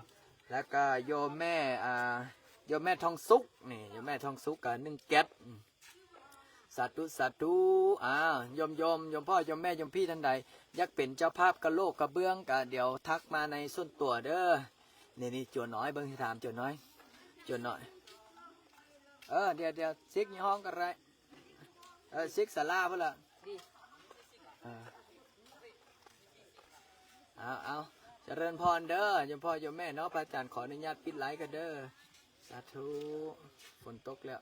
ແລ້ວກະໂຍມແມ່ ອາ ໂຍມແມ່ທອງສຸກ ນີ້ ໂຍມແມ່ທອງສຸກກະໜຶ່ງແກັດ. ອືມ ສາທຸ ສາທຸ. ອາ ໂຍມໆ ໂຍມພໍ່ ໂຍມແມ່ ໂຍມພີ່ທ່ານໃດ ຢາກເປັນເຈົ້າພາບກະໂຫຼກະເບື້ອງ ກະດຽວທັກມາໃນສ່ວນຕົວເດີ້. ນີ້ໆ ຈົວນ້ອຍ ເບິ່ງ ຖາມຈົວນ້ອຍ ຈົວນ້ອຍ. ເອີ ດຽວໆ ຊິກຢູ່ຫ້ອງກໍໄດ້ ຊິກສາລາພຸ້ນລະ. ເອີ ເອົາ ເອົາ ເອົາ ຈະເລີນພອນເດີ ໂຍມພໍ່ໂຍມແມ່ເນາະ. ພະອາຈານຂໍອະນຸຍາດປິດໄລຟ໌ກ່ອນເດີ. ສາທຸ. ຝົນຕົກແລ້ວ.